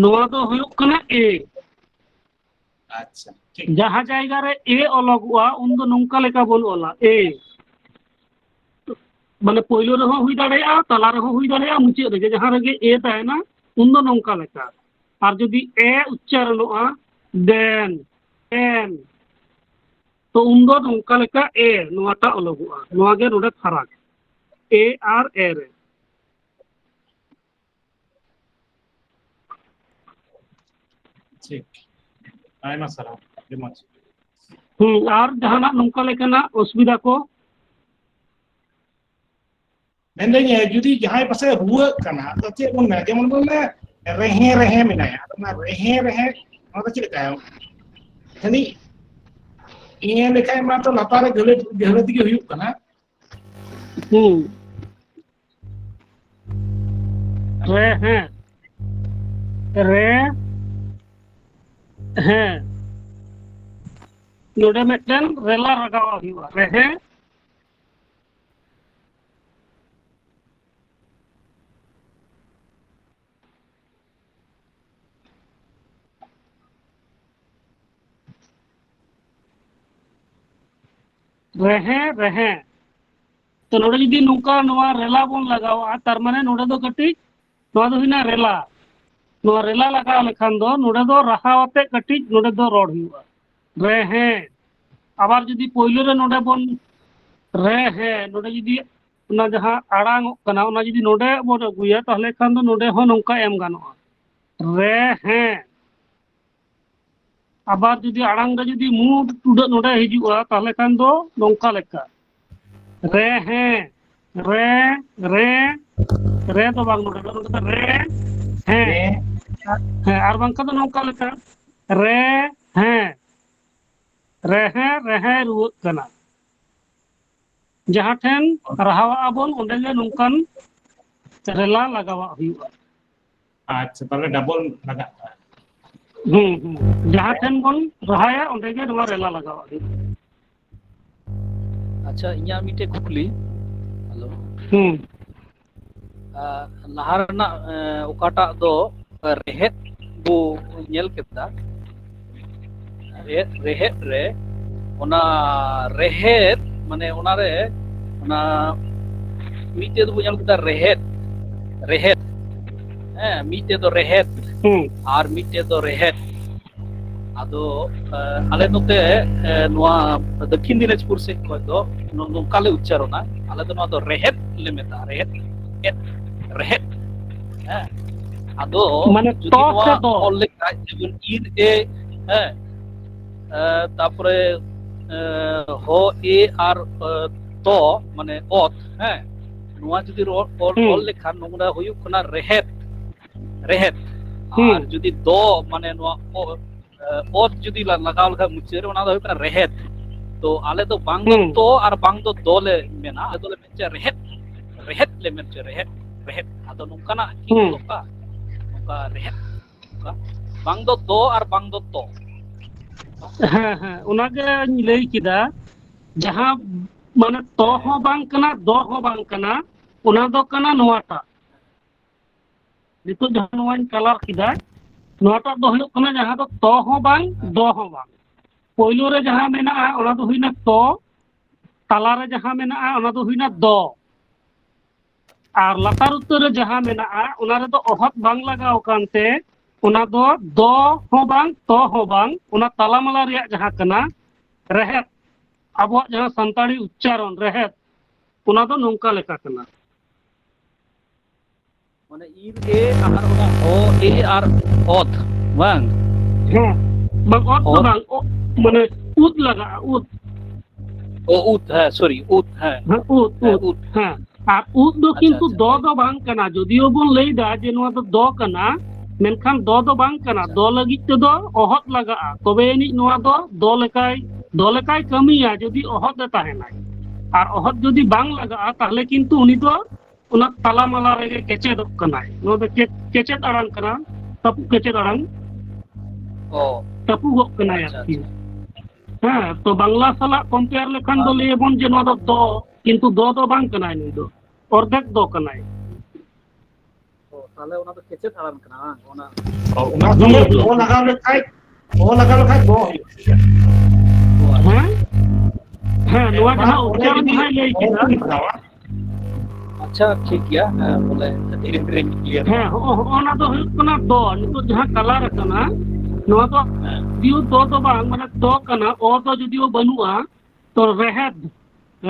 ᱱᱚᱣᱟ ᱫᱚ ᱦᱩᱭᱩᱜ ᱠᱟᱱᱟ ᱮ᱾ ᱟᱪᱪᱷᱟ, ᱴᱷᱤᱠ᱾ ᱡᱟᱦᱟᱸ ᱡᱟᱭᱜᱟ ᱨᱮ ᱮ ᱚᱞᱚᱜᱚᱜᱼᱟ, ᱩᱱ ᱫᱚ ᱱᱚᱝᱠᱟ ᱞᱮᱠᱟ ᱵᱚᱱ ᱚᱞᱟ, ᱮ᱾ ᱢᱟᱱᱮ ᱯᱳᱭᱞᱳ ᱨᱮᱦᱚᱸ ᱦᱩᱭ ᱫᱟᱲᱮᱭᱟᱜᱼᱟ, ᱛᱟᱞᱟ ᱨᱮᱦᱚᱸ ᱦᱩᱭ ᱫᱟᱲᱮᱭᱟᱜᱼᱟ, ᱢᱩᱪᱟᱹᱫ ᱨᱮᱜᱮ ᱡᱟᱦᱟᱸ ᱨᱮᱜᱮ ᱮ ᱛᱟᱦᱮᱱᱟ, ᱩᱱ ᱫᱚ ᱱᱚᱝᱠᱟ ᱞᱮᱠᱟ᱾ ᱟᱨ ᱡᱩᱫᱤ ᱮ ᱩᱪᱪᱟᱨᱚᱱᱚᱜᱼᱟ, ᱫᱮᱱ, ᱮᱱ, ᱛᱚ ᱩᱱ ᱫᱚ ᱱᱚᱝᱠᱟ ᱞᱮᱠᱟ ᱮ ᱱᱚᱣᱟᱴᱟᱜ ᱚᱞᱚᱜᱚᱜᱼᱟ᱾ ᱱᱚᱣᱟ ᱜᱮ ᱱᱚᱰᱮ ᱯᱷᱟᱨᱟᱠ, ᱮ ᱟᱨ ᱮ ᱨᱮ᱾ ᱴᱷᱤᱠ, ᱟᱭᱢᱟ ᱥᱟᱨᱦᱟᱣ, ᱟᱹᱰᱤ ᱢᱚᱡᱽ᱾ ᱦᱩᱸ, ᱟᱨ ᱡᱟᱦᱟᱱᱟᱜ ᱱᱚᱝᱠᱟ ᱞᱮᱠᱟᱱᱟᱜ ᱚᱥᱩᱵᱤᱫᱷᱟ ᱠᱚ? ᱢᱮᱱᱫᱟᱹᱧ, ᱡᱩᱫᱤ ᱡᱟᱦᱟᱸᱭ ᱯᱟᱥᱮ ᱨᱩᱣᱟᱹᱜ ᱠᱟᱱᱟ, ᱟᱫᱚ ᱪᱮᱫ ᱵᱚᱱ ᱢᱮᱱᱟ? ᱡᱮᱢᱚᱱ ᱵᱚᱱ ᱢᱮᱱᱟ, ᱨᱮᱦᱮ ᱨᱮᱦᱮ ᱢᱮᱱᱟᱭᱟ᱾ ᱟᱫᱚ ᱚᱱᱟ ᱨᱮᱦᱮ ᱨᱮᱦᱮ, ᱱᱚᱣᱟ ᱫᱚ ᱪᱮᱫ ᱞᱮᱠᱟ? ᱠᱷᱟᱹᱞᱤ ᱤᱭᱟᱹ ᱞᱮᱠᱷᱟᱱ ᱢᱟ ᱛᱚ ᱞᱟᱛᱟᱨ ᱨᱮ ᱜᱟᱹᱦᱞᱟᱹ, ᱜᱟᱹᱦᱞᱟᱹ ᱛᱮᱜᱮ ᱦᱩᱭᱩᱜ ᱠᱟᱱᱟ᱾ ᱦᱩᱸ᱾ ᱨᱮ, ᱦᱮᱸ᱾ ᱨᱮ, ᱦᱮᱸ᱾ ᱱᱚᱰᱮ ᱢᱤᱫᱴᱮᱱ ᱨᱮᱞᱟ ᱞᱟᱜᱟᱣ ᱦᱩᱭᱩᱜᱼᱟ᱾ ᱨᱮᱦᱮ᱾ ᱨᱮᱦᱮ, ᱨᱮᱦᱮ᱾ ᱛᱚ, ᱱᱚᱰᱮ ᱡᱩᱫᱤ ᱱᱚᱝᱠᱟ ᱱᱚᱣᱟ ᱨᱮᱞᱟ ᱵᱚᱱ ᱞᱟᱜᱟᱣᱟ, ᱛᱟᱨ ᱢᱟᱱᱮ ᱱᱚᱰᱮ ᱫᱚ ᱠᱟᱹᱴᱤᱡ, ᱱᱚᱣᱟ ᱫᱚ ᱦᱩᱭᱱᱟ ᱨᱮᱞᱟ᱾ ᱱᱚᱣᱟ ᱨᱮᱞᱟ ᱞᱟᱜᱟᱣ ᱞᱮᱠᱷᱟᱱ ᱫᱚ ᱱᱚᱰᱮ ᱫᱚ ᱨᱟᱦᱟᱣ ᱟᱛᱮ ᱠᱟᱹᱴᱤᱡ ᱱᱚᱰᱮ ᱫᱚ ᱨᱚᱲ ᱦᱩᱭᱩᱜᱼᱟ᱾ ᱨᱮᱦᱮ᱾ ᱟᱵᱟᱨ ᱡᱩᱫᱤ ᱯᱳᱭᱞᱳ ᱨᱮ ᱱᱚᱰᱮ ᱵᱚᱱ ᱨᱮᱦᱮ, ᱱᱚᱰᱮ ᱡᱩᱫᱤ ᱚᱱᱟ ᱡᱟᱦᱟᱸ ᱟᱲᱟᱝ ᱚᱜ ᱠᱟᱱᱟ, ᱚᱱᱟ ᱡᱩᱫᱤ ᱱᱚᱰᱮ ᱵᱚᱱ ᱟᱹᱜᱩᱭᱟ, ᱛᱟᱦᱚᱞᱮ ᱠᱷᱟᱱ ᱫᱚ ᱱᱚᱰᱮ ᱦᱚᱸ ᱱᱚᱝᱠᱟ ᱮᱢ ᱜᱟᱱᱚᱜᱼᱟ, ᱨᱮᱦᱮ᱾ ᱟᱵᱟᱨ ᱡᱩᱫᱤ ᱟᱲᱟᱝ ᱨᱮ ᱡᱩᱫᱤ ᱢᱩ ᱴᱩᱰᱟᱹᱜ ᱱᱚᱰᱮ ᱦᱤᱡᱩᱜᱼᱟ, ᱛᱟᱦᱚᱞᱮ ᱠᱷᱟᱱ ᱫᱚ ᱱᱚᱝᱠᱟ ᱞᱮᱠᱟ, ᱨᱮ ᱦᱮᱸ, ᱨᱮ, ᱨᱮ, ᱨᱮ ᱫᱚ ᱵᱟᱝ, ᱱᱚᱰᱮ ᱫᱚ, ᱱᱚᱰᱮ ᱫᱚ ᱨᱮ ᱦᱮᱸ᱾ ᱨᱮ᱾ ᱦᱮᱸ, ᱟᱨ ᱵᱟᱝᱠᱷᱟᱱ ᱫᱚ ᱱᱚᱝᱠᱟ ᱞᱮᱠᱟ, ᱨᱮ ᱦᱮᱸ, ᱨᱮᱦᱮ, ᱨᱮᱦᱮ ᱨᱩᱣᱟᱹᱜ ᱠᱟᱱᱟ᱾ ᱡᱟᱦᱟᱸ ᱴᱷᱮᱱ ᱨᱟᱦᱟᱣᱟᱜᱼᱟ ᱵᱚᱱ, ᱚᱸᱰᱮ ᱜᱮ ᱱᱚᱝᱠᱟᱱ ᱨᱮᱞᱟ ᱞᱟᱜᱟᱣᱟᱜ ᱦᱩᱭᱩᱜᱼᱟ᱾ ᱟᱪᱪᱷᱟ, ᱛᱟᱦᱚᱞᱮ ᱰᱟᱵᱚᱞ ᱞᱟᱜᱟᱜ ᱠᱟᱱᱟ᱾ ᱦᱩᱸ, ᱦᱩᱸ᱾ ᱡᱟᱦᱟᱸ ᱴᱷᱮᱱ ᱵᱚᱱ ᱨᱟᱦᱟᱭᱟ, ᱚᱸᱰᱮ ᱜᱮ ᱱᱚᱣᱟ ᱨᱮᱞᱟ ᱞᱟᱜᱟᱣᱟᱜ ᱦᱩᱭᱩᱜᱼᱟ᱾ ᱟᱪᱪᱷᱟ, ᱤᱧᱟᱹᱜ ᱢᱤᱫᱴᱮᱡ ᱠᱩᱠᱞᱤ᱾ ᱦᱮᱞᱳ᱾ ᱦᱩᱸ᱾ ᱟᱨ ᱞᱟᱦᱟ ᱨᱮᱱᱟᱜ, ᱮ, ᱚᱠᱟᱴᱟᱜ ᱫᱚ ᱨᱮᱦᱮᱫ ᱵᱚ ᱧᱮᱞ ᱠᱮᱫᱟ, ᱨᱮᱦᱮᱫ, ᱨᱮᱦᱮᱫ ᱨᱮ, ᱚᱱᱟ ᱨᱮᱦᱮᱫ, ᱢᱟᱱᱮ ᱚᱱᱟᱨᱮ, ᱚᱱᱟ ᱢᱤᱫᱴᱮᱡ ᱫᱚᱵᱚ ᱧᱮᱞ ᱠᱮᱫᱟ ᱨᱮᱦᱮᱫ, ᱨᱮᱦᱮᱫ, ᱦᱮᱸ, ᱢᱤᱫᱴᱮᱡ ᱫᱚ ᱨᱮᱦᱮᱫ, ᱦᱩᱸ᱾ ᱟᱨ ᱢᱤᱫᱴᱮᱡ ᱫᱚ ᱨᱮᱦᱮᱫ᱾ ᱟᱫᱚ, ᱮ, ᱟᱞᱮ ᱱᱚᱛᱮ, ᱮ, ᱱᱚᱣᱟ ᱫᱚᱠᱠᱷᱤᱱ ᱫᱤᱱᱟᱡᱽᱯᱩᱨ ᱥᱮᱫ ᱠᱷᱚᱱ ᱫᱚ ᱱᱚ-, ᱱᱚᱝᱠᱟ ᱞᱮ ᱩᱪᱪᱟᱨᱚᱱᱟ, ᱟᱞᱮ ᱫᱚ ᱱᱚᱣᱟ ᱫᱚ ᱨᱮᱦᱮᱫ ᱞᱮ ᱢᱮᱛᱟᱜᱼᱟ, ᱨᱮᱦᱮᱫ, ᱮᱫ, ᱨᱮᱦᱮᱫ᱾ ᱦᱮᱸ, ᱟᱫᱚ ᱢᱟᱱᱮ ᱡᱩᱫᱤ ᱛᱚ ᱱᱚᱣᱟ ᱥᱮ ᱫᱚ? ᱚᱞ ᱞᱮᱠᱷᱟᱡ, ᱡᱮᱢᱚᱱ ᱤᱨ ᱮ, ᱦᱮᱸ, ᱮ, ᱛᱟᱯᱚᱨᱮ, ᱮ, ᱦᱚ ᱮ ᱟᱨ, ᱮ, ᱛᱚ, ᱢᱟᱱᱮ ᱚᱛ, ᱦᱮᱸ, ᱱᱚᱣᱟ ᱡᱩᱫᱤ ᱨᱚᱲ, ᱚᱞ, ᱦᱩᱸ᱾ ᱚᱞ ᱞᱮᱠᱷᱟᱱ ᱱᱚᱰᱮ ᱦᱩᱭᱩᱜ ᱠᱟᱱᱟ ᱨᱮᱦᱮᱫ, ᱨᱮᱦᱮᱫ᱾ ᱦᱩᱸ᱾ ᱟᱨ ᱡᱩᱫᱤ ᱫᱚ, ᱢᱟᱱᱮ ᱱᱚᱣᱟ ᱚ-, ᱮ, ᱚᱛ ᱡᱩᱫᱤ ᱞᱟ-, ᱞᱟᱜᱟᱣ ᱞᱮᱠᱷᱟᱱ ᱢᱩᱪᱟᱹᱫ ᱨᱮ, ᱚᱱᱟ ᱫᱚ ᱦᱩᱭᱩᱜ ᱠᱟᱱᱟ ᱨᱮᱦᱮᱫ᱾ ᱛᱚ ᱟᱞᱮ ᱫᱚ ᱵᱟᱝ ᱫᱚ ᱦᱩᱸ᱾ ᱛᱚ ᱟᱨ ᱵᱟᱝ ᱫᱚ ᱫᱚ ᱞᱮ ᱢᱮᱱᱟ, ᱟᱞᱮ ᱫᱚᱞᱮ ᱢᱮᱱ ᱦᱚᱪᱚᱭᱟ ᱨᱮᱦᱮᱫ, ᱨᱮᱦᱮᱫ ᱞᱮ ᱢᱮᱱ ᱦᱚᱪᱚᱭᱟ, ᱨᱮᱦᱮᱫ, ᱨᱮᱦᱮᱫ᱾ ᱟᱫᱚ ᱱᱚᱝᱠᱟᱱᱟᱜ ᱠᱤ ᱦᱩᱸ᱾ ᱚᱞᱚᱜᱼᱟ? ᱱᱚᱝᱠᱟ ᱨᱮᱦᱮᱫ, ᱱᱚᱝᱠᱟ᱾ ᱵᱟᱝ ᱫᱚ ᱫᱚ ᱟᱨ ᱵᱟᱝ ᱫᱚ ᱛᱚ᱾ ᱦᱮᱸ, ᱦᱮᱸ, ᱚᱱᱟᱜᱮᱧ ᱞᱟᱹᱭ ᱠᱮᱫᱟ, ᱡᱟᱦᱟᱸ ᱢᱟᱱᱮ ᱛᱚ ᱦᱚᱸ ᱵᱟᱝ ᱠᱟᱱᱟ, ᱫᱚ ᱦᱚᱸ ᱵᱟᱝ ᱠᱟᱱᱟ, ᱚᱱᱟ ᱫᱚ ᱠᱟᱱᱟ ᱱᱚᱣᱟᱴᱟᱜ᱾ ᱱᱤᱛᱚᱜ ᱡᱟᱦᱟᱸ ᱱᱚᱣᱟᱧ ᱠᱟᱞᱟᱨ ᱠᱮᱫᱟ, ᱱᱚᱣᱟᱴᱟᱜ ᱫᱚ ᱦᱩᱭᱩᱜ ᱠᱟᱱᱟ ᱡᱟᱦᱟᱸ ᱫᱚ ᱛᱚ ᱦᱚᱸ ᱵᱟᱝ, ᱫᱚ ᱦᱚᱸ ᱵᱟᱝ᱾ ᱯᱳᱭᱞᱳ ᱨᱮ ᱡᱟᱦᱟᱸ ᱢᱮᱱᱟᱜᱼᱟ, ᱚᱱᱟ ᱫᱚ ᱦᱩᱭᱱᱟ ᱛᱚ, ᱛᱟᱞᱟᱨᱮ ᱡᱟᱦᱟᱸ ᱢᱮᱱᱟᱜᱼᱟ, ᱚᱱᱟ ᱫᱚ ᱦᱩᱭᱱᱟ ᱫᱚ, ᱟᱨ ᱞᱟᱛᱟᱨ ᱩᱛᱟᱹᱨ ᱨᱮ ᱡᱟᱦᱟᱸ ᱢᱮᱱᱟᱜᱼᱟ, ᱚᱱᱟ ᱨᱮᱫᱚ ᱚᱦᱚᱫ ᱵᱟᱝ ᱞᱟᱜᱟᱣ ᱟᱠᱟᱱᱛᱮ, ᱚᱱᱟ ᱫᱚ ᱫᱚ ᱦᱚᱸ ᱵᱟᱝ, ᱛᱚ ᱦᱚᱸ ᱵᱟᱝ, ᱚᱱᱟ ᱛᱟᱞᱟᱢᱟᱞᱟ ᱨᱮᱭᱟᱜ ᱡᱟᱦᱟᱸ ᱠᱟᱱᱟ, ᱨᱮᱦᱮᱫ, ᱟᱵᱚᱣᱟᱜ ᱡᱟᱦᱟᱸ ᱥᱟᱱᱛᱟᱲᱤ ᱩᱪᱪᱟᱨᱚᱱ, ᱨᱮᱦᱮᱫ, ᱚᱱᱟ ᱫᱚ ᱱᱚᱝᱠᱟ ᱞᱮᱠᱟ ᱠᱟᱱᱟ᱾ ᱢᱟᱱᱮ ᱤᱨ ᱮ ᱟᱨ ᱚᱱᱟ ᱚ ᱮ ᱟᱨ ᱚᱛ, ᱵᱟᱝ? ᱦᱮᱸ, ᱵᱟᱝ, ᱚᱛ ᱫᱚ ᱚᱛ? ᱵᱟᱝ, ᱚ-, ᱢᱟᱱᱮ ᱩᱫ ᱞᱟᱜᱟᱜᱼᱟ, ᱩᱫ᱾ ᱚ, ᱩᱫ, ᱦᱮᱸ, ᱥᱚᱨᱤ, ᱩᱫ, ᱦᱮᱸ᱾ ᱦᱮᱸ, ᱩᱫ, ᱦᱮᱸ, ᱩᱫ, ᱩᱫ᱾ ᱦᱮᱸ᱾ ᱟᱨ ᱩᱫ ᱫᱚ ᱟᱪᱪᱷᱟ, ᱠᱤᱱᱛᱩ ᱟᱪᱪᱷᱟ, ᱫᱚ ᱦᱮᱸ᱾ ᱫᱚ ᱵᱟᱝ ᱠᱟᱱᱟ, ᱡᱩᱫᱤᱭᱳ ᱵᱚᱱ ᱞᱟᱹᱭᱫᱟ ᱡᱮ ᱱᱚᱣᱟ ᱫᱚ ᱫᱚ ᱠᱟᱱᱟ, ᱢᱮᱱᱠᱷᱟᱱ ᱫᱚ ᱫᱚ ᱵᱟᱝ ᱠᱟᱱᱟ᱾ ᱟᱪᱪᱷᱟ᱾ ᱫᱚ ᱞᱟᱹᱜᱤᱫ ᱛᱮᱫᱚ ᱚᱦᱚᱫ ᱞᱟᱜᱟᱜᱼᱟ, ᱛᱚᱵᱮ ᱟᱹᱱᱤᱡ ᱱᱚᱣᱟ ᱫᱚ ᱫᱚ ᱞᱮᱠᱟᱭ, ᱫᱚ ᱞᱮᱠᱟᱭ ᱠᱟᱹᱢᱤᱭᱟ ᱡᱩᱫᱤ ᱚᱦᱚᱫ ᱮ ᱛᱟᱦᱮᱱᱟᱭ᱾ ᱟᱨ ᱚᱦᱚᱫ ᱡᱩᱫᱤ ᱵᱟᱝ ᱞᱟᱜᱟᱜᱼᱟ, ᱛᱟᱦᱞᱮ ᱠᱤᱱᱛᱩ ᱩᱱᱤ ᱫᱚ ᱚᱱᱟ ᱛᱟᱞᱟ ᱢᱟᱞᱟ ᱨᱮᱜᱮ ᱠᱮᱪᱮᱫᱚᱜ ᱠᱟᱱᱟᱭ᱾ ᱱᱚᱣᱟ ᱫᱚ ᱠᱮ-, ᱠᱮᱪᱮᱫ ᱟᱲᱟᱝ ᱠᱟᱱᱟ, ᱛᱟᱹᱯᱩᱜ ᱠᱮᱪᱮᱫ ᱟᱲᱟᱝ, ᱚ᱾ ᱛᱟᱹᱯᱩᱜᱚᱜ ᱠᱟᱱᱟᱭ ᱟᱪᱪᱷᱟ, ᱟᱨᱠᱤ᱾ ᱟᱪᱪᱷᱟ᱾ ᱦᱮᱸ, ᱛᱚ ᱵᱟᱝᱞᱟ ᱥᱟᱞᱟᱜ compare ᱞᱮᱠᱷᱟᱱ ᱫᱚ ᱟᱨ ᱞᱟᱹᱭ ᱟᱵᱚᱱ ᱡᱮ ᱱᱚᱣᱟ ᱫᱚ ᱫᱚ, ᱠᱤᱱᱛᱩ ᱫᱚ ᱫᱚ ᱵᱟᱝ ᱠᱟᱱᱟᱭ ᱱᱩᱭ ᱫᱚ, ᱚᱨᱫᱷᱮᱠ ᱫᱚ ᱠᱟᱱᱟᱭ᱾ ᱚ, ᱛᱟᱦᱞᱮ ᱚᱱᱟ ᱫᱚ ᱠᱮᱪᱮᱫ ᱟᱲᱟᱝ ᱠᱟᱱᱟ, ᱵᱟᱝ? ᱚᱱᱟ ᱚ, ᱚᱱᱟ ᱦᱩᱸ, ᱥᱚᱸᱜᱮ ᱦᱩᱸ᱾ ᱚ ᱞᱟᱜᱟᱣ ᱞᱮᱠᱷᱟᱡ, ᱚ ᱞᱟᱜᱟᱣ ᱞᱮᱠᱷᱟᱡ ᱫᱚ ᱦᱩᱭᱩᱜ ᱜᱮᱭᱟ᱾ ᱚ, ᱟᱪᱪᱷᱟ᱾ ᱦᱮᱸ? ᱦᱮᱸ, ᱦᱮᱸ, ᱱᱚᱣᱟ ᱚᱱᱟ ᱡᱟᱦᱟᱸ ᱚᱞ ᱨᱮ ᱩᱪᱪᱟᱨᱚᱱ ᱡᱩᱫᱤ ᱡᱟᱦᱟᱸᱭ ᱞᱟᱹᱭ ᱚᱞ ᱠᱮᱫᱟ᱾ ᱵᱚᱱ ᱞᱟᱜᱟᱣᱟ᱾ ᱟᱪᱪᱷᱟ, ᱴᱷᱤᱠ ᱜᱮᱭᱟ, ᱦᱮᱸ, ᱵᱚᱞᱮ ᱠᱟᱹᱴᱤᱡ ᱨᱤᱧ clear ᱦᱮᱸ, ᱠᱟᱜᱼᱟ᱾ ᱦᱚᱸᱜᱼᱚ, ᱦᱚᱸᱜᱼᱚ ᱱᱟ ᱫᱚ ᱦᱩᱭᱩᱜ ᱠᱟᱱᱟ ᱫᱚ, ᱱᱤᱛᱚᱜ ᱡᱟᱦᱟᱸ colour ᱟᱠᱟᱱᱟ, ᱱᱚᱣᱟ ᱫᱚ ᱦᱮᱸ᱾ ᱡᱩᱫᱤᱭᱳ ᱫᱚ ᱫᱚ ᱵᱟᱝ, ᱢᱟᱱᱮ ᱫᱚ ᱠᱟᱱᱟ, ᱚ ᱫᱚ ᱡᱩᱫᱤᱭᱳ ᱵᱟᱹᱱᱩᱜᱼᱟ, ᱛᱚ ᱨᱮᱦᱮᱫ,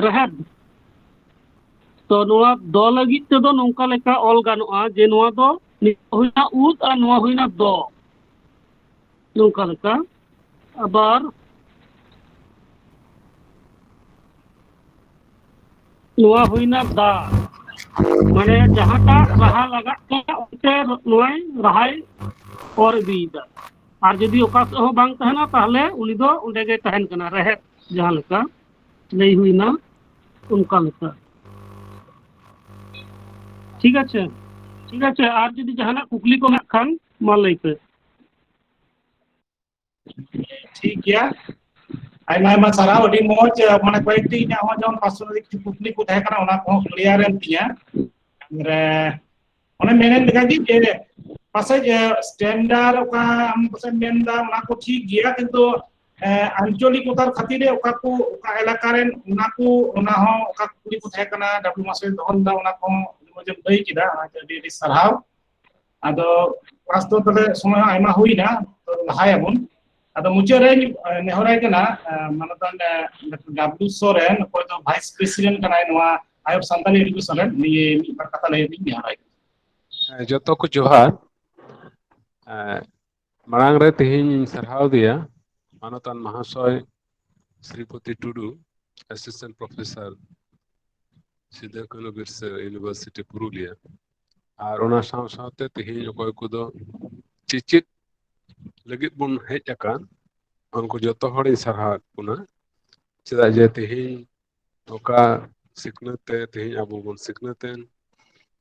ᱨᱮᱦᱮᱫ᱾ ᱛᱚ ᱱᱚᱣᱟ ᱫᱚ ᱞᱟᱹᱜᱤᱫ ᱛᱮᱫᱚ ᱱᱚᱝᱠᱟ ᱞᱮᱠᱟ ᱚᱞ ᱜᱟᱱᱚᱜᱼᱟ ᱡᱮ ᱱᱚᱣᱟ ᱫᱚ ᱱᱤᱛᱚᱜ ᱦᱩᱭᱱᱟ ᱩᱫ ᱟᱨ ᱱᱚᱣᱟ ᱦᱩᱭᱱᱟ ᱫᱚ᱾ ᱱᱚᱝᱠᱟ ᱞᱮᱠᱟ᱾ ᱟᱵᱟᱨ ᱱᱚᱣᱟ ᱦᱩᱭᱱᱟ ᱫᱟ᱾ ᱢᱟᱱᱮ ᱡᱟᱦᱟᱸᱴᱟᱜ ᱨᱟᱦᱟ ᱞᱟᱜᱟᱜ ᱠᱟᱱᱟ, ᱚᱱᱛᱮ ᱱᱚᱣᱟᱭ ᱨᱟᱦᱟᱭ ᱚᱨ ᱤᱫᱤᱭᱮᱫᱟ᱾ ᱟᱨ ᱡᱩᱫᱤ ᱚᱠᱟ ᱥᱮᱫ ᱦᱚᱸ ᱵᱟᱝ ᱛᱟᱦᱮᱱᱟ, ᱛᱟᱦᱚᱞᱮ ᱩᱱᱤ ᱫᱚ ᱚᱸᱰᱮ ᱜᱮ ᱛᱟᱦᱮᱱ ᱠᱟᱱᱟ, ᱨᱮᱦᱮᱫ ᱡᱟᱦᱟᱸ ᱞᱮᱠᱟ ᱞᱟᱹᱭ ᱦᱩᱭᱱᱟ, ᱚᱱᱠᱟ ᱞᱮᱠᱟ᱾ ᱴᱷᱤᱠ ᱟᱪᱷᱮ, ᱴᱷᱤᱠ ᱟᱪᱷᱮ᱾ ᱟᱨ ᱡᱩᱫᱤ ᱡᱟᱦᱟᱱᱟᱜ ᱠᱩᱠᱞᱤ ᱠᱚ ᱢᱮᱱᱟᱜ ᱠᱷᱟᱱ, ᱢᱟ ᱞᱟᱹᱭ ᱯᱮ᱾ ᱴᱷᱤᱠ ᱜᱮᱭᱟ, ᱟᱭᱢᱟ ᱟᱭᱢᱟ ᱥᱟᱨᱦᱟᱣ, ᱟᱹᱰᱤ ᱢᱚᱡᱽ᱾ ᱢᱟᱱᱮ ᱠᱚᱭᱮᱠᱴᱤ ᱤᱧᱟᱹᱜ ᱦᱚᱸ ᱡᱮᱢᱚᱱ ᱯᱟᱨᱥᱳᱱᱟᱞᱤ ᱠᱤᱪᱷᱩ ᱠᱩᱠᱞᱤ ᱠᱚ ᱛᱟᱦᱮᱸ ᱠᱟᱱᱟ, ᱚᱱᱟ ᱠᱚᱦᱚᱸ ᱠᱞᱤᱭᱟᱨ ᱮᱱ ᱛᱤᱧᱟ᱾ ᱟᱨ ᱚᱱᱮ ᱢᱮᱱᱮᱫ ᱞᱮᱠᱟ ᱜᱮ ᱡᱮ ᱯᱟᱥᱮᱡ ᱥᱴᱮᱱᱰᱟᱨᱰ ᱚᱠᱟ ᱟᱢ ᱯᱟᱥᱮᱡ ᱢᱮᱱᱫᱟ ᱚᱱᱟ ᱠᱚ ᱴᱷᱤᱠ ᱜᱮᱭᱟ, ᱠᱤᱱᱛᱩ ᱟᱧᱪᱚᱞᱤᱠ ᱚᱛᱟᱨ ᱠᱷᱟᱹᱛᱤᱨ ᱨᱮ ᱚᱠᱟ ᱠᱚ, ᱚᱠᱟ ᱮᱞᱟᱠᱟ ᱨᱮᱱ ᱚᱱᱟ ᱠᱚ, ᱚᱱᱟ ᱦᱚᱸ ᱚᱠᱟ ᱠᱩᱠᱞᱤ ᱠᱚ ᱛᱟᱦᱮᱸ ᱠᱟᱱᱟ, ᱰᱟᱵᱞᱩ ᱢᱟᱥᱴᱟᱨ ᱫᱚᱦᱚ ᱞᱮᱫᱟ, ᱚᱱᱟ ᱠᱚᱦᱚᱸ ᱟᱹᱰᱤ ᱢᱚᱡᱽ ᱮᱢ ᱞᱟᱹᱭ ᱠᱮᱫᱟ, ᱚᱱᱟᱛᱮ ᱟᱹᱰᱤ ᱟᱹᱰᱤ ᱥᱟᱨᱦᱟᱣ᱾ ᱟᱫᱚ ᱠᱞᱟᱥ ᱫᱚ ᱛᱟᱦᱞᱮ ᱥᱚᱢᱚᱭ ᱦᱚᱸ ᱟᱭᱢᱟ ᱦᱩᱭᱱᱟ, ᱛᱚ ᱞᱟᱦᱟᱭᱟᱵᱚᱱ᱾ ᱟᱫᱚ ᱢᱩᱪᱟᱹᱫ ᱨᱮᱧ ᱱᱮᱦᱚᱨᱟᱭ ᱠᱟᱱᱟ ᱢᱟᱱᱚᱛᱟᱱ ᱰᱟᱵᱞᱩ ᱥᱚᱨᱮᱱ, ᱚᱠᱚᱭ ᱫᱚ ᱵᱷᱟᱭᱤᱥ ᱯᱨᱮᱥᱤᱰᱮᱱᱴ ᱠᱟᱱᱟᱭ ᱱᱚᱣᱟ ᱟᱭᱳ ᱥᱟᱱᱛᱟᱲᱤ ᱮᱰᱩᱠᱮᱥᱚᱱ ᱨᱮᱱ, ᱱᱤᱭᱟᱹ ᱢᱤᱫ ᱵᱟᱨ ᱠᱟᱛᱷᱟ ᱞᱟᱹᱭ ᱨᱮᱧ ᱱᱮᱦᱚᱨᱟᱭ ᱠᱟᱱᱟ᱾ ᱦᱮᱸ, ᱡᱚᱛᱚ ᱠᱚ ᱡᱚᱦᱟᱨ᱾ ᱮᱸ, ᱢᱟᱲᱟᱝ ᱨᱮ ᱛᱮᱦᱮᱧ ᱤᱧ ᱥᱟᱨᱦᱟᱣ ᱫᱮᱭᱟ ᱢᱟᱱᱚᱛᱟᱱ ᱢᱟᱦᱟᱥᱚᱭ Sripati Tudu, assistant professor, Sido Kanhu Birsa university Purulia. ᱟᱨ ᱚᱱᱟ ᱥᱟᱶ ᱥᱟᱶᱛᱮ ᱛᱮᱦᱮᱧ ᱚᱠᱚᱭ ᱠᱚᱫᱚ ᱪᱮᱪᱮᱫ ᱞᱟᱹᱜᱤᱫ ᱵᱚᱱ ᱦᱮᱡ ᱟᱠᱟᱱ, ᱩᱱᱠᱩ ᱡᱚᱛᱚ ᱦᱚᱲᱤᱧ ᱥᱟᱨᱦᱟᱣᱮᱫ ᱵᱚᱱᱟ᱾ ᱪᱮᱫᱟᱜ ᱡᱮ ᱛᱮᱦᱮᱧ ᱚᱠᱟ ᱥᱤᱠᱷᱱᱟᱹᱛ ᱛᱮ ᱛᱮᱦᱮᱧ ᱟᱵᱚ ᱵᱚᱱ ᱥᱤᱠᱷᱱᱟᱹᱛ ᱮᱱ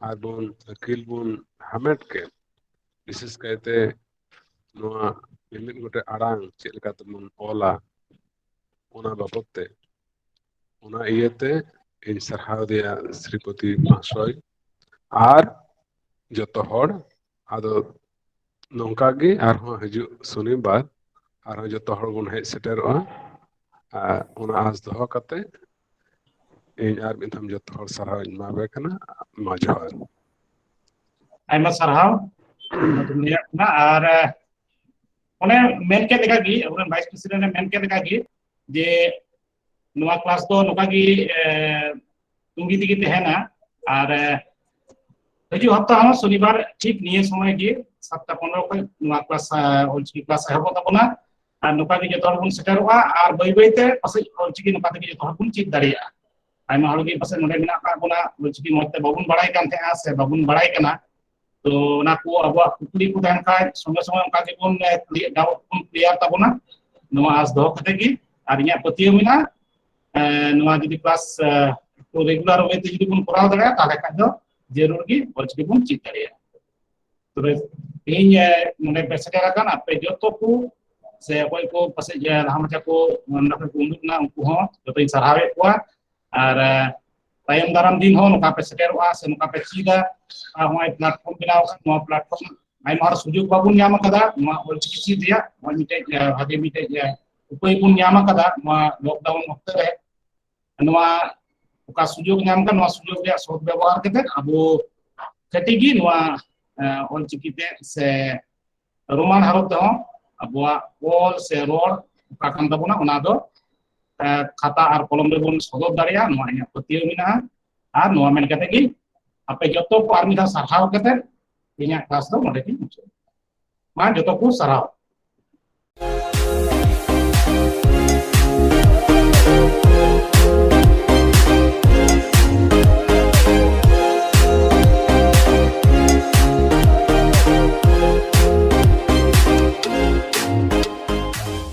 ᱟᱨ ᱵᱚᱱ ᱟᱹᱠᱤᱞ ᱵᱚᱱ ᱦᱟᱢᱮᱴ ᱠᱮᱫ, ᱵᱤᱥᱮᱥ ᱠᱟᱭᱛᱮ ᱱᱚᱣᱟ ᱢᱤᱢᱤᱫ ᱜᱚᱴᱮᱡ ᱟᱲᱟᱝ ᱪᱮᱫ ᱞᱮᱠᱟ ᱛᱮᱵᱚᱱ ᱚᱞᱟ, ᱚᱱᱟ ᱵᱟᱵᱚᱫ ᱛᱮ, ᱚᱱᱟ ᱤᱭᱟᱹᱛᱮ ᱤᱧ ᱥᱟᱨᱦᱟᱣ ᱫᱮᱭᱟ ᱥᱨᱤᱯᱚᱛᱤ ᱢᱟᱦᱟᱥᱚᱭ ᱟᱨ ᱡᱚᱛᱚ ᱦᱚᱲ᱾ ᱟᱫᱚ ᱱᱚᱝᱠᱟ ᱜᱮ ᱟᱨᱦᱚᱸ ᱦᱤᱡᱩᱜ ᱥᱚᱱᱤᱵᱟᱨ ᱟᱨᱦᱚᱸ ᱡᱚᱛᱚ ᱦᱚᱲ ᱵᱚᱱ ᱦᱮᱡ ᱥᱮᱴᱮᱨᱚᱜᱼᱟ᱾ ᱟᱨ ᱚᱱᱟ ᱟᱸᱥ ᱫᱚᱦᱚ ᱠᱟᱛᱮ ᱤᱧ ᱟᱨ ᱢᱤᱫ ᱫᱷᱟᱣ ᱡᱚᱛᱚ ᱦᱚᱲ ᱥᱟᱨᱦᱟᱣ ᱤᱧ ᱮᱢᱟᱯᱮ ᱠᱟᱱᱟ᱾ ᱢᱟ ᱡᱚᱦᱟᱨ᱾ ᱟᱭᱢᱟ ᱥᱟᱨᱦᱟᱣ᱾ ᱟᱨ ᱚᱱᱮ ᱢᱮᱱ ᱠᱮᱫ ᱞᱮᱠᱟ ᱜᱮ, ᱟᱵᱚᱨᱮᱱ ᱵᱷᱟᱭᱤᱥ ᱯᱨᱮᱥᱤᱰᱮᱱᱴ ᱮ ᱢᱮᱱ ᱠᱮᱫ ᱞᱮᱠᱟ ᱜᱮ ᱡᱮ ᱱᱚᱣᱟ ᱠᱞᱟᱥ ᱫᱚ ᱱᱚᱝᱠᱟ ᱜᱮ ᱛᱩᱸᱜᱤ ᱛᱮᱜᱮ ᱛᱟᱦᱮᱱᱟ᱾ ᱟᱨ ᱦᱤᱡᱩᱜ ᱦᱟᱯᱛᱟ ᱦᱚᱸ ᱥᱚᱱᱤᱵᱟᱨ ᱴᱷᱤᱠ ᱱᱤᱭᱟᱹ ᱥᱚᱢᱚᱭ ᱜᱮ ᱥᱟᱛᱴᱟ ᱯᱚᱱᱨᱚ ᱠᱷᱚᱱ ᱱᱚᱣᱟ ᱠᱞᱟᱥ, ᱚᱞᱪᱤᱠᱤ ᱠᱞᱟᱥ ᱮᱦᱚᱵᱚᱜ ᱛᱟᱵᱚᱱᱟ᱾ ᱟᱨ ᱱᱚᱝᱠᱟ ᱜᱮ ᱡᱚᱛᱚ ᱦᱚᱲ ᱵᱚᱱ ᱥᱮᱴᱮᱨᱚᱜᱼᱟ ᱟᱨ ᱵᱟᱹᱭ ᱵᱟᱹᱭ ᱛᱮ ᱯᱟᱥᱮᱡ ᱚᱞᱪᱤᱠᱤ ᱱᱚᱝᱠᱟ ᱛᱮᱜᱮ ᱡᱚᱛᱚ ᱦᱚᱲ ᱵᱚᱱ ᱪᱮᱫ ᱫᱟᱲᱮᱭᱟᱜᱼᱟ᱾ ᱟᱭᱢᱟ ᱦᱚᱲ ᱜᱮ ᱯᱟᱥᱮᱡ ᱱᱚᱰᱮ ᱢᱮᱱᱟᱜ ᱟᱠᱟᱫ ᱵᱚᱱᱟ, ᱚᱞᱪᱤᱠᱤ ᱢᱚᱡᱽ ᱛᱮ ᱵᱟᱵᱚᱱ ᱵᱟᱲᱟᱭ ᱠᱟᱱ ᱛᱟᱦᱮᱸᱜᱼᱟ ᱥᱮ ᱵᱟᱵᱚᱱ ᱵᱟᱲᱟᱭ ᱠᱟᱱᱟ᱾ ᱛᱚ ᱚᱱᱟ ᱠᱚ ᱟᱵᱚᱣᱟᱜ ᱠᱩᱠᱞᱤ ᱠᱚ ᱛᱟᱦᱮᱱ ᱠᱷᱟᱡ ᱥᱚᱸᱜᱮ ᱥᱚᱸᱜᱮ ᱚᱱᱠᱟ ᱜᱮᱵᱚᱱ, ᱮ, ᱠᱩᱞᱤᱭᱮᱫ, doubt ᱵᱚᱱ clear ᱛᱟᱵᱚᱱᱟ, ᱱᱚᱣᱟ ᱟᱸᱥ ᱫᱚᱦᱚ ᱠᱟᱛᱮ ᱜᱮ᱾ ᱟᱨ ᱤᱧᱟᱹᱜ ᱯᱟᱹᱛᱭᱟᱹᱣ ᱢᱮᱱᱟᱜᱼᱟ, ᱮ, ᱱᱚᱣᱟ ᱡᱩᱫᱤ class, ᱮ, regular way ᱛᱮ ᱡᱩᱫᱤ ᱵᱚᱱ ᱠᱚᱨᱟᱣ ᱫᱟᱲᱮᱭᱟᱜᱼᱟ, ᱛᱟᱦᱚᱞᱮ ᱠᱷᱟᱡ ᱫᱚ ᱡᱟᱹᱨᱩᱲ ᱜᱮ ᱚᱞᱪᱤᱠᱤ ᱵᱚᱱ ᱪᱮᱫ ᱫᱟᱲᱮᱭᱟᱜᱼᱟ᱾ ᱛᱚᱵᱮ ᱛᱮᱦᱮᱧ, ᱮ, ᱱᱚᱰᱮ ᱯᱮ ᱥᱮᱴᱮᱨ ᱟᱠᱟᱱ ᱟᱯᱮ ᱡᱚᱛᱚ ᱠᱚ, ᱥᱮ ᱚᱠᱚᱭ ᱠᱚ ᱯᱟᱥᱮᱡ, ᱮ, ᱞᱟᱦᱟ ᱢᱟᱪᱷᱟ ᱠᱚ ᱱᱚᱰᱮ ᱠᱷᱚᱱ ᱠᱚ ᱩᱰᱩᱠ ᱮᱱᱟ, ᱩᱱᱠᱩ ᱦᱚᱸ ᱡᱚᱛᱚᱧ ᱥᱟᱨᱦᱟᱣᱮᱫ ᱠᱚᱣᱟ᱾ ᱟᱨ, ᱮ, ᱛᱟᱭᱚᱢ ᱫᱟᱨᱟᱢ ᱫᱤᱱ ᱦᱚᱸ ᱱᱚᱝᱠᱟ ᱯᱮ ᱥᱮᱴᱮᱨᱚᱜᱼᱟ ᱥᱮ ᱱᱚᱝᱠᱟ ᱯᱮ ᱪᱮᱫᱟ᱾ ᱟᱨ ᱱᱚᱜᱼᱚᱭ platform ᱵᱮᱱᱟᱣ ᱟᱠᱟᱱ, ᱱᱚᱣᱟ platform ᱟᱭᱢᱟ ᱦᱚᱲ ᱥᱩᱡᱳᱜᱽ ᱵᱟᱵᱚᱱ ᱧᱟᱢ ᱟᱠᱟᱫᱟ ᱱᱚᱣᱟ ᱚᱞᱪᱤᱠᱤ ᱪᱮᱫ ᱨᱮᱭᱟᱜ᱾ ᱱᱚᱜᱼᱚᱭ ᱢᱤᱫᱴᱮᱡ, ᱮ, ᱵᱷᱟᱜᱮ ᱢᱤᱫᱴᱮᱡ, ᱮ, ᱩᱯᱟᱹᱭ ᱵᱚᱱ ᱧᱟᱢ ᱟᱠᱟᱫᱟ ᱱᱚᱣᱟ lockdown ᱚᱠᱛᱮ ᱨᱮ᱾ ᱱᱚᱣᱟ ᱚᱠᱟ ᱥᱩᱡᱳᱜᱽ ᱧᱟᱢ ᱠᱟᱱ, ᱱᱚᱣᱟ ᱥᱩᱡᱳᱜᱽ ᱨᱮᱭᱟᱜ ᱥᱚᱫ ᱵᱮᱵᱚᱦᱟᱨ ᱠᱟᱛᱮ ᱟᱵᱚ ᱠᱟᱹᱴᱤᱡ ᱜᱮ ᱱᱚᱣᱟ, ᱮ, ᱚᱞᱪᱤᱠᱤ ᱛᱮ ᱥᱮ ᱨᱳᱢᱟᱱ ᱦᱚᱨᱚᱯ ᱛᱮᱦᱚᱸ ᱟᱵᱚᱣᱟᱜ ᱚᱞ ᱥᱮ ᱨᱚᱲ ᱚᱠᱟ ᱠᱟᱱ ᱛᱟᱵᱚᱱᱟ, ᱚᱱᱟ ᱫᱚ, ᱮ, ᱠᱷᱟᱛᱟ ᱟᱨ ᱠᱚᱞᱚᱢ ᱨᱮᱵᱚᱱ ᱥᱚᱫᱚᱨ ᱫᱟᱲᱮᱭᱟᱜᱼᱟ, ᱱᱚᱣᱟ ᱤᱧᱟᱹᱜ ᱯᱟᱹᱛᱭᱟᱹᱣ ᱢᱮᱱᱟᱜᱼᱟ᱾ ᱟᱨ ᱱᱚᱣᱟ ᱢᱮᱱ ᱠᱟᱛᱮ ᱜᱮ ᱟᱯᱮ ᱡᱚᱛᱚ ᱠᱚ ᱟᱨ ᱢᱤᱫ ᱫᱷᱟᱣ ᱥᱟᱨᱦᱟᱣ ᱠᱟᱛᱮ ᱤᱧᱟᱹᱜ class ᱫᱚ ᱱᱚᱰᱮ ᱜᱮᱧ ᱢᱩᱪᱟᱹᱫ᱾ ᱢᱟ ᱡᱚᱛᱚ ᱠᱚ ᱥᱟᱨᱦᱟᱣ᱾